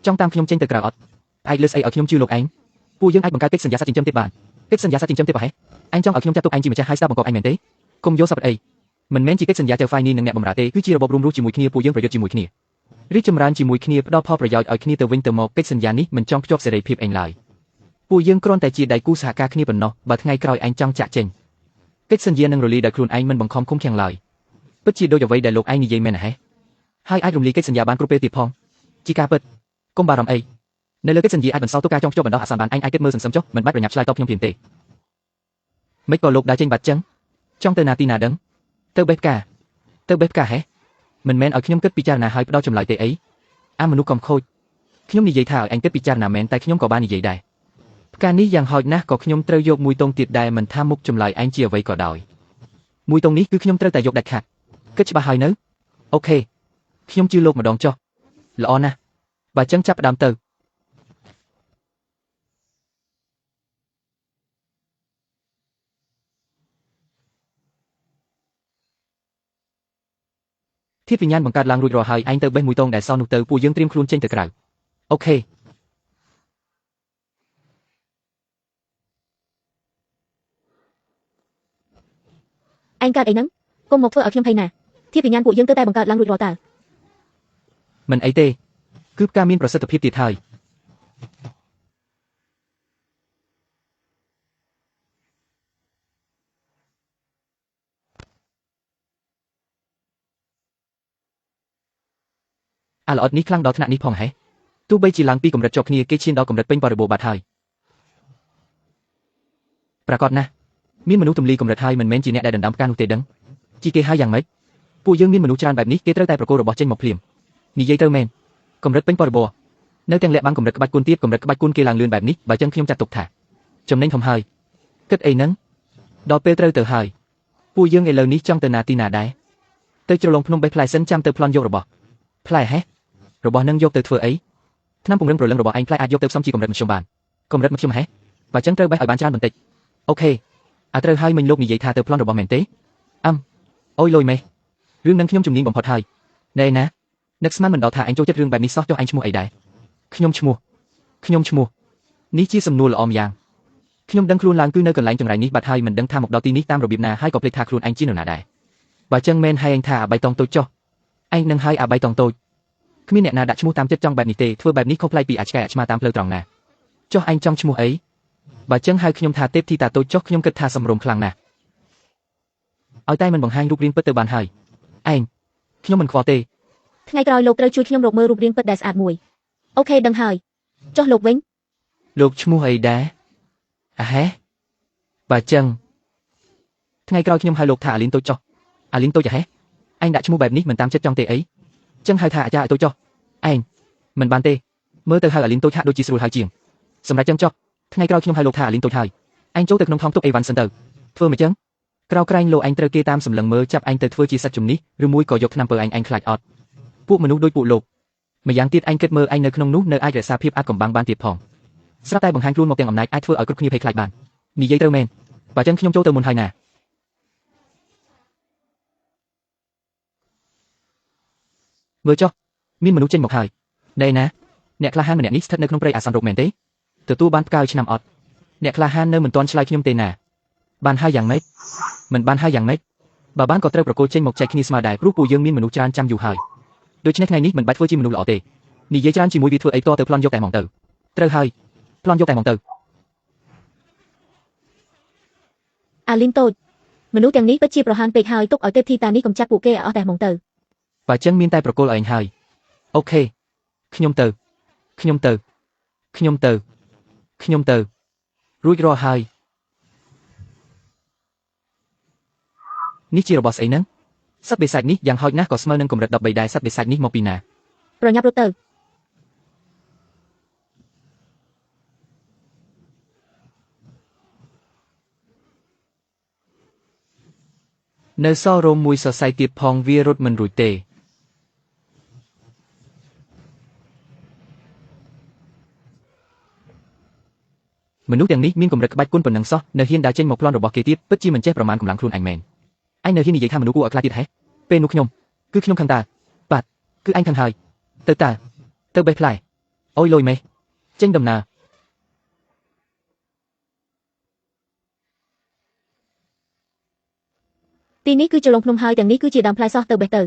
ចង់តាមខ្ញុំចេញទៅក្រៅអត់ផ្អែកលើស្អីឲ្យខ្ញុំជឿលោកឯងពួកយើងអាចបង្កើតកិច្ចសន្យាសត្វចិញ្ចឹមទេបានកិច្ចសន្យាសត្វចិញ្ចឹមទេប្រហែលឯងចង់ឲ្យខ្ញុំចាត់ទុកឯងជាម្ចាស់ហើយស្ដាប់បង្គាប់ឯងមែនទេកុំយកសពអីមិនមែនជាកិច្ចសន្យាចៅហ្វាយនេះនិងអ្នកបម្រើទេគឺជារបបរួមរស់ជាមួយគ្នាពួកយើងប្រយុទ្ធជាមួយគ្នារីកចម្រើនជាមួយគ្នាផ្ដល់ផលប្រយោជន៍ឲ្យគ្នាទៅវិញទៅមកកិច្ចសន្យានេះមិនចង់ភ្ជាប់សេរីភាពឯងឡើយពួកយើងគ្រាន់តែជាដៃគូសហការគ្នាប៉ុណ្ណោះបើថ្ងៃក្រោយឯងចង់ចាក់ចេញកិច្ចសន្យានឹងរលាយដោយខ្លួនឯងមិនបង្ខំឃុំឃាំងឡើយពិតជាដូចអ្វីដែលលោកឯងនិយាយមែនណាហេហើយអាចរំលាយកិច្ចសន្យាបានគ្រប់ពេលទៀតផងជាការពិតកុំបារម្ភអីនៅលើកិច្ចសន្យាអាចបន្សល់ទុកការចង់ភ្ជាប់បណ្ដោះអាសន្នបានឯងអាចគិតមើលសន្សំចុះមិនបាច់ប្រញាប់ឆ្លើយតបខ្ញុំភ្លាមទេមិនក៏លោកដើរចេញបាត់ចឹងចង់ទៅណាទីណាដឹងទៅបេះផ្កាទៅបេះផ្កាហេមិនមែនឲ្យខ្ញុំគិតពិចារណាហើយផ្ដល់ចម្លើយទេអីអាមនុស្សកំខូចខ្ញុំនិយាយថាឲ្យឯងគិតពិចារណាមែនតែខ្ញុំក៏បាននិយាយដែរផ្កានេះយ៉ាងហោចណាស់ក៏ខ្ញុំត្រូវយកមួយទងទៀតដែរមិនថាមុខចម្លើយឯងជាអ្វីក៏ដោយមួយទងនេះគឺខ្ញុំត្រូវតែយកដាច់ខាតគិតច្បាស់ហើយនៅអូខេខ្ញុំជឿលោកម្ដងចុះល្អណាស់បើចឹងចាប់ផ្ដើមទៅធាតុវិញ្ញាណបង្កើតឡើងរួចរាល់ហើយឯងទៅបេះមួយតងដែលសល់នោះទៅពួកយើងត្រៀមខ្លួនចេញទៅក្រៅអូខេឯងកើតអីហ្នឹងកុំមកធ្វើឲ្យខ្ញុំភ័យណាធាតុវិញ្ញាណពួកយើងទៅតែបង្កើតឡើងរួចរាល់តើមិនអីទេគឺផ្កាមានប្រសិទ្ធភាពទៀតហើយអាល្អិតនេះខ្លាំងដល់ថ្នាក់នេះផងហេទោះបីជាឡើងពីកម្រិតជាប់គ្នាគេឈានដល់កម្រិតពេញបរិបូរណ៍បាត់ហើយប្រាកដណាស់មានមនុស្សទម្លីកម្រិតហើយមិនមែនជាអ្នកដែលដណ្ដើមផ្កានោះទេដឹងជាគេហើយយ៉ាងម៉េចពួកយើងមានមនុស្សច្រើនបែបនេះគេត្រូវតែប្រគល់របស់ចេញមកភ្លាមនិយាយទៅមែនកម្រិតពេញបរិបូរណ៍នៅទាំងលាក់បាំងកម្រិតក្បាច់គុណទៀតកម្រិតក្បាច់គុណគេឡើងលឿនបែបនេះបើចឹងខ្ញុំចាត់ទុកថាចំណេញធំហើយគិតអីហ្នឹងដល់ពេលត្រូវទៅហើយពួកយើងឥឡូវនេះចង់ទៅណាទីណាដែរទៅជ្រលងភ្នំបេះផ្លែសិនចាំទៅប្លន់យករបស់ផ្លែហេរបស់នឹងយកទៅធ្វើអីថ្នាំពង្រឹងព្រលឹងរបស់ឯងផ្លែអាចយកទៅផ្សំជាកម្រិតមធ្យមបានកម្រិតមធ្យមហេបើចឹងត្រូវបេះឲ្យបានច្រើនបន្តិចអូខេអាត្រូវហើយមិញលោកនិយាយថាទៅប្លន់របស់មែនទេអឹមអូយលុយមេរឿងនឹងខ្ញុំជំនាញបំផុតហើយណែណានឹកស្មានមិនដល់ថាឯងចូលចិត្តរឿងបែបនេះសោះចុះឯងឈ្មោះអីដែរខ្ញុំឈ្មោះនេះជាសំណួរល្អម្យ៉ាងខ្ញុំដឹងខ្លួនឡើងគឺនៅកន្លែងចង្រៃនេះបាត់ហើយមិនដឹងថាមកដល់ទីនេះតាមរបៀបណាហើយក៏ភ្លេចថាខ្លួនឯងជានរណាដែរបើចឹងមែនហើយឯងថាអាបៃតងតូចចុះឯងនឹងហើយអាបៃតងតូចគ្មានអ្នកណាដាក់ឈ្មោះតាមចិត្តចង់បែបនេះទេធ្វើបែបនេះខុសប្លែកពីអាឆ្កែអាឆ្មាតាមផ្លូវត្រង់ណាចុះឯងចង់ឈ្មោះអីបើចឹងហៅខ្ញុំថាទេពធីតាតូចចុះខ្ញុំគិតថាសម្រុំខ្លាំងណាស់ឲ្យតែមិនបង្ហាញរូបរាងពិតទៅបានហើយឯងខ្ញុំមិនខ្វល់ទេថ្ងៃក្រោយលោកត្រូវជួយខ្ញុំរកមើលរូបរាងពិតដែលស្អាតមួយអូខេដឹងហើយចុះលោកវិញលោកឈ្មោះអីដែរអាហេបើចឹងថ្ងៃក្រោយខ្ញុំហៅលោកថាអាលីនតូចចុះអាលីនតូចអាហេឯងដាក់ឈ្មោះបែបនេះមិនតាមចិត្តចង់ទេអីចឹងហៅថាអាចារ្យឲ្យតូចចុះឯងមិនបានទេមើលទៅហៅអាលីនតូចហាក់ដូចជាស្រួលហើយជាងសម្រាប់ចឹងចុះថ្ងៃក្រោយខ្ញុំហៅលោកថាអាលីនតូចហើយឯងចូលទៅក្នុងថង់ទុកអីវ៉ាន់សិនទៅធ្វើមិនចឹងក្រៅក្រែងលោកឯងត្រូវគេតាមសម្លឹងមើលចាប់ឯងទៅធ្វើជាសត្វជំនិះឬមួយក៏យកថ្នាំពើឯងឯងខ្លាចអត់ពួកមនុស្សដូចពួកលោកម្យ៉ាងទៀតឯងគិតមើលឯងនៅក្នុងនោះនៅអាចរក្សាភាពអាចកំបាំងបានទៀតផងស្រាប់តែបង្ហាញខ្លួនមកទាំងអំណាចអាចធ្វើឲ្យគ្រប់គ្នាភ័យខ្លាចបាននិយាយត្រូវមែនបើចឹងខ្ញុំចូលទៅមុនហើយណាមើលចុះមានមនុស្សចេញមកហើយណែណាអ្នកក្លាហានម្នាក់នេះស្ថិតនៅក្នុងព្រៃអាសន្នរោគមែនទេទទួលបានផ្កាយឆ្នាំអត់អ្នកក្លាហាននៅមិនទាន់ឆ្លើយខ្ញុំទេណាបានហើយយ៉ាងម៉េចមិនបានហើយយ៉ាងម៉េចបើបានក៏ត្រូវប្រគល់ចេញមកចែកគ្នាស្មើដែរព្រោះពួកយើងមានមនុស្សច្រើនចាំយូរហើយដូច្នេះថ្ងៃនេះមិនបាច់ធ្វើជាមនុស្សល្អទេនិយាយច្រើនជាមួយវាធ្វើអីតទៅប្លន់យកតែហ្មងទៅត្រូវហើយប្លន់យកតែហ្មងទៅអាលីនតូចមនុស្សទាំងនេះពិតជាប្រហានពេកហើយទុកឲ្យទេពធីតានេះកំចាត់ពួកគេឲ្យអស់តែហ្មងទៅបើចឹងមានតែប្រគល់ឲ្យឯងហើយអូខេខ្ញុំទៅខ្ញុំទៅខ្ញុំទៅខ្ញុំទៅរួចរាល់ហើយនេះជារបស់ស្អីហ្នឹងសត្វបិសាចនេះយ៉ាងហោចណាស់ក៏ស្មើនឹងកម្រិត13ដែរសត្វបិសាចនេះមកពីណាប្រញាប់រត់ទៅនៅសល់រោមមួយសរសៃទៀតផងវារត់មិនរួចទេមនុស្សទាំងនេះមានកម្រិតក្បាច់គុណប៉ុណ្ណឹងសោះនៅហ៊ានដើរចេញមកប្លន់របស់គេទៀតពិតជាមិនចេះប្រមាណកម្លាំងខ្លួនឯងមែនឯងនៅហ៊ាននិយាយថាមនុស្សគួរឲ្យខ្លាចទៀតហេពេលនោះខ្ញុំគឺខ្ញុំខឹងតាបាទគឺឯងខឹងហើយទៅតាទៅបេះផ្លែ អូយលយមេះចេញដំណើរ ទីនេះគឺជាលងភ្នំហើយទាំងនេះគឺជាដើមផ្លែសោះទៅបេះទៅ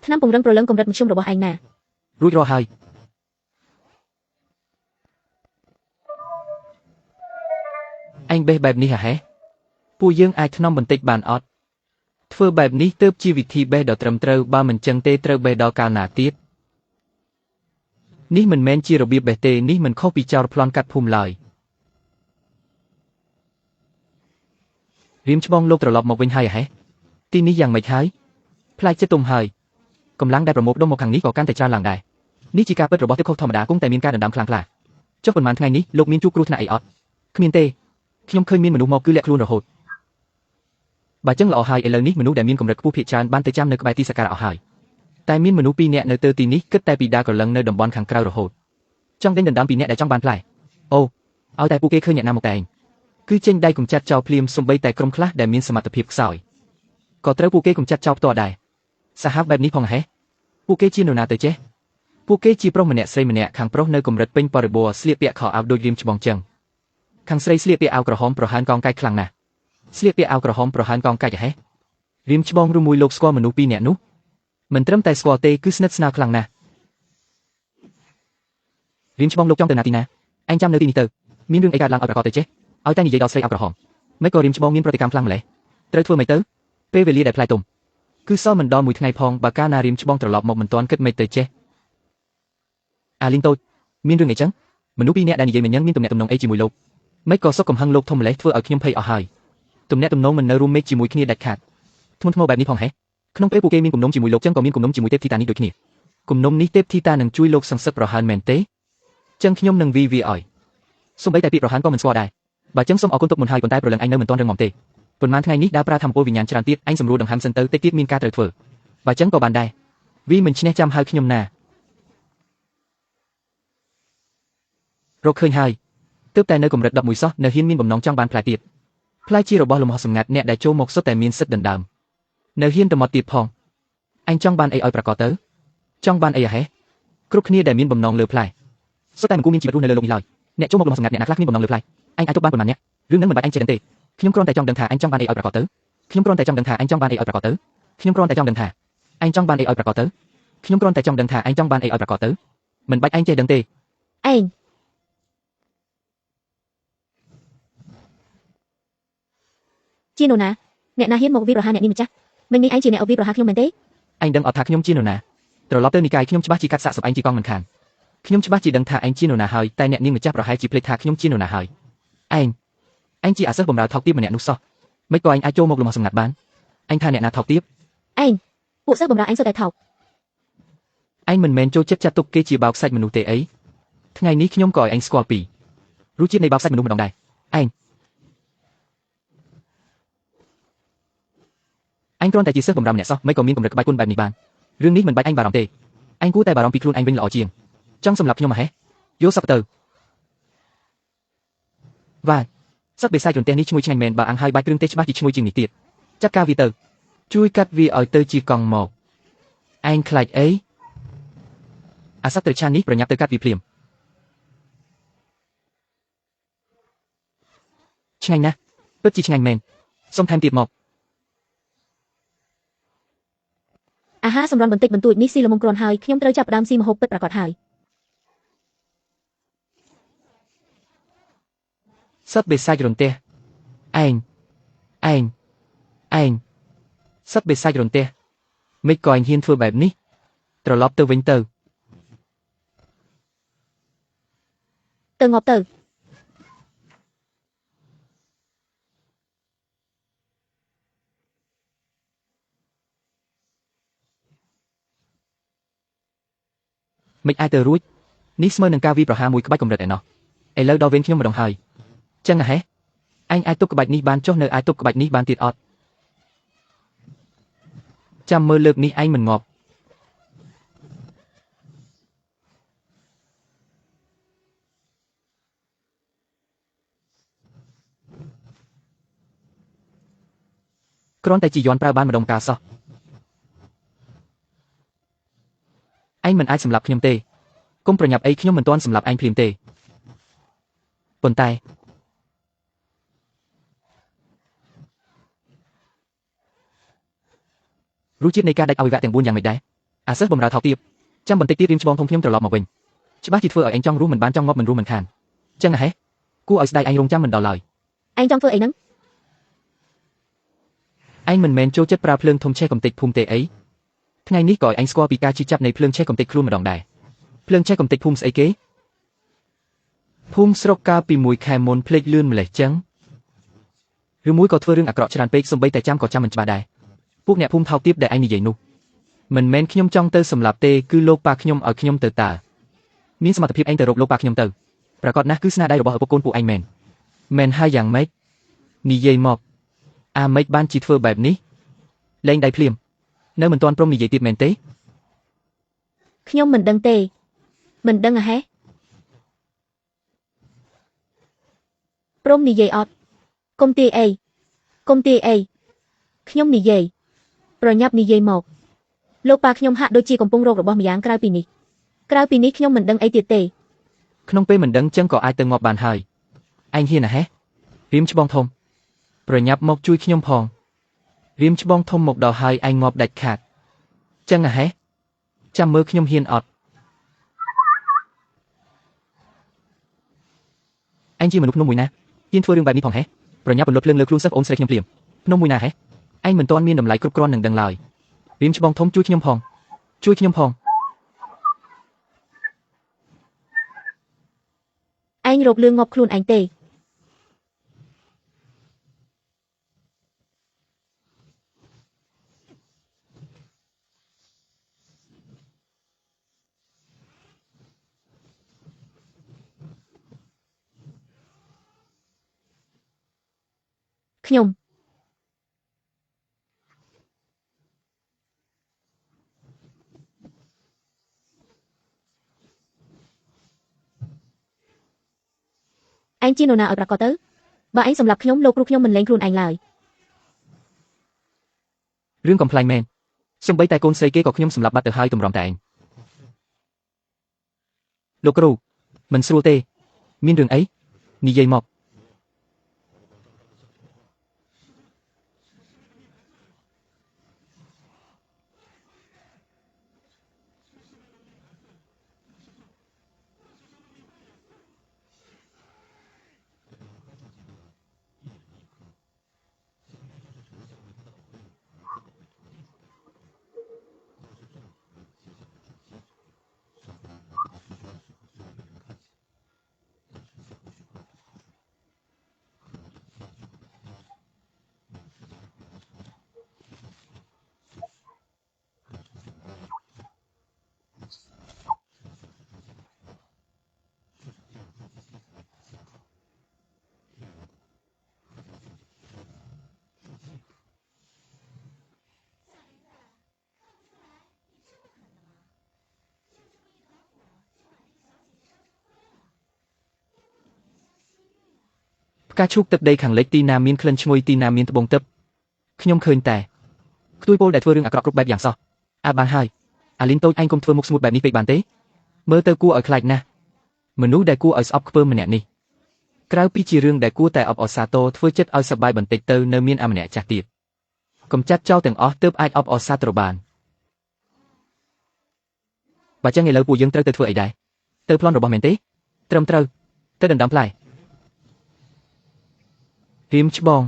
ថ្នាំពង្រឹងព្រលឹងកម្រិតមធ្យមរបស់ឯងណា រួចរាល់ហើយឯងបេះបែបនេះហ៎ពួកយើងអាចថ្នមបន្តិចបានអត់ធ្វើបែបនេះទើបជាវិធីបេះដ៏ត្រឹមត្រូវបើមិនចឹងទេត្រូវបេះដល់កាលណាទៀតនេះមិនមែនជារបៀបបេះទេនេះមិនខុសពីចោរប្លន់កាត់ភូមិឡើយរៀមច្បងលោកត្រឡប់មកវិញហើយហ៎ទីនេះយ៉ាងម៉េចហើយផ្លែកចិត្តទុំហើយកម្លាំងដែលប្រមូលផ្ដុំមកខាងនេះក៏កាន់តែច្រើនឡើងដែរនេះជាការពិតរបស់ទឹកខុសធម្មតាគង់តែមានការដណ្ដើមខ្លាំងក្លាចុះប៉ុន្មានថ្ងៃនេះលោកមានជួបគ្រោះថ្នាក់អីអត់គ្មានទេខ្ញុំឃើញមានមនុស្សមកគឺលាក់ខ្លួនរហូតបើចឹងល្អហើយឥឡូវនេះមនុស្សដែលមានកម្រិតខ្ពស់ភាគច្រើនបានទៅចាំនៅក្បែរទីសក្ការៈអស់ហើយតែមានមនុស្សពីរនាក់នៅទៅទីនេះគិតតែពីដាក្រឡឹងនៅតំបន់ខាងក្រៅរហូតចង់ដេញដណ្ដើមពីអ្នកដែលចង់បានផ្លែអូឲ្យតែពួកគេឃើញអ្នកណាមកតែឯងគឺចេញដៃកំចាត់ចោលភ្លាមសំបីតែក្រុមខ្លះដែលមានសមត្ថភាពខ្សោយក៏ត្រូវពួកគេកំចាត់ចោលផ្ទាល់ដែរសាហាវបែបនេះផងហេពួកគេជានរណាទៅចេះពួកគេជាប្រុសម្នាក់ស្រីម្នាក់ខាងប្រុសនៅកម្រិតពេញបរិបូរណ៍ស្លៀកពាក់ខោអាវដូចរៀមច្បងចឹងខាងស្រីស្លៀកពាក់អាវក្រហមប្រហែលកងកាយខ្លាំងណាស់ស្លៀកពាក់អាវក្រហមប្រហែលកងកាច់ហេរៀមច្បងឬមួយលោកស្គាល់មនុស្សពីរនាក់នោះមិនត្រឹមតែស្គាល់ទេគឺស្និទ្ធស្នាលខ្លាំងណាស់រៀមច្បងលោកចង់ទៅណាទីណាឯងចាំនៅទីនេះទៅមានរឿងអីកើតឡើងឲ្យប្រកបទៅចេះឲ្យតែនិយាយដល់ស្រីអាវក្រហមមិនក៏រៀមច្បងមានប្រតិកម្មខ្លាំងម្ល៉េះត្រូវធ្វើម៉េចទៅពេលវេលាដែលផ្លែទុំគឺសល់មិនដល់មួយថ្ងៃផងបើកាលណារៀមច្បងត្រឡប់មកមិនទាន់គិតម៉េចទៅចេះអាលីងតូចមានរឿងអីចឹងមនុស្សពីរនាក់ដែលនិយាយមិញមានទំនាក់ទំនងអីជាមួយលោកមិនក៏សុខកំហឹងលោកធំម្លេះធ្វើឲ្យខ្ញុំភ័យអស់ហើយទំនាក់ទំនងមិននៅរួមមេឃជាមួយគ្នាដាច់ខាតធ្ងន់ធ្ងរបែបនេះផងហេក្នុងពេលពួកគេមានគំនុំជាមួយលោកចឹងក៏មានគំនុំជាមួយទេពធីតានេះដូចគ្នាគំនុំនេះទេពធីតានឹងជួយលោកសង្សឹកប្រហែលមែនទេចឹងខ្ញុំនឹងវីវាឲ្យសូម្បីតែពាក្យប្រហែលក៏មិនស្គាល់ដែរបើចឹងសូមអរគុណទុកមុនហើយប៉ុន្តែព្រលឹងឯងនៅមិនទាន់រឹងមាំទេប៉ុន្មានថ្ងៃនេះដើរប្រើធម្មពលវិញ្ញាណច្រើនទៀតឯងសម្រួលដង្ហើមសិនទៅតិចទៀតមានការត្រូវធ្វើបើចឹងក៏បានដែរវីមិនឈ្នះចាំហៅខ្ញុំណារកឃើញហើយទើបតែនៅកម្រិត11សោះនៅហ៊ានមានបំណងចង់បានផ្លែទៀតផ្លែជារបស់លំហសម្ងាត់អ្នកដែលចូលមកសុទ្ធតែមានសិទ្ធិដណ្ដើមនៅហ៊ានទៅមកទៀតផងអញចង់បានអីឲ្យប្រកបទៅចង់បានអីហេគ្រប់គ្នាដែលមានបំណងលើផ្លែសុទ្ធតែមិនគួរមានជីវិតរស់នៅលើលោកនេះឡើយអ្នកចូលមកលំហសម្ងាត់អ្នកណាខ្លះគ្មានបំណងលើផ្លែអញអាចទប់បានប៉ុន្មានអ្នករឿងនឹងមិនបាច់អញចេះដឹងទេខ្ញុំគ្រាន់តែចង់ដឹងថាអញចង់បានអីឲ្យប្រកបទៅខ្ញុំគ្រាន់តែចង់ដឹងថាអញចង់បានអីឲ្យប្រកបទៅខ្ញុំគ្រាន់តែចង់ដឹងថាអញចង់បានអីឲ្យប្រកបទៅខ្ញុំគ្រាន់តែចង់ដឹងថាអញចង់បានអីឲ្យប្រកបទៅមិនបាច់អញចេះដឹងទេឯងជានរណាអ្នកណាហ៊ានមកវាយប្រហារអ្នកនេះម្ចាស់មិញនេះឯងជាអ្នកវាយប្រហារខ្ញុំមែនទេឯងដឹងអត់ថាខ្ញុំជានរណាត្រឡប់ទៅនិកាយខ្ញុំច្បាស់ជាកាត់សាកសពឯងជាកង់មិនខានខ្ញុំច្បាស់ជាដឹងថាឯងជានរណាហើយតែអ្នកនាងម្ចាស់ប្រហែលជាភ្លេចថាខ្ញុំជានរណាហើយឯងជាអាសិស្សបម្រើថោកទាបម្នាក់នោះសោះមិនក៏ឯងអាចចូលមកលំហសម្ងាត់បានឯងថាអ្នកណាថោកទាបឯងពួកសិស្សបម្រើឯងសុទ្ធតែថោកឯងមិនមែនចូលចិត្តចាត់ទុកគេជាបោកសាច់មនុស្សទេអីថ្ងៃនេះខ្ញុំក៏ឲ្យឯងស្គាល់ពីរសជាតិនៃបោកសាច់មនុស្សម្ដងដែរឯងឯងគ្រាន់តែជាសិស្សបម្រើម្នាក់សោះមិនក៏មានកម្រិតក្បាច់គុណបែបនេះបានរឿងនេះមិនបាច់ឯងបារម្ភទេឯងគួរតែបារម្ភពីខ្លួនឯងវិញល្អជាងចង់សម្លាប់ខ្ញុំហ៎យកសពទៅវ៉ាសឹកបិសាចរន្ទះនេះឈ្ងុយឆ្ងាញ់មែនបើអាំងហើយបាច់គ្រឿងទេសច្បាស់ជាឈ្ងុយជាងនេះទៀតចាត់ការវាទៅជួយកាត់វាឲ្យទៅជាកង់មកឯងខ្លាចអីអាសត្វត្រឆាននេះប្រញាប់ទៅកាត់វាភ្លាមឆ្ងាញ់ណាស់ពិតជាឆ្ងាញ់មែនសូមថែមទៀតមកអាហារសម្រន់បន្តិចបន្តួចនេះស៊ីល្មមគ្រាន់ហើយខ្ញុំត្រូវចាប់ផ្ដើមស៊ីម្ហូបពិតប្រាកដហើយសត្វបិសាចរន្ទះឯងឯងឯងសត្វបិសាចរន្ទះមិនក៏ឯងហ៊ានធ្វើបែបនេះត្រឡប់ទៅវិញទៅទៅងាប់ទៅមិនអាចទៅរួចនេះស្មើនឹងការវាយប្រហារមួយក្បាច់កម្រិតឯណោះឥឡូវដល់វេនខ្ញុំម្ដងហើយចឹងហេអញអាចទប់ក្បាច់នេះបានចុះនៅអាចទប់ក្បាច់នេះបានទៀតអត់ចាំមើលលើកនេះឯងមិនងាប់គ្រាន់តែជាយន់ប្រើបានម្ដងកាលសោះឯងមិនអាចសម្លាប់ខ្ញុំទេ កុំប្រញាប់អីខ្ញុំមិនទាន់សម្លាប់ឯងភ្លាមទេប៉ុន្តែរសជាតិនៃការដាច់អវយវៈទាំង4យ៉ាងម៉េចដែរអាសិស្សបំរើថោកទាបចាំបន្តិចទៀតរៀមច្បងធំខ្ញុំត្រឡប់មកវិញច្បាស់ជាធ្វើឲ្យឯងចង់រស់មិនបានចង់ងាប់មិនរស់មិនខានចឹងហេគួរឲ្យស្ដាយឯងរងចាំមិនដល់ឡើយឯងចង់ធ្វើអីហ្នឹងឯងមិនមែនចូលចិត្តប្រើភ្លើងធំឆេះកំទេចភូមិទេអីថ្ងៃនេះក៏ឲ្យឯងស្គាល់ពីការជិះចាប់នៃភ្លើងឆេះកំទេចខ្លួនម្ដងដែរភ្លើងឆេះកំទេចភូមិស្អីគេភូមិស្រុកកាលពីមួយខែមុនភ្លេចលឿនម្លេះចឹងឬមួយក៏ធ្វើរឿងអាក្រក់ច្រើនពេកសូម្បីតែចាំក៏ចាំមិនច្បាស់ដែរពួកអ្នកភូមិថោកទាបដែលឯងនិយាយនោះមិនមែនខ្ញុំចង់ទៅសម្លាប់ទេគឺលោកប៉ាខ្ញុំឲ្យខ្ញុំទៅតើមានសមត្ថភាពឯងទៅរកលោកប៉ាខ្ញុំទៅប្រកាសណាស់គឺស្នាដៃរបស់ឪពុកកូនពួកឯងមែនមែនហើយយ៉ាងម៉េចនិយាយមកអាម៉េចបានជាធ្វើបែបនេះលែងដៃភ្លាមនៅមិនទាន់ព្រមនិយាយទៀតមែនទេខ្ញុំមិនដឹងទេមិនដឹងអាហេព្រមនិយាយអត់កុំទាយអីកុំទាយអីខ្ញុំនិយាយប្រញាប់និយាយមកលោកប៉ាខ្ញុំហាក់ដូចជាកំពុងរករបស់ម្យ៉ាងក្រៅពីនេះខ្ញុំមិនដឹងអីទៀតទេក្នុងពេលមិនដឹងចឹងក៏អាចទៅងាប់បានហើយឯងហ៊ានណាហេរៀមច្បងធំប្រញាប់មកជួយខ្ញុំផងរៀមច្បងធំមកដល់ហើយឯងងាប់ដាច់ខាតចឹងណាហេចាំមើលខ្ញុំហ៊ានអត់ឯងជាមនុស្សភ្នំមួយណាហ៊ានធ្វើរឿងបែបនេះផងហេប្រញាប់ពន្លត់ភ្លើងលើខ្លួនសិស្សអូនស្រីខ្ញុំភ្លាមភ្នំមួយណាហេឯងមិនទាន់មានតម្លៃគ្រប់គ្រាន់នឹងដឹងឡើយរៀមច្បងធំជួយខ្ញុំផងជួយខ្ញុំផងឯងរកលឿងងាប់ខ្លួនឯងទេខ្ញុំឯងជានរណាឲ្យប្រកាសទៅបើឯងសម្លាប់ខ្ញុំលោកគ្រូខ្ញុំមិនលែងខ្លួនឯងឡើយរឿងកំប្លែងមែនសូម្បីតែកូនស្រីគេក៏ខ្ញុំសម្លាប់បាត់ទៅហើយទម្រាំតែឯងលោកគ្រូមិនស្រួលទេមានរឿងអីនិយាយមកផ្កាឈូកទឹកដីខាងលិចទីណាមានក្លិនឈ្ងុយទីណាមានត្បូងទឹកខ្ញុំឃើញតែខ្ទួយពលដែលធ្វើរឿងអាក្រក់គ្រប់បែបយ៉ាងសោះអាបានហើយអាលីនតូចឯងកុំធ្វើមុខស្ងួតបែបនេះពេកបានទេមើលទៅគួរឲ្យខ្លាចណាស់មនុស្សដែលគួរឲ្យស្អប់ខ្ពើមម្នាក់នេះក្រៅពីជារឿងដែលគួរតែអបអរសាទរធ្វើចិត្តឲ្យសប្បាយបន្តិចទៅនៅមានអាម្នាក់ចាស់ទៀតកំចាត់ចោលទាំងអស់ទើបអាចអបអរសាទរបានបើចឹងឥឡូវពួកយើងត្រូវទៅធ្វើអីដែរទៅប្លន់របស់មែនទេត្រឹមត្រូវទៅដណ្ដើមផ្លែរៀមច្បង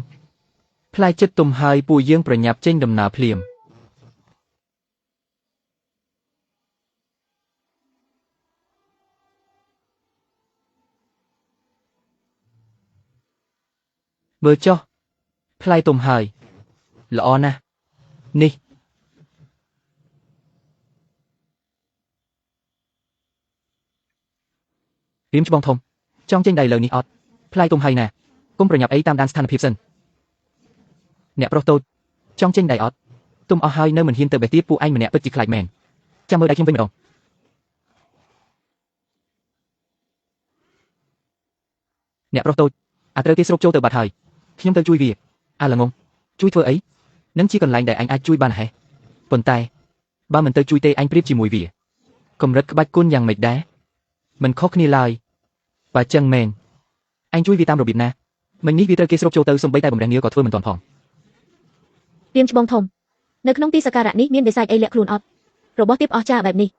ផ្លែចិត្តទុំហើយពួកយើងប្រញាប់ចេញដំណើរភ្លាមមើលចុះផ្លែទុំហើយល្អណាស់នេះរៀមច្បងធំចង់ចេញដៃលើនេះអត់ផ្លែទុំហើយណាកុំប្រញាប់អីតាមដានស្ថានភាពសិនអ្នកប្រុសតូចចង់ចេញដៃអត់ទុំអស់ហើយនៅមិនហ៊ានទៅបេះទៀតពួកឯងម្នាក់ពិតជាខ្លាចមែនចាំមើលដៃខ្ញុំវិញម្ដងអ្នកប្រុសតូចអាត្រូវគេស្រូបចូលទៅបាត់ហើយខ្ញុំទៅជួយវាអាល្ងងជួយធ្វើអីនឹងជាកន្លែងដែលអញអាចជួយបានហេប៉ុន្តែបើមិនទៅជួយទេអញប្រៀបជាមួយវាកម្រិតក្បាច់គុណយ៉ាងម៉េចដែរ មិនខុសគ្នាឡើយបើចឹងមែនអញជួយវាតាមរបៀបណាមិញនេះវាត្រូវគេស្រូបចូលទៅសំបីតែបំរះនាក៏ធ្វើមិនទាន់ផង រៀមច្បងធំនៅក្នុងទីសក្ការៈនេះមានបិសាចអីលាក់ខ្លួនអត់របស់ទៀតអស្ចារ្យបែបនេះ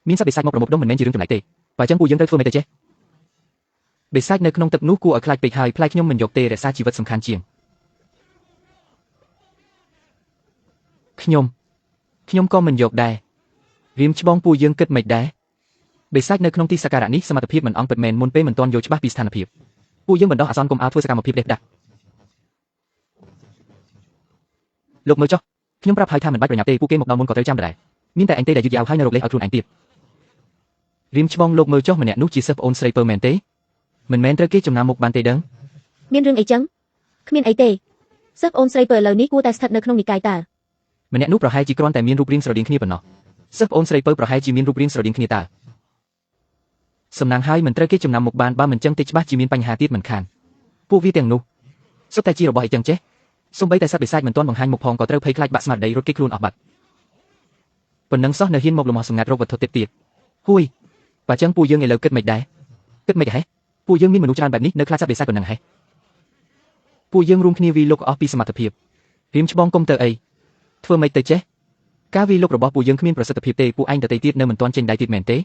មានសត្វបិសាចមកប្រមូលផ្ដុំមិនមែនជារឿងចម្លែកទេបើចឹងពួកយើងត្រូវធ្វើម៉េចទៅចេះបិសាចនៅក្នុងទឹកនោះគួរឲ្យខ្លាចពេកហើយផ្លែខ្ញុំមិនយកទេរក្សាជីវិតសំខាន់ជាងខ្ញុំខ្ញុំក៏មិនយកដែររៀមច្បងពួកយើងគិតមិនដែរបិសាចនៅក្នុងទីសក្ការៈនេះសមត្ថភាពមិនអង់ពិតមែនមុនពេលមិនទាន់យល់ច្បាស់ពីស្ថានភាពពួកយើងបណ្ដោះអាសន្នកុំអើធ្វើសកម្មភាពដេះដាស់លោកមើលចុះខ្ញុំប្រាប់ហើយថាមិនបាច់ប្រញាប់ទេពួកគេមកដល់មុនក៏ត្រូវចាំដែរមានតែអញទេដែលយឺតយ៉ាវហើយនៅរកលេសឲ្យខ្លួនឯងទៀតរៀមច្បងលោកមើលចុះម្នាក់នោះជាសិស្សប្អូនស្រីពើមែនទេមិនមែនត្រូវគេចំណាំមុខបានទេដឹង មានរឿងអីចឹងគ្មានអីទេសិស្សប្អូនស្រីពើឥឡូវនេះគួរតែស្ថិតនៅក្នុងនិកាយតើ ម្នាក់នោះប្រហែលជាគ្រាន់តែមានរូបរាងស្រដៀងគ្នាប៉ុណ្ណោះសិស្សប្អូនស្រីពើប្រហែលជាមានរូបរាងស្រដៀងគ្នាតើសំណាងហើយមិនត្រូវគេចំណាំមុខបានបើមិនចឹងទេច្បាស់ជាមានបញ្ហាទៀតមិនខានពួកវាទាំងនោះសុទ្ធតែជារបស់អីចឹងចេះសូម្បីតែសត្វបិសាចមិនទាន់បង្ហាញមុខផងក៏ត្រូវភ័យខ្លាចបាក់ស្មារតីរត់គេខ្លួនអស់បាត់ប៉ុណ្ណឹងសោះនៅហ៊ានមកលំហសម្ងាត់រកវត្ថុទៀតទៀតហួយបើចឹងពួកយើងឥឡូវគិតមិនដែរគិតមិនហេពួកយើងមានមនុស្សច្រើនបែបនេះនៅខ្លាចសត្វបិសាចប៉ុណ្ណឹងហេពួកយើងរួមគ្នាវីលោកអស់ពីសមត្ថភាពរៀមច្បងគុំទៅអីធ្វើម៉េចទៅចេះការវីលោករបស់ពួកយើងគ្មានប្រសិទ្ធភាពទេពួកឯងដទៃទៀតនៅមិនទាន់ចេញដៃទៀតមែនទេ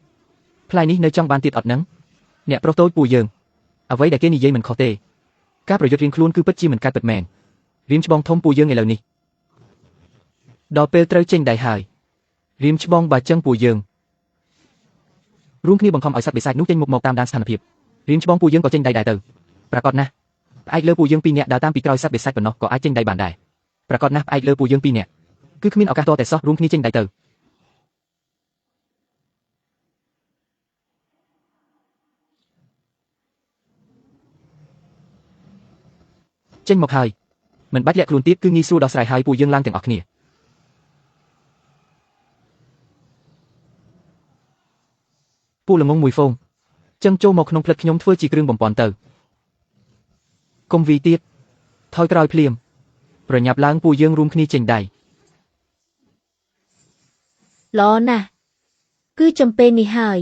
ផ្លែនេះនៅចង់បានទៀតអត់នឹងអ្នកប្រុសតូចពួកយើងអ្វីដែលគេនិយាយមិនខុសទេការប្រយុទ្ធរៀងខ្លួនគឺពិតជាមិនកើតពិតមែនរៀមច្បងធំពួកយើងឥឡូវនេះដល់ពេលត្រូវចេញដៃហើយរៀមច្បងបើចឹងពួកយើងរួមគ្នាបង្ខំឲ្យសត្វបិសាចនោះចេញមុខមកតាមដានស្ថានភាពរៀមច្បងពួកយើងក៏ចេញដៃដែរទៅប្រាកដណាស់ផ្អែកលើពួកយើងពីរនាក់ដើរតាមពីក្រោយសត្វបិសាចប៉ុណ្ណោះក៏អាចចេញដៃបានដែរប្រាកដណាស់ផ្អែកលើពួកយើងពីរនាក់គឺគ្មានឱកាសតតែសោះរួមគ្នាចេញដៃទៅចេញមកហើយមិនបាច់លាក់ខ្លួនទៀតគឺងាយស្រួលដោះស្រាយហើយពួកយើងឡើងទាំងអស់គ្នាពួកល្ងងមួយហ្វូងចឹងចូលមកក្នុងផ្លិតខ្ញុំធ្វើជាគ្រឿងបំពន់ទៅកុំវីទៀតថយក្រោយភ្លាមប្រញាប់ឡើងពួកយើងរួមគ្នាចេញដៃ ល្អណាស់គឺចំពេលនេះហើយ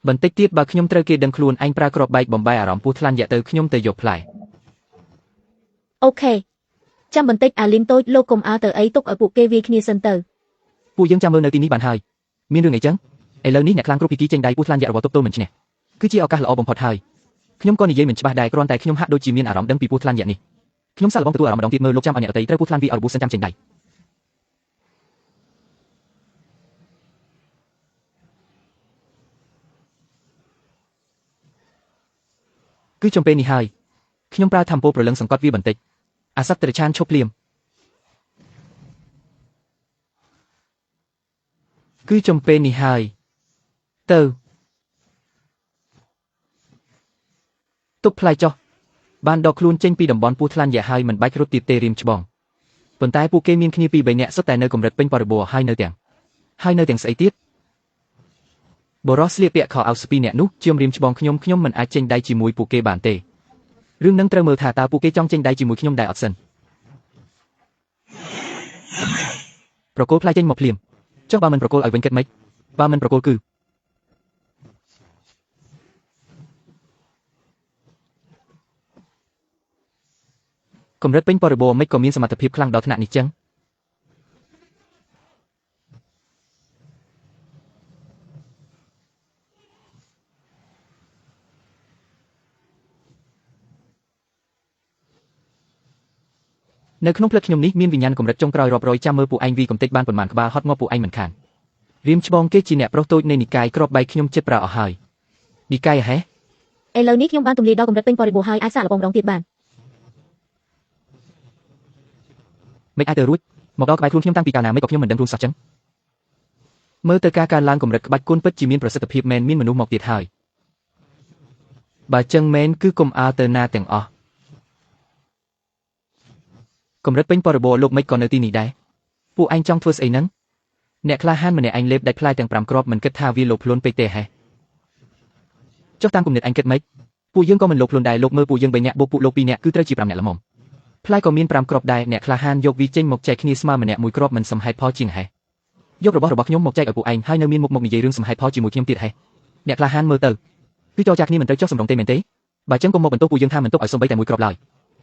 បន្តិចទៀតបើខ្ញុំត្រូវគេដឹងខ្លួនឯងប្រើគ្រាប់បែកបំបែកអារម្មណ៍ពោះថ្លាន់យ៉ាទៅខ្ញុំទៅយកផ្លែ អូខេចាំបន្តិចអាលីមតូចលោកកុំអើទៅអីទុកឲ្យពួកគេវាយគ្នាសិនទៅ ពួកយើងចាំមើលនៅទីនេះបានហើយមានរឿងអីចឹងឥឡូវនេះអ្នកខ្លាំងគ្រប់ភាគីចេញដៃពោះថ្លាន់យ៉ារបស់ទប់ទល់មិនឈ្នះគឺជាឱកាសល្អបំផុតហើយខ្ញុំក៏និយាយមិនច្បាស់ដែរគ្រាន់តែខ្ញុំហាក់ដូចជាមានអារម្មណ៍ដឹងពីពោះថ្លាន់យ៉ានេះខ្ញុំសាកល្បងទទួលអារម្មណ៍ម្ដងទៀតមើលលោកចាំឲ្យអ្នកដទៃត្រូវពោះថ្លាន់វាឲ្យរបួសសិនចាំចេញដៃគឺចំពេលនេះហើយខ្ញុំប្រើធម្មពលប្រលឹងសង្កត់វាបន្តិចអាសត្វត្រឆានឈប់ភ្លាមគឺចំពេលនេះហើយទៅទុកផ្លែចុះបានដកខ្លួនចេញពីតំបន់ពោះថ្លាន់យ៉ាហើយមិនបាច់រត់ទៀតទេរៀមច្បងប៉ុន្តែពួកគេមានគ្នាពីរបីនាក់សុទ្ធតែនៅកម្រិតពេញបរិបូរណ៍ហើយនៅទាំងស្អីទៀតបុរសស្លៀកពាក់ខោអាវស្ពីអ្នកនោះជាមរៀមច្បងខ្ញុំខ្ញុំមិនអាចចេញដៃជាមួយពួកគេបានទេរឿងនឹងត្រូវមើលថាតើពួកគេចង់ចេញដៃជាមួយខ្ញុំដែរអត់សិនប្រគល់ផ្លែចេញមកភ្លាមចុះបើមិនប្រគល់ឲ្យវិញគិតម៉េចបើមិនប្រគល់គឺកម្រិតពេញបរិបូរណ៍មិនក៏មានសមត្ថភាពខ្លាំងដល់ថ្នាក់នេះចឹងនៅក្នុងផ្លិតខ្ញុំនេះមានវិញ្ញាណកម្រិតចុងក្រោយរាប់រយចាំមើលពួកឯងវីកំទេចបានប៉ុន្មានក្បាលហត់ងាប់ពួកឯងមិនខានរៀមច្បងគេជាអ្នកប្រុសតូចនៃនិកាយក្របបែកខ្ញុំចិត្តប្រើអស់ហើយនិកាយហេ ឥឡូវនេះខ្ញុំបានទម្លាយដល់កម្រិតពេញបរិបូរណ៍ហើយអាចសាកល្បងម្ដងទៀតបាន មិនអាចទៅរួចមកដល់ក្បែរខ្លួនខ្ញុំតាំងពីកាលណាមិនក៏ខ្ញុំមិនដឹងខ្លួនសោះចឹងមើលទៅការកើនឡើងកម្រិតក្បាច់គុណពិតជាមានប្រសិទ្ធភាពមែនមានមនុស្សមកទៀតហើយបើចឹងមែនគឺកុំអើទៅណាទាំងអស់កម្រិតពេញបរិបូរណ៍លោកមិនក៏នៅទីនេះដែរពួកឯងចង់ធ្វើស្អីហ្នឹងអ្នកក្លាហានម្នាក់ឯងលេបដាច់ផ្លែទាំង5គ្រាប់មិនគិតថាវាលោភលន់ពេកទេហេចុះតាមគំនិតឯងគិតម៉េចពួកយើងក៏មិនលោភលន់ដែរលោកមើលពួកយើង3នាក់បូកពួកលោក2នាក់គឺត្រូវជា5នាក់ល្មមផ្លែក៏មាន5គ្រាប់ដែរអ្នកក្លាហានយកវាចេញមកចែកគ្នាស្មើម្នាក់មួយគ្រាប់មិនសមហេតុផលជាងហេ យករបស់របស់ខ្ញុំមកចែកឲ្យពួកឯងហើយនៅមានមុខមកនិយាយរឿងសំហេតុផលជាមួយខ្ញុំទៀតហេអ្នកក្លាហានមើលទៅគឺចរចាគ្នាមិនត្រូវចុះសម្រុងទេមែនទេបើចឹងកុំមកបន្ទោសពួកយើងថាមិនទុកឲ្យសំបីតែមួយគ្រាប់ឡើយ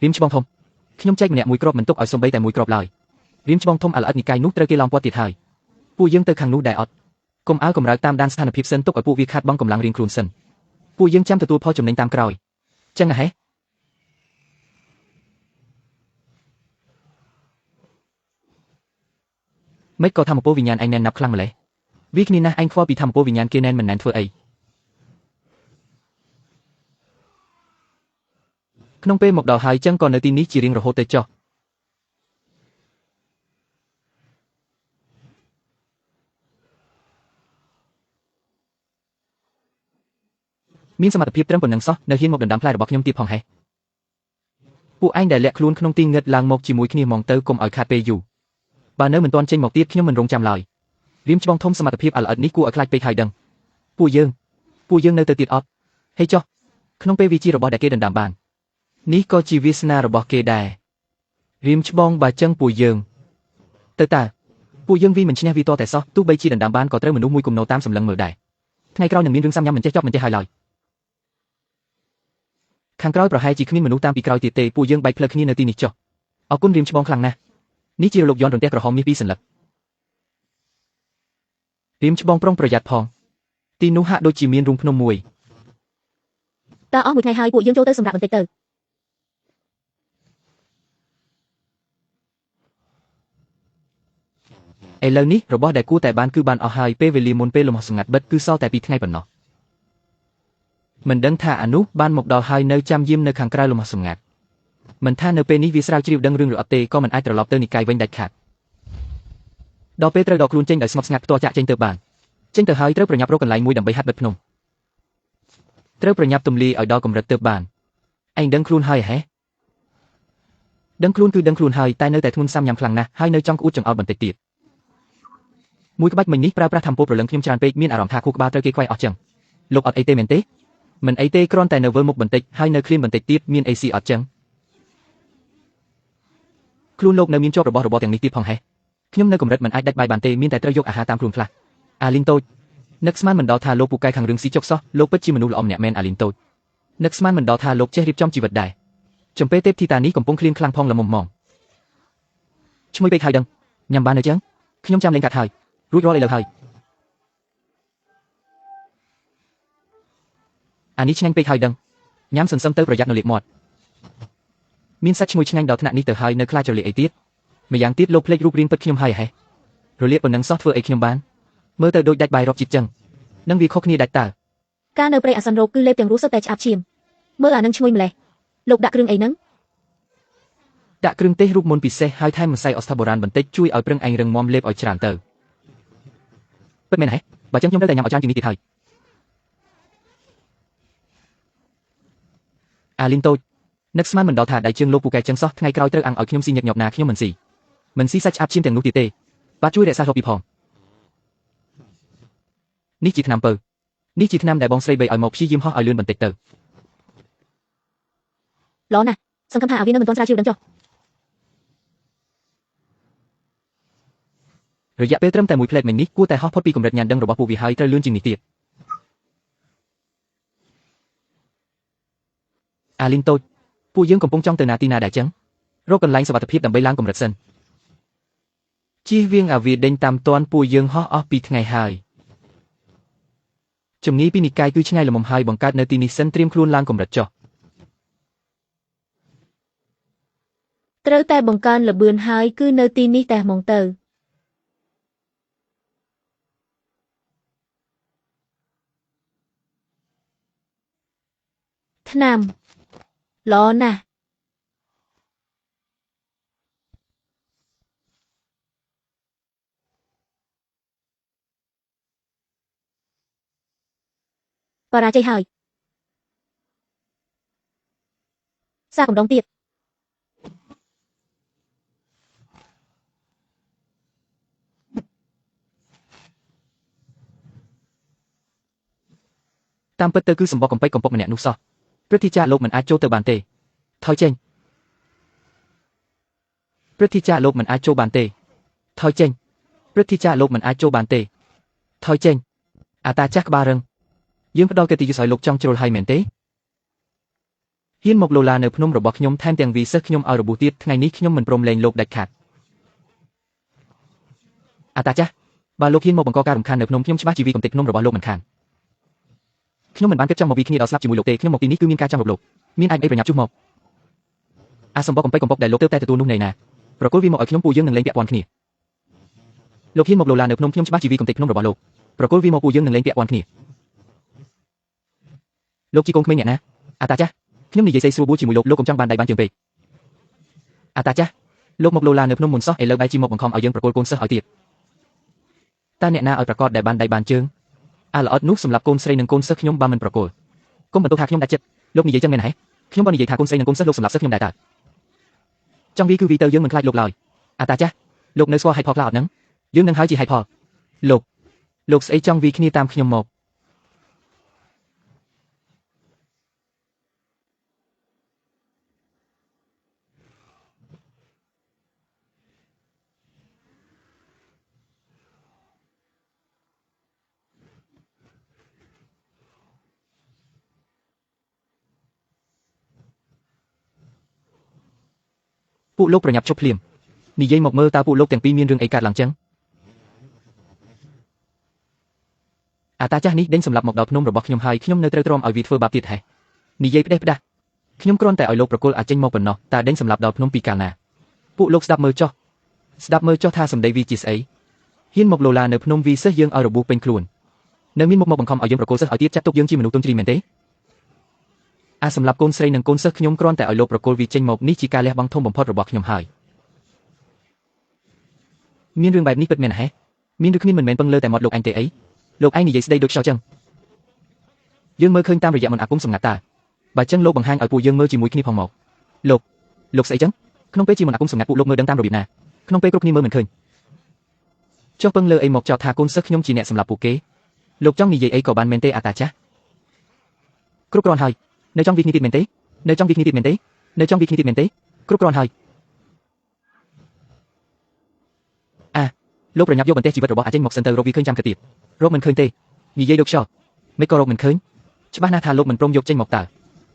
រៀមច្បងធំខ្ញុំចែកម្នាក់មួយគ្រាប់មិនទុកឲ្យសំបីតែមួយគ្រាប់ឡើយរៀមច្បងធំអាល្អិតនិកាយនោះត្រូវគេឡោមព័ទ្ធទៀតហើយពួកយើងទៅខាងនោះដែរអត់កុំអើកម្រើកតាមដានស្ថានភាពសិនទុកឲ្យពួកវាខាតបង់កម្លាំងរៀងខ្លួនសិនពួកយើងចាំទទួលផលចំណេញតាមក្រោយចឹងហេមិនក៏ធម្មពលវិញ្ញាណឯងណែនណាប់ខ្លាំងម្ល៉េះវាគ្នាណាស់ឯងខ្វល់ពីធម្មពលវិញ្ញាណគេណែនមិនណែនធ្វើអីក្នុងពេលមកដល់ហើយចឹងក៏នៅទីនេះជារៀងរហូតទៅចុះមានសមត្ថភាពត្រឹមប៉ុណ្ណឹងសោះនៅហ៊ានមកដណ្ដើមផ្លែរបស់ខ្ញុំទៀតផងហេពួកឯងដែលលាក់ខ្លួនក្នុងទីងឹតឡើងមកជាមួយគ្នាហ្មងទៅកុំឲ្យខាតពេលយូរបើនៅមិនទាន់ចេញមកទៀតខ្ញុំមិនរងចាំឡើយរៀមច្បងធំសមត្ថភាពអាល្អិតនេះគួរឲ្យខ្លាចពេកហើយដឹងពួកយើងនៅទៅទៀតអត់ហេចុះក្នុងពេលវាជារបស់ដែលគេដណ្ដើមបាននេះក៏ជាវាសនារបស់គេដែររៀមច្បងបើចឹងពួកយើងទៅតើពួកយើងវាមិនឈ្នះវាតតែសោះទោះបីជាដណ្ដើមបានក៏ត្រូវមនុស្សមួយគំនរតាមសម្លឹងមើលដែរថ្ងៃក្រោយនឹងមានរឿងសាំញ៉ាំមិនចេះចប់មិនចេះហើយឡើយខាងក្រោយប្រហែលជាគ្មានមនុស្សតាមពីក្រោយទៀតទេពួកយើងបែកផ្លូវគ្នានៅទីនេះចុះអរគុណរៀមច្បងខ្លាំងណាស់នេះជារលកយន្តរន្ទះក្រហមមាសពីរសន្លឹករៀមច្បងប្រុងប្រយ័ត្នផងទីនោះហាក់ដូចជាមានរូងភ្នំមួយតើអស់មួយថ្ងៃហើយពួកយើងចូលទៅសម្រាប់បន្តិចទៅឥឡូវនេះរបស់ដែលគួរតែបានគឺបានអស់ហើយពេលវេលាមុនពេលលំហសម្ងាត់បិទគឺសល់តែ2ថ្ងៃប៉ុណ្ណោះមិនដឹងថាអានោះបានមកដល់ហើយនៅចាំយាមនៅខាងក្រៅលំហសម្ងាត់មិនថានៅពេលនេះវាស្រាវជ្រាវដឹងរឿងឬអត់ទេក៏មិនអាចត្រឡប់ទៅនិកាយវិញដាច់ខាតដល់ពេលត្រូវដកខ្លួនចេញដោយស្ងប់ស្ងាត់ផ្ទាល់ចាក់ចេញទៅបានចេញទៅហើយត្រូវប្រញាប់រកកន្លែងមួយដើម្បីហាត់បិទភ្នំត្រូវប្រញាប់ទម្លាយឲ្យដល់កម្រិតទៅបានឯងដឹងខ្លួនហើយហេដឹងខ្លួនគឺដឹងខ្លួនហើយតែនៅតែធ្ងន់សាំញ៉ាំខ្លាំងណាស់ហើយនៅចង់ក្អួតចង្អោតបន្តិចទៀតមួយក្បាច់មិញនេះប្រើប្រាស់ធម្មពលព្រលឹងខ្ញុំច្រើនពេកមានអារម្មណ៍ថាខួរក្បាលត្រូវគេខ្វែងអស់ចឹងលោកអត់អីទេមែនទេមិនអីទេគ្រាន់តែនៅវិលមុខបន្តិចហើយនៅឃ្លានបន្តិចទៀតមានអីស៊ីអត់ចឹងខ្លួនលោកនៅមានជាប់របស់របរទាំងនេះទៀតផងហេខ្ញុំនៅកម្រិតមិនអាចដាច់បាយបានទេមានតែត្រូវយកអាហារតាមខ្លួនខ្លះអាលីនតូចនឹកស្មានមិនដល់ថាលោកពូកែខាងរឿងស៊ីចុកសោះលោកពិតជាមនុស្សល្អម្នាក់មែនអាលីនតូចនឹកស្មានមិនដល់ថាលោកចេះរៀបចំជីវិតដែរចំពេលទេពធីតានេះកំពុងឃ្លានខ្លាំងផងល្មមហ្មងឈ្មោះពេកហើយដឹងញ៉ាំបាននៅចឹងខ្ញុំចាំលេងកាត់ហើយរួចរាល់ឥឡូវហើយអានេះឆ្ងាញ់ពេកហើយដឹងញ៉ាំសន្សឹមទៅប្រយ័ត្ននៅលាកមាត់មានសាច់ឈ្ងុយឆ្ងាញ់ដល់ថ្នាក់នេះទៅហើយនៅខ្លាចរលាកអីទៀតម្យ៉ាងទៀតលោកភ្លេចរូបរាងពិតខ្ញុំហើយហេរលាកប៉ុណ្ណឹងសោះធ្វើអីខ្ញុំបានមើលទៅដូចដាច់បាយរាប់ជាតិចឹងនឹងវាខុសគ្នាដាច់តើការនៅព្រៃអាសន្នរោគគឺលេបទាំងរស់សុទ្ធតែឆ្អាបឈាមមើលអានឹងឈ្ងុយម្លេះលោកដាក់គ្រឿងអីហ្នឹងដាក់គ្រឿងទេសរូបមន្តពិសេសហើយថែមម្សៅអស្ថបុរាណបន្តិចជួយឲ្យប្រឹងឯងរឹងមាំលេបឲ្យច្រើនទៅពិតមែនហេបើចឹងខ្ញុំត្រូវតែញ៉ាំឲ្យច្រើនជាងនេះទៀតហើយអាលីនតូចនឹកស្មានមិនដល់ថាដៃជើងលោកពូកែចឹងសោះថ្ងៃក្រោយត្រូវអាំងឲ្យខ្ញុំស៊ីញឹកញាប់ណាខ្ញុំមិនស៊ីសាច់ឆ្អាបឈាមទាំងនោះទៀតទេបាទជួយរក្សារកពីផងនេះជាថ្នាំពៅនេះជាថ្នាំដែលបងស្រីបីឲ្យមកព្យាយាមហោះឲ្យលឿនបន្តិចទៅល្អណាស់សង្ឃឹមថាអាវានៅមិនទាន់ស្រាវជ្រាវដឹងចុះរយៈពេលត្រឹមតែមួយផ្លែតមិញនេះគួរតែហោះផុតពីកម្រិតញ៉ាំដឹងរបស់ពួកវាហើយត្រូវលឿនជាងនេះទៀតអាលីនតូចពួកយើងកំពុងចង់ទៅណាទីណាដែរចឹងរកកន្លែងសុវត្ថិភាពដើម្បីឡើងកម្រិតសិនជៀសវាងអាវាដេញតាមទាន់ពួកយើងហោះអស់ពីថ្ងៃហើយជំនាញពីនិកាយគឺឆ្ងាយល្មមហើយបង្កើតនៅទីនេះសិនត្រៀមខ្លួនឡើងកម្រិតចុះត្រូវតែបង្កើនល្បឿនហើយគឺនៅទីនេះតែហ្មងទៅថ្នាំល្អណាស់បរាជ័យហើយសាកម្ដងទៀត តាមពិតទៅគឺសម្បកកំពេចកំពុកម្នាក់នោះសោះព្រឹទ្ធាចារ្យលោកមិនអាចចូលទៅបានទេថយចេញព្រឹទ្ធាចារ្យលោកមិនអាចចូលបានទេថយចេញ ព្រឹទ្ធាចារ្យលោកមិនអាចចូលបានទេថយចេញអាតាចាស់ក្បាលរឹងយើងផ្ដល់កិត្តិយសឲ្យលោកចង់ជ្រុលហើយមែនទេហ៊ានមកលោឡានៅភ្នំរបស់ខ្ញុំថែមទាំងវីសិស្សខ្ញុំឲ្យរបួសទៀតថ្ងៃនេះខ្ញុំមិនព្រមលែងលោកដាច់ខាតអាតាចាស់បើលោកហ៊ានមកបង្កការរំខាននៅភ្នំខ្ញុំច្បាស់ជីវីកំទេចភ្នំរបស់លោកមិនខានខ្ញុំមិនបានគិតចង់មកវីគ្នាដល់ស្លាប់ជាមួយលោកទេខ្ញុំមកទីនេះគឺមានការចង់រកលោកមានអាចអីប្រញាប់ជុះមកអាសម្បកកំពេចកំប៉ុកដែលលោកទើបតែទទួលនោះណែណាប្រគល់វាមកឲ្យខ្ញុំពួកយើងនឹងលែងពាក់ព័ន្ធគ្នាលោកហ៊ានមកលោឡានៅភ្នំខ្ញុំច្បាស់ជីវីកំទេចភ្នំរបស់លោកប្រគល់វាមកពួកយើងនឹងលែងពាក់ព័ន្ធគ្នាលោកជាកូនក្មេងអ្នកណាអាតាចាស់ខ្ញុំនិយាយស្អីស្រួលបួលជាមួយលោកលោកកុំចង់បានដៃបានជើងពេកអាតាចាស់លោកមកលោឡានៅភ្នំមុនសោះឥឡូវបែរជាមកបង្ខំឲ្យយើងប្រគល់កូនសិស្សឲ្យទៀតតើអ្នកណាឲ្យប្រកាសដែលបានដៃបានជើងអាល្អិតនោះសម្រាប់កូនស្រីនិងកូនសិស្សខ្ញុំបើមិនប្រគល់កុំបន្ទោសថាខ្ញុំដាច់ចិត្តលោកនិយាយចឹងមែនហេខ្ញុំក៏និយាយថាកូនស្រីនិងកូនសិស្សលោកសម្រាប់សិស្សខ្ញុំដែរតើចង់វីគឺវីទៅយើងមិនខ្លាចលោកឡើយអាតាចាស់លោកនៅស្គាល់ហេតុផលខ្លះអត់ហ្នឹងយើងនឹងហើយជាហេតុផលលោកស្អីចង់វីគ្នាតាមខ្ញុំមកពួកលោកប្រញាប់ជប់ភ្លាមនិយាយមកមើលតើពួកលោកទាំងពីរមានរឿងអីកើតឡើងចឹងអាតាចាស់នេះដេញសម្លាប់មកដល់ភ្នំរបស់ខ្ញុំហើយខ្ញុំនៅត្រូវទ្រាំឲ្យវាធ្វើបាបទៀតហេនិយាយផ្ដេសផ្ដាស់ខ្ញុំគ្រាន់តែឲ្យលោកប្រគល់អាចចេញមកប៉ុណ្ណោះតើដេញសម្លាប់ដល់ភ្នំពីកាលណាពួកលោកស្ដាប់មើលចុះស្ដាប់មើលចុះថាសម្ដីវាជាស្អីហ៊ានមកលោឡានៅភ្នំវីសិស្សយើងឲ្យរបួសពេញខ្លួននៅមានមុខមកបង្ខំឲ្យយើងប្រគល់សិស្សឲ្យទៀតចាត់ទុកយើងជាមនុស្សទុនជ្រីមែនទេអាសម្រាប់កូនស្រីនិងកូនសិស្សខ្ញុំគ្រាន់តែឲ្យលោកប្រគល់វាចេញមកនេះជាការលះបង់ធំបំផុតរបស់ខ្ញុំហើយមានរឿងបែបនេះពិតមែនហេមានឬគ្មានមិនមែនពឹងលើតែមាត់លោកឯងទេអីលោកឯងនិយាយស្ដីដូចខ្យល់ចឹងយើងមើលឃើញតាមរយៈមន្តអាគមសម្ងាត់តើបើចឹងលោកបង្ហាញឲ្យពួកយើងមើលជាមួយគ្នាផងមកលោកស្អីចឹងក្នុងពេលជាមន្តអាគមសម្ងាត់ពួកលោកមើលដឹងតាមរបៀបណាក្នុងពេលគ្រប់គ្នាមើលមិនឃើញចុះពឹងលើអីមកចោទថាកូនសិស្សខ្ញុំជាអ្នកសម្លាប់ពួកគេលោកចង់និយាយអីក៏បានមែនទេអាតាចាស់គ្រប់គ្រាន់ហើយនៅចង់វីគ្នាទៀតមែនទេនៅចង់វីគ្នាទៀតមែនទេនៅចង់វីគ្នាទៀតមែនទេគ្រប់គ្រាន់ហើយអាលោកប្រញាប់យកបន្ទះជីវិតរបស់អាចេញមកសិនទៅរកវាឃើញចាំគិតទៀតរកមិនឃើញទេនិយាយដូចខ្យល់មិនក៏រកមិនឃើញច្បាស់ណាស់ថាលោកមិនព្រមយកចេញមកតើ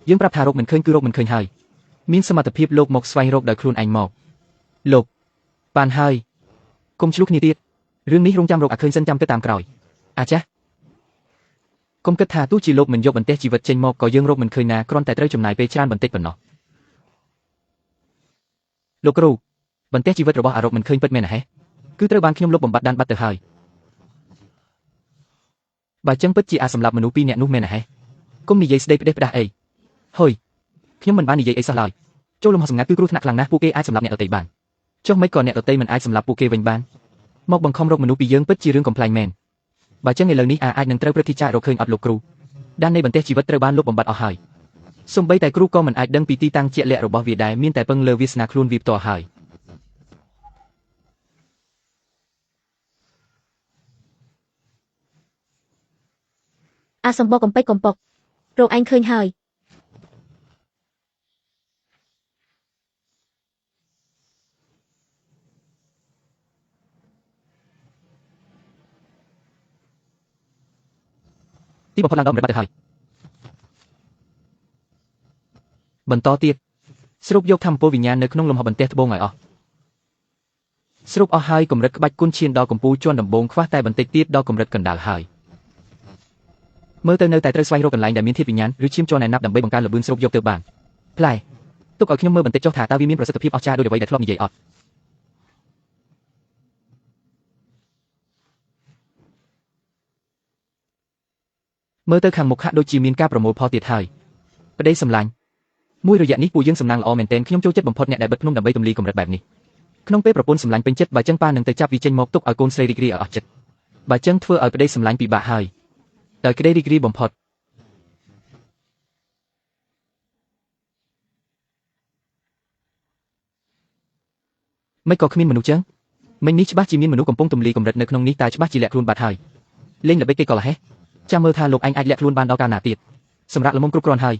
យើងប្រាប់ថារកមិនឃើញគឺរកមិនឃើញហើយមានសមត្ថភាពលោកមកស្វែងរកដោយខ្លួនឯងមកលោកបានហើយកុំឆ្លោះគ្នាទៀតរឿងនេះរងចាំរកអាឃើញសិនចាំគិតតាមក្រោយអាចាស់កុំគិតថាទោះជាលោកមិនយកបន្ទះជីវិតចេញមកក៏យើងរកមិនឃើញណាគ្រាន់តែត្រូវចំណាយពេលច្រើនបន្តិចប៉ុណ្ណោះលោកគ្រូបន្ទះជីវិតរបស់អារកមិនឃើញពិតមែនហេគឺត្រូវបានខ្ញុំលុបបំបាត់ដានបាត់ទៅហើយបើចឹងពិតជាអាសម្លាប់មនុស្សពីរនាក់នោះមែនហេកុំនិយាយស្ដីផ្ដេសផ្ដាស់អីហុយខ្ញុំមិនបាននិយាយអីសោះឡើយចូលលំហសម្ងាត់គឺគ្រោះថ្នាក់ខ្លាំងណាស់ពួកគេអាចសម្លាប់អ្នកដទៃបានចុះមិនក៏អ្នកដទៃមិនអាចសម្លាប់ពួកគេវិញបានមកបង្ខំរកមនុស្សពីយើងពិតជារឿងកំប្លែងមែនបើចឹងឥឡូវនេះអាចនឹងត្រូវព្រឹទ្ធាចារ្យរកឃើញអត់លោកគ្រូដាននៃបន្ទះជីវិតត្រូវបានលុបបំបាត់អស់ហើយសូម្បីតែគ្រូក៏មិនអាចដឹងពីទីតាំងជាក់លាក់របស់វាដែរមានតែពឹងលើវាសនាខ្លួនវាផ្ទាល់ហើយអាសម្បកកំពេចកំប៉ុករកឯងឃើញហើយ ទីបំផុតឡើងដល់កម្រិតបាត់ទៅហើយបន្តទៀតស្រូបយកធម្មពលវិញ្ញាណនៅក្នុងលំហបន្ទះត្បូងឲ្យអស់ស្រូបអស់ហើយកម្រិតក្បាច់គុណឈានដល់កម្ពូលជាន់ដំបូងខ្វះតែបន្តិចទៀតដល់កម្រិតកណ្ដាលហើយមើលទៅនៅតែត្រូវស្វែងរកកន្លែងដែលមានធាតុវិញ្ញាណឬឈាមជ័រណែនណាប់ដើម្បីបង្កើនល្បឿនស្រូបយកទៅបានផ្លែទុកឲ្យខ្ញុំមើលបន្តិចចុះថាតើវាមានប្រសិទ្ធភាពអស្ចារ្យដូចអ្វីដែលធ្លាប់និយាយអត់មើលទៅខាងមុខហាក់ដូចជាមានការប្រមូលផលទៀតហើយប្តីសម្លាញ់មួយរយៈនេះពួកយើងសំណាងល្អមែនទែនខ្ញុំចូលចិត្តបំផុតអ្នកដែលបិទភ្នំដើម្បីទម្លាយកម្រិតបែបនេះក្នុងពេលប្រពន្ធសម្លាញ់ពេញចិត្តបើចឹងប៉ានឹងទៅចាប់វាចេញមកទុកឲ្យកូនស្រីរីករាយឲ្យអស់ចិត្តបើចឹងធ្វើឲ្យប្តីសម្លាញ់ពិបាកហើយដោយក្តីរីករាយបំផុតមិនក៏គ្មានមនុស្សចឹងមិញនេះច្បាស់ជាមានមនុស្សកំពុងទម្លាយកម្រិតនៅក្នុងនេះតែច្បាស់ជាលាក់ខ្លួនបាត់ហើយលេងល្បិចគេក៏លហេះចាំមើលថាលោកឯងអាចលាក់ខ្លួនបានដល់កាលណាទៀតសម្រាប់ល្មមគ្រប់គ្រាន់ហើយ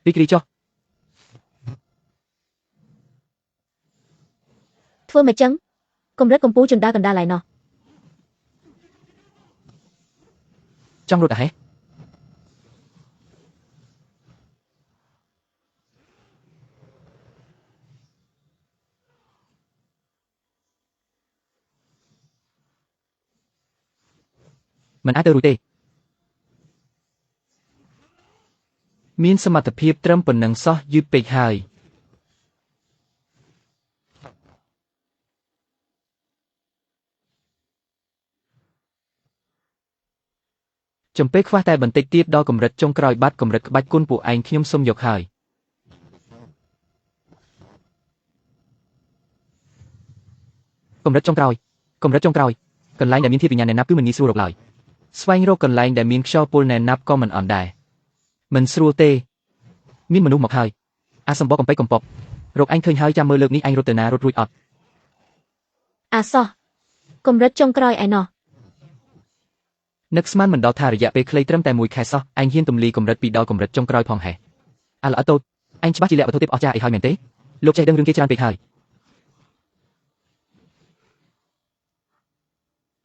រីករាយចុះ ធ្វើមកចឹងកម្រិតកំពូលជណ្ដើរកណ្ដាលឯណោះ ចង់រត់អាហេះមិនអាចទៅរួចទេ មានសមត្ថភាពត្រឹមប៉ុណ្ណឹងសោះយឺតពេកហើយចំពេលខ្វះតែបន្តិចទៀតដល់កម្រិតចុងក្រោយបាត់កម្រិតក្បាច់គុណពួកឯងខ្ញុំសុំយកហើយ កម្រិតចុងក្រោយកម្រិតចុងក្រោយកន្លែងដែលមានធាតុវិញ្ញាណណែនណាប់គឺមិនងាយស្រួលរកឡើយ ស្វែងរកកន្លែងដែលមានខ្យល់ពុលណែនណាប់ក៏មិនអន់ដែរមិនស្រួលទេ មានមនុស្សមកហើយអាសម្បកកំប៉ិកកំប៉ុករកឯងឃើញហើយចាំមើលលើកនេះឯងរត់ទៅណារត់រួចអត់ អាសោះកម្រិតចុងក្រោយឯណោះ នឹកស្មានមិនដល់ថារយៈពេលខ្លីត្រឹមតែមួយខែសោះឯងហ៊ានទម្លាយកម្រិតពីដល់កម្រិតចុងក្រោយផងហេះ អាល្អិតតូចឯងច្បាស់ជាលាក់វត្ថុទេពអស្ចារ្យអីហើយមែនទេលោកចេះដឹងរឿងគេច្រើនពេកហើយ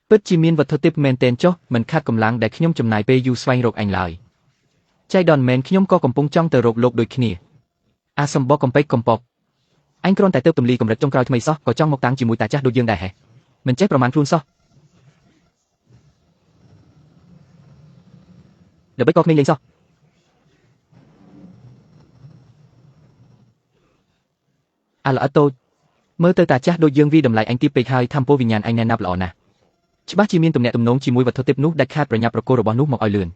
ពិតជាមានវត្ថុទេពមែនទែនចុះមិនខាត់កម្លាំងដែលខ្ញុំចំណាយពេលយូរស្វែងរកឯងឡើយចៃដន្យមែនខ្ញុំក៏កំពុងចង់ទៅរកលោកដូចគ្នាអាសម្បកកំប៉ិកកំប៉ុក ឯងគ្រាន់តែទៅទម្លាយកម្រិតចុងក្រោយថ្មីសោះក៏ចង់មកតាំងជាមួយតាចាស់ដូចយើងដែរហេះមិនចេះប្រមាណខ្លួនសោះដើម្បីក៏ក្មេងលេងសោះ អាល្អិតតូចមើលទៅតាចាស់ដូចយើងវាតម្លៃអញទាបពេកហើយធម្មពលវិញ្ញាណអញណែនណាប់ល្អណាស់ច្បាស់ជាមានទំនាក់ទំនងជាមួយវត្ថុទេពនោះដែលខាតប្រញាប់ប្រគល់របស់នោះមកឲ្យលឿន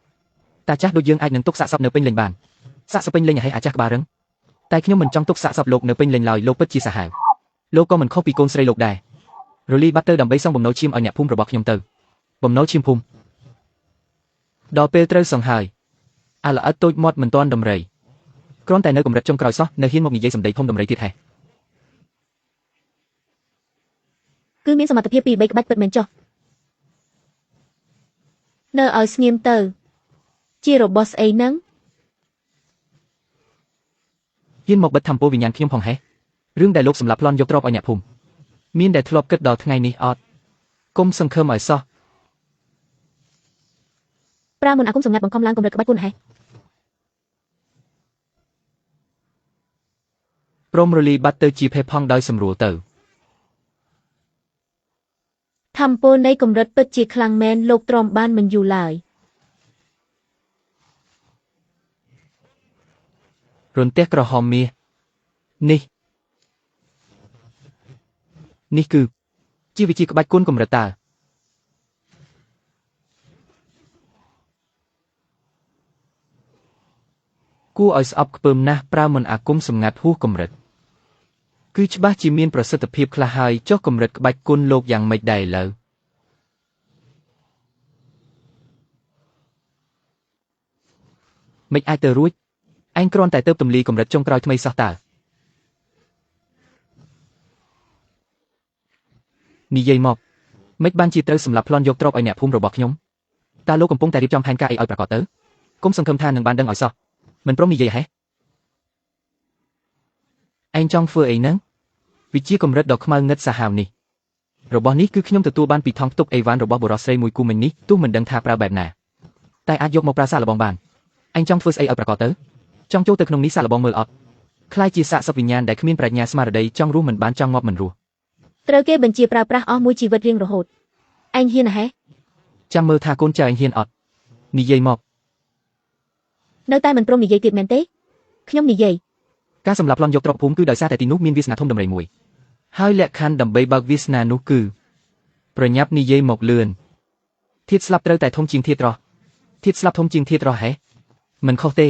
តាចាស់ដូចយើងអាចនឹងទុកសាកសពនៅពេញលេញបានសាកសពពេញលេញឲ្យអាចាស់ក្បាលរឹងតែខ្ញុំមិនចង់ទុកសាកសពលោកនៅពេញលេញឡើយលោកពិតជាសាហាវលោកក៏មិនខុសពីកូនស្រីលោកដែររលីបាត់ទៅដើម្បីសងបំណុលឈាមឲ្យអ្នកភូមិរបស់ខ្ញុំទៅបំណុលឈាមភូមិដល់ពេលត្រូវសង្ហើយអាល្អិតតូចមាត់មិនទាន់ដំរី គ្រាន់តែនៅកម្រិតចុងក្រោយសោះនៅហ៊ានមកនិយាយសម្ដីធំដំរីទៀតហេះ គឺមានសមត្ថភាពពី3ក្បាច់ពិតមែនចុះនៅឲ្យស្ងៀមទៅជារបស់ស្អីហ្នឹង ហ៊ានមកបិទធម្មពលវិញ្ញាណខ្ញុំផងហេះរឿងដែលលោកសម្លាប់ប្លន់យកទ្រព្យឲ្យអ្នកភូមិ មានដែលធ្លាប់គិតដល់ថ្ងៃនេះអត់គុំសង្ឃឹមឲ្យសោះ ប្រើមន្តអាគមសម្ងាត់បង្ខំឡើងកម្រិតក្បាច់គុណហេះ ព្រមរលីបាត់ទៅជាផេះផង់ដោយសម្រួលទៅ ធម្មពលនៃកម្រិតពិតជាខ្លាំងមែនលោកទ្រាំបានមិនយូរឡើយ រន្ទះក្រហមមាសនេះនេះគឺជាវិជាក្បាច់គុណកម្រិតតើគួរឲ្យស្អប់ខ្ពើមណាស់ប្រើមន្តអាគមសម្ងាត់ហួសកម្រិតគឺច្បាស់ជាមានប្រសិទ្ធភាពខ្លះហើយចុះកម្រិតក្បាច់គុណលោកយ៉ាងម៉េចដែរឥឡូវមិនអាចទៅរួចឯងគ្រាន់តែទៅទម្លាយកម្រិតចុងក្រោយថ្មីសោះតើនិយាយមកមិនបានជាត្រូវសម្លាប់ប្លន់យកទ្រព្យឲ្យអ្នកភូមិរបស់ខ្ញុំតើលោកកំពុងតែរៀបចំផែនការអីឲ្យប្រាកដទៅគុំសង្ឃឹមថានឹងបានដឹងឲ្យសោះមិនព្រមនិយាយហេះឯងចង់ធ្វើអីហ្នឹងវិជាកម្រិតដ៏ខ្មៅងឹតសាហាវនេះរបស់នេះគឺខ្ញុំទទួលបានពីថង់ផ្ទុកអីវ៉ាន់របស់បុរសស្រីមួយគូមិញនេះទោះមិនដឹងថាប្រើបែបណាតែអាចយកមកប្រើសាកល្បងបានឯងចង់ធ្វើស្អីឲ្យប្រាកដទៅចង់ចូលទៅក្នុងនេះសាកល្បងមើលអត់ខ្លាយជាសាកសពវិញ្ញាណដែលគ្មានប្រាជ្ញាស្មារតីចង់រស់មិនបានចង់ងាប់មិនរស់ ត្រូវគេបញ្ជាប្រើប្រាស់អស់មួយជីវិតរៀងរហូតឯងហ៊ានហេះ ចាំមើលថាកូនចៅឯងហ៊ានអត់និយាយមក នៅតែមិនព្រមនិយាយទៀតមែនទេខ្ញុំនិយាយ ការសម្លាប់ប្លន់យកទ្រព្យភូមិគឺដោយសារតែទីនោះមានវាសនាធំដំរីមួយ ហើយលក្ខខណ្ឌដើម្បីបើកវាសនានោះគឺប្រញាប់និយាយមកលឿន ធាតុស្លាប់ត្រូវតែធំជាងធាតុរស់ធាតុស្លាប់ធំជាងធាតុរស់ហេ មិនខុសទេ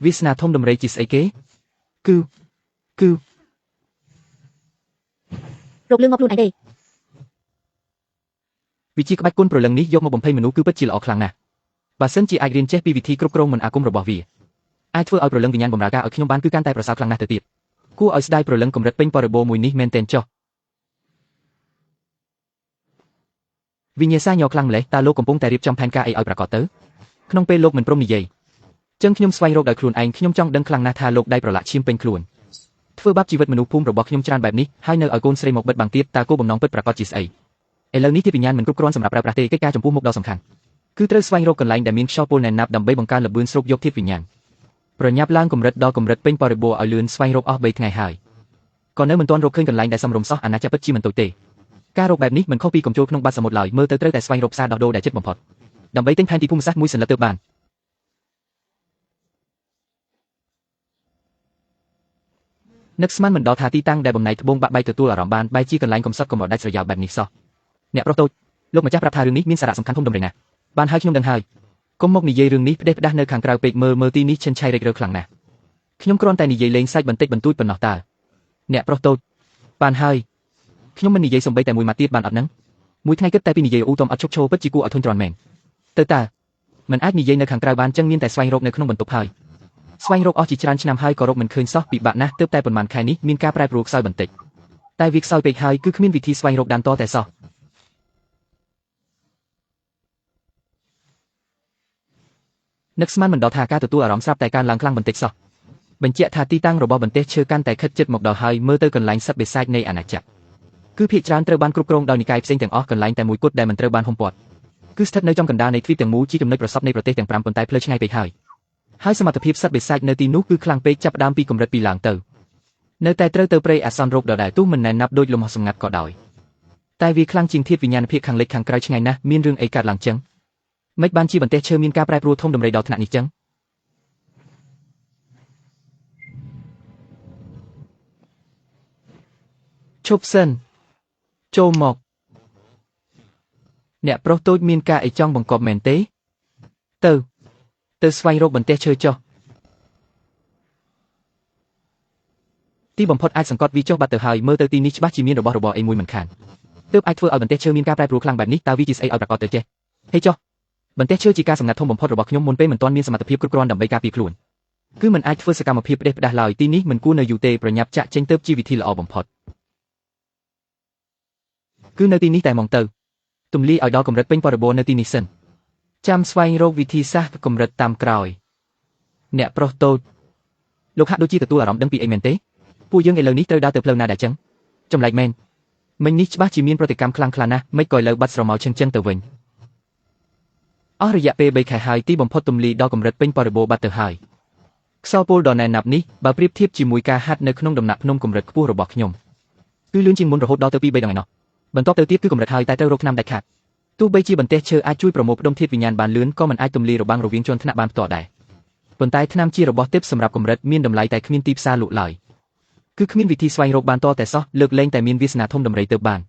វាសនាធំដំរីជាស្អីគេគឺគឺ រកលឿងមកខ្លួនឯងទេ វិជាក្បាច់គុណប្រលឹងនេះយកមកបំភ័យមនុស្សគឺពិតជាល្អខ្លាំងណាស់បើសិនជាអាចរៀនចេះពីវិធីគ្រប់គ្រងមន្តអាគមរបស់វាអាចធ្វើឲ្យប្រលឹងវិញ្ញាណបម្រើការឲ្យខ្ញុំបានគឺកាន់តែប្រសើរខ្លាំងណាស់ទៅទៀត គួរឲ្យស្ដាយប្រលឹងកម្រិតពេញបរិបូរណ៍មួយនេះមែនទែនចុះ វិញ្ញាសាញ័រខ្លាំងម្ល៉េះតើលោកកំពុងតែរៀបចំផែនការអីឲ្យប្រាកដទៅក្នុងពេលលោកមិនព្រមនិយាយចឹងខ្ញុំស្វែងរកដោយខ្លួនឯងខ្ញុំចង់ដឹងខ្លាំងណាស់ថាលោកដៃប្រឡាក់ឈាមពេញខ្លួន ធ្វើបាបជីវិតមនុស្សភូមិរបស់ខ្ញុំច្រើនបែបនេះហើយនៅឲ្យកូនស្រីមកបិទបាំងទៀតតើគោលបំណងពិតប្រាកដជាស្អីឥឡូវនេះធាតុវិញ្ញាណមិនគ្រប់គ្រាន់សម្រាប់ប្រើប្រាស់ទេកិច្ចការចំពោះមុខដ៏សំខាន់គឺត្រូវស្វែងរកកន្លែងដែលមានខ្យល់ពុលណែនណាប់ដើម្បីបង្កើនល្បឿនស្រូបយកធាតុវិញ្ញាណប្រញាប់ឡើងកម្រិតដល់កម្រិតពេញបរិបូរណ៍ឲ្យលឿនស្វែងរកអស់3ថ្ងៃហើយក៏នៅមិនទាន់រកឃើញកន្លែងដែលសមរម្យសោះអាណាចក្រពិតជាមិនតូចទេការរកបែបនេះមិនខុសពីកំជោលក្នុងបាត់សមុទ្រឡើយមើលទៅត្រូវតែស្វែងរកផ្សារដោះដូរដែលជិតបំផុតដើម្បីទិញផែនទីភូមិសាស្ត្រមួយសន្លឹកទើបបាននឹកស្មានមិនដល់ថាទីតាំងដែលបំណែកត្បូងបាក់បែកទទួលអារម្មណ៍បានបែរជាកន្លែងកំសត់កំរដាច់ស្រយាលបែបនេះសោះអ្នកប្រុសតូចលោកម្ចាស់ប្រាប់ថារឿងនេះមានសារៈសំខាន់ធំដុំរែងណាស់បានហើយខ្ញុំដឹងហើយកុំមកនិយាយរឿងនេះផ្ដេសផ្ដាស់នៅខាងក្រៅពេកមើលមើលទីនេះឈិនឆៃរិចរើខ្លាំងណាស់ខ្ញុំគ្រាន់តែនិយាយលេងសាច់បន្តិចបន្តួចប៉ុណ្ណោះតើអ្នកប្រុសតូចបានហើយខ្ញុំមិននិយាយសំបីតែមួយម៉ាត់ទៀតបានអត់នឹងមួយថ្ងៃគិតតែពីនិយាយអ៊ូតំអត់ឈប់ឈរពិតជាគួរឲ្យធុញទ្រាន់មែនទៅតើមិនអាចនិយាយនៅខាងក្រៅបានចឹងមានតែស្វែងរកនៅក្នុងបន្ទប់ហើយស្វែងរកអស់ជាច្រើនឆ្នាំហើយក៏រកមិនឃើញសោះពិបាកណាស់ទើបតែប៉ុន្មានខែនេះមានការប្រែប្រួលខ្សោយបន្តិចតែវាខ្សោយពេកហើយគឺគ្មានវិធីស្វែងរកដានតតែសោះនឹកស្មានមិនដល់ថាការទទួលអារម្មណ៍ស្រាប់តែកើនឡើងខ្លាំងបន្តិចសោះបញ្ជាក់ថាទីតាំងរបស់បន្ទះឈើកាន់តែខិតជិតមកដល់ហើយមើលទៅកន្លែងសត្វបិសាចនៃអាណាចក្រគឺភាគច្រើនត្រូវបានគ្រប់គ្រងដោយនិកាយផ្សេងទាំងអស់កន្លែងតែមួយគត់ដែលមិនត្រូវបានហ៊ុមព័ទ្ធគឺស្ថិតនៅចំកណ្ដាលនៃទ្វីបទាំងមូលជាចំណុចប្រសពនៃប្រទេសទាំង5ប៉ុន្តែផ្លូវឆ្ងាយពេកហើយហើយសមត្ថភាពសត្វបិសាចនៅទីនោះគឺខ្លាំងពេកចាប់ផ្ដើមពីកម្រិត2ឡើងទៅនៅតែត្រូវទៅព្រៃអាសន្នរោគដដែលទោះមិនណែនណាប់ដូចលំហសម្ងាត់ក៏ដោយតែវាខ្លាំងជាងធាតុវិញ្ញាណភាពខាងលិចខាងក្រៅឆ្ងាយណាស់មានរឿងអីកើតឡើងចឹងមិនបានជាបន្ទះឈើមានការប្រែប្រួលធំដំរីដល់ថ្នាក់នេះចឹងឈប់សិនចូលមកអ្នកប្រុសតូចមានការអីចង់បង្កប់មែនទេទៅទៅស្វែងរកបន្ទះឈើចុះទីបំផុតអាចសង្កត់វាចុះបាត់ទៅហើយមើលទៅទីនេះច្បាស់ជាមានរបស់របរអីមួយមិនខានទើបអាចធ្វើឲ្យបន្ទះឈើមានការប្រែប្រួលខ្លាំងបែបនេះតើវាជាស្អីឲ្យប្រាកដទៅចេះហេចុះបន្ទះឈើជាការសម្ងាត់ធំបំផុតរបស់ខ្ញុំមុនពេលមិនទាន់មានសមត្ថភាពគ្រប់គ្រាន់ដើម្បីការពារខ្លួនគឺមិនអាចធ្វើសកម្មភាពផ្ដេសផ្ដាស់ឡើយទីនេះមិនគួរនៅយូរទេប្រញាប់ចាក់ចេញទៅជាវិធីល្អបំផុតគឺនៅទីនេះតែមកទៅទំលាយឲ្យដល់កម្រិតពេញបរិបូរណ៍នៅទីនេះសិនចាំស្វែងរកវិធីសាស្ត្រកម្រិតតាមក្រោយអ្នកប្រុសតូចលោកហាក់ដូចជាទទួលអារម្មណ៍ដឹងពីអីមែនទេពួកយើងឥឡូវនេះត្រូវដើរទៅផ្លូវណាដែរចឹងចម្លែកមែនមិញនេះច្បាស់ជាមានប្រតិកម្មខ្លាំងខ្លាណាស់មិនក៏ឥឡូវបាត់ស្រមោលឈឹងចឹងទៅវិញអស់រយៈពេល3ខែហើយទីបំផុតទំលាយដល់កម្រិតពេញបរិបូរណ៍បាត់ទៅហើយខ្សោពលដ៏ណែនណាប់នេះបើប្រៀបធៀបជាមួយការហាត់នៅក្នុងដំណាក់ភ្នំកម្រិតខ្ពស់របស់ខ្ញុំគឺលឿនជាងមុនរហូតដល់ទៅ2 3ដងឯណោះបន្ទាប់ទៅទៀតគឺកម្រិតហើយតែត្រូវរកថ្នាំដាច់ខាតទោះបីជាបន្ទះឈើអាចជួយប្រមូលផ្ដុំធាតុវិញ្ញាណបានលឿនក៏មិនអាចទម្លាយរបាំងរវាងជាន់ថ្នាក់បានផ្ទាល់ដែរប៉ុន្តែថ្នាំជារបស់ទេពសម្រាប់កម្រិតមានតម្លៃតែគ្មានទីផ្សារលក់ឡើយគឺគ្មានវិធីស្វែងរកបានតតែសោះលើកលែងតែមានវាសនាធំដំរីទៅបាន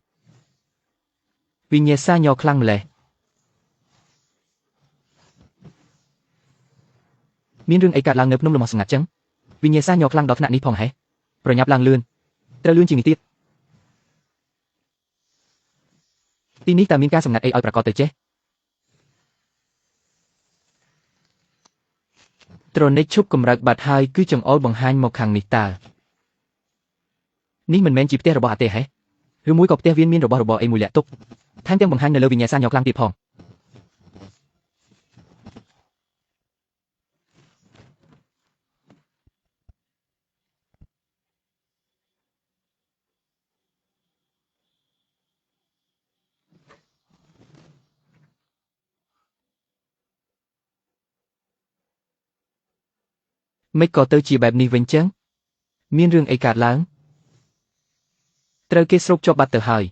វិញ្ញាសាញ័រខ្លាំងម្ល៉េះមានរឿងអីកើតឡើងនៅភ្នំលំហសម្ងាត់ចឹងវិញ្ញាសាញ័រខ្លាំងដល់ថ្នាក់នេះផងហេប្រញាប់ឡើងលឿនត្រូវលឿនជាងនេះទៀតទីនេះតើមានការសម្ងាត់អីឲ្យប្រាកដទៅចេះត្រនិចឈប់កម្រើកបាត់ហើយគឺចង្អុលបង្ហាញមកខាងនេះតើនេះមិនមែនជាផ្ទះរបស់អាទេហេឬមួយក៏ផ្ទះវាមានរបស់របរអីមួយលាក់ទុកថែមទាំងបង្ហាញនៅលើវិញ្ញាសាញ័រខ្លាំងទៀតផងមិនក៏ទៅជាបែបនេះវិញចឹងមានរឿងអីកើតឡើងត្រូវគេស្រូបជាប់បាត់ទៅហើយ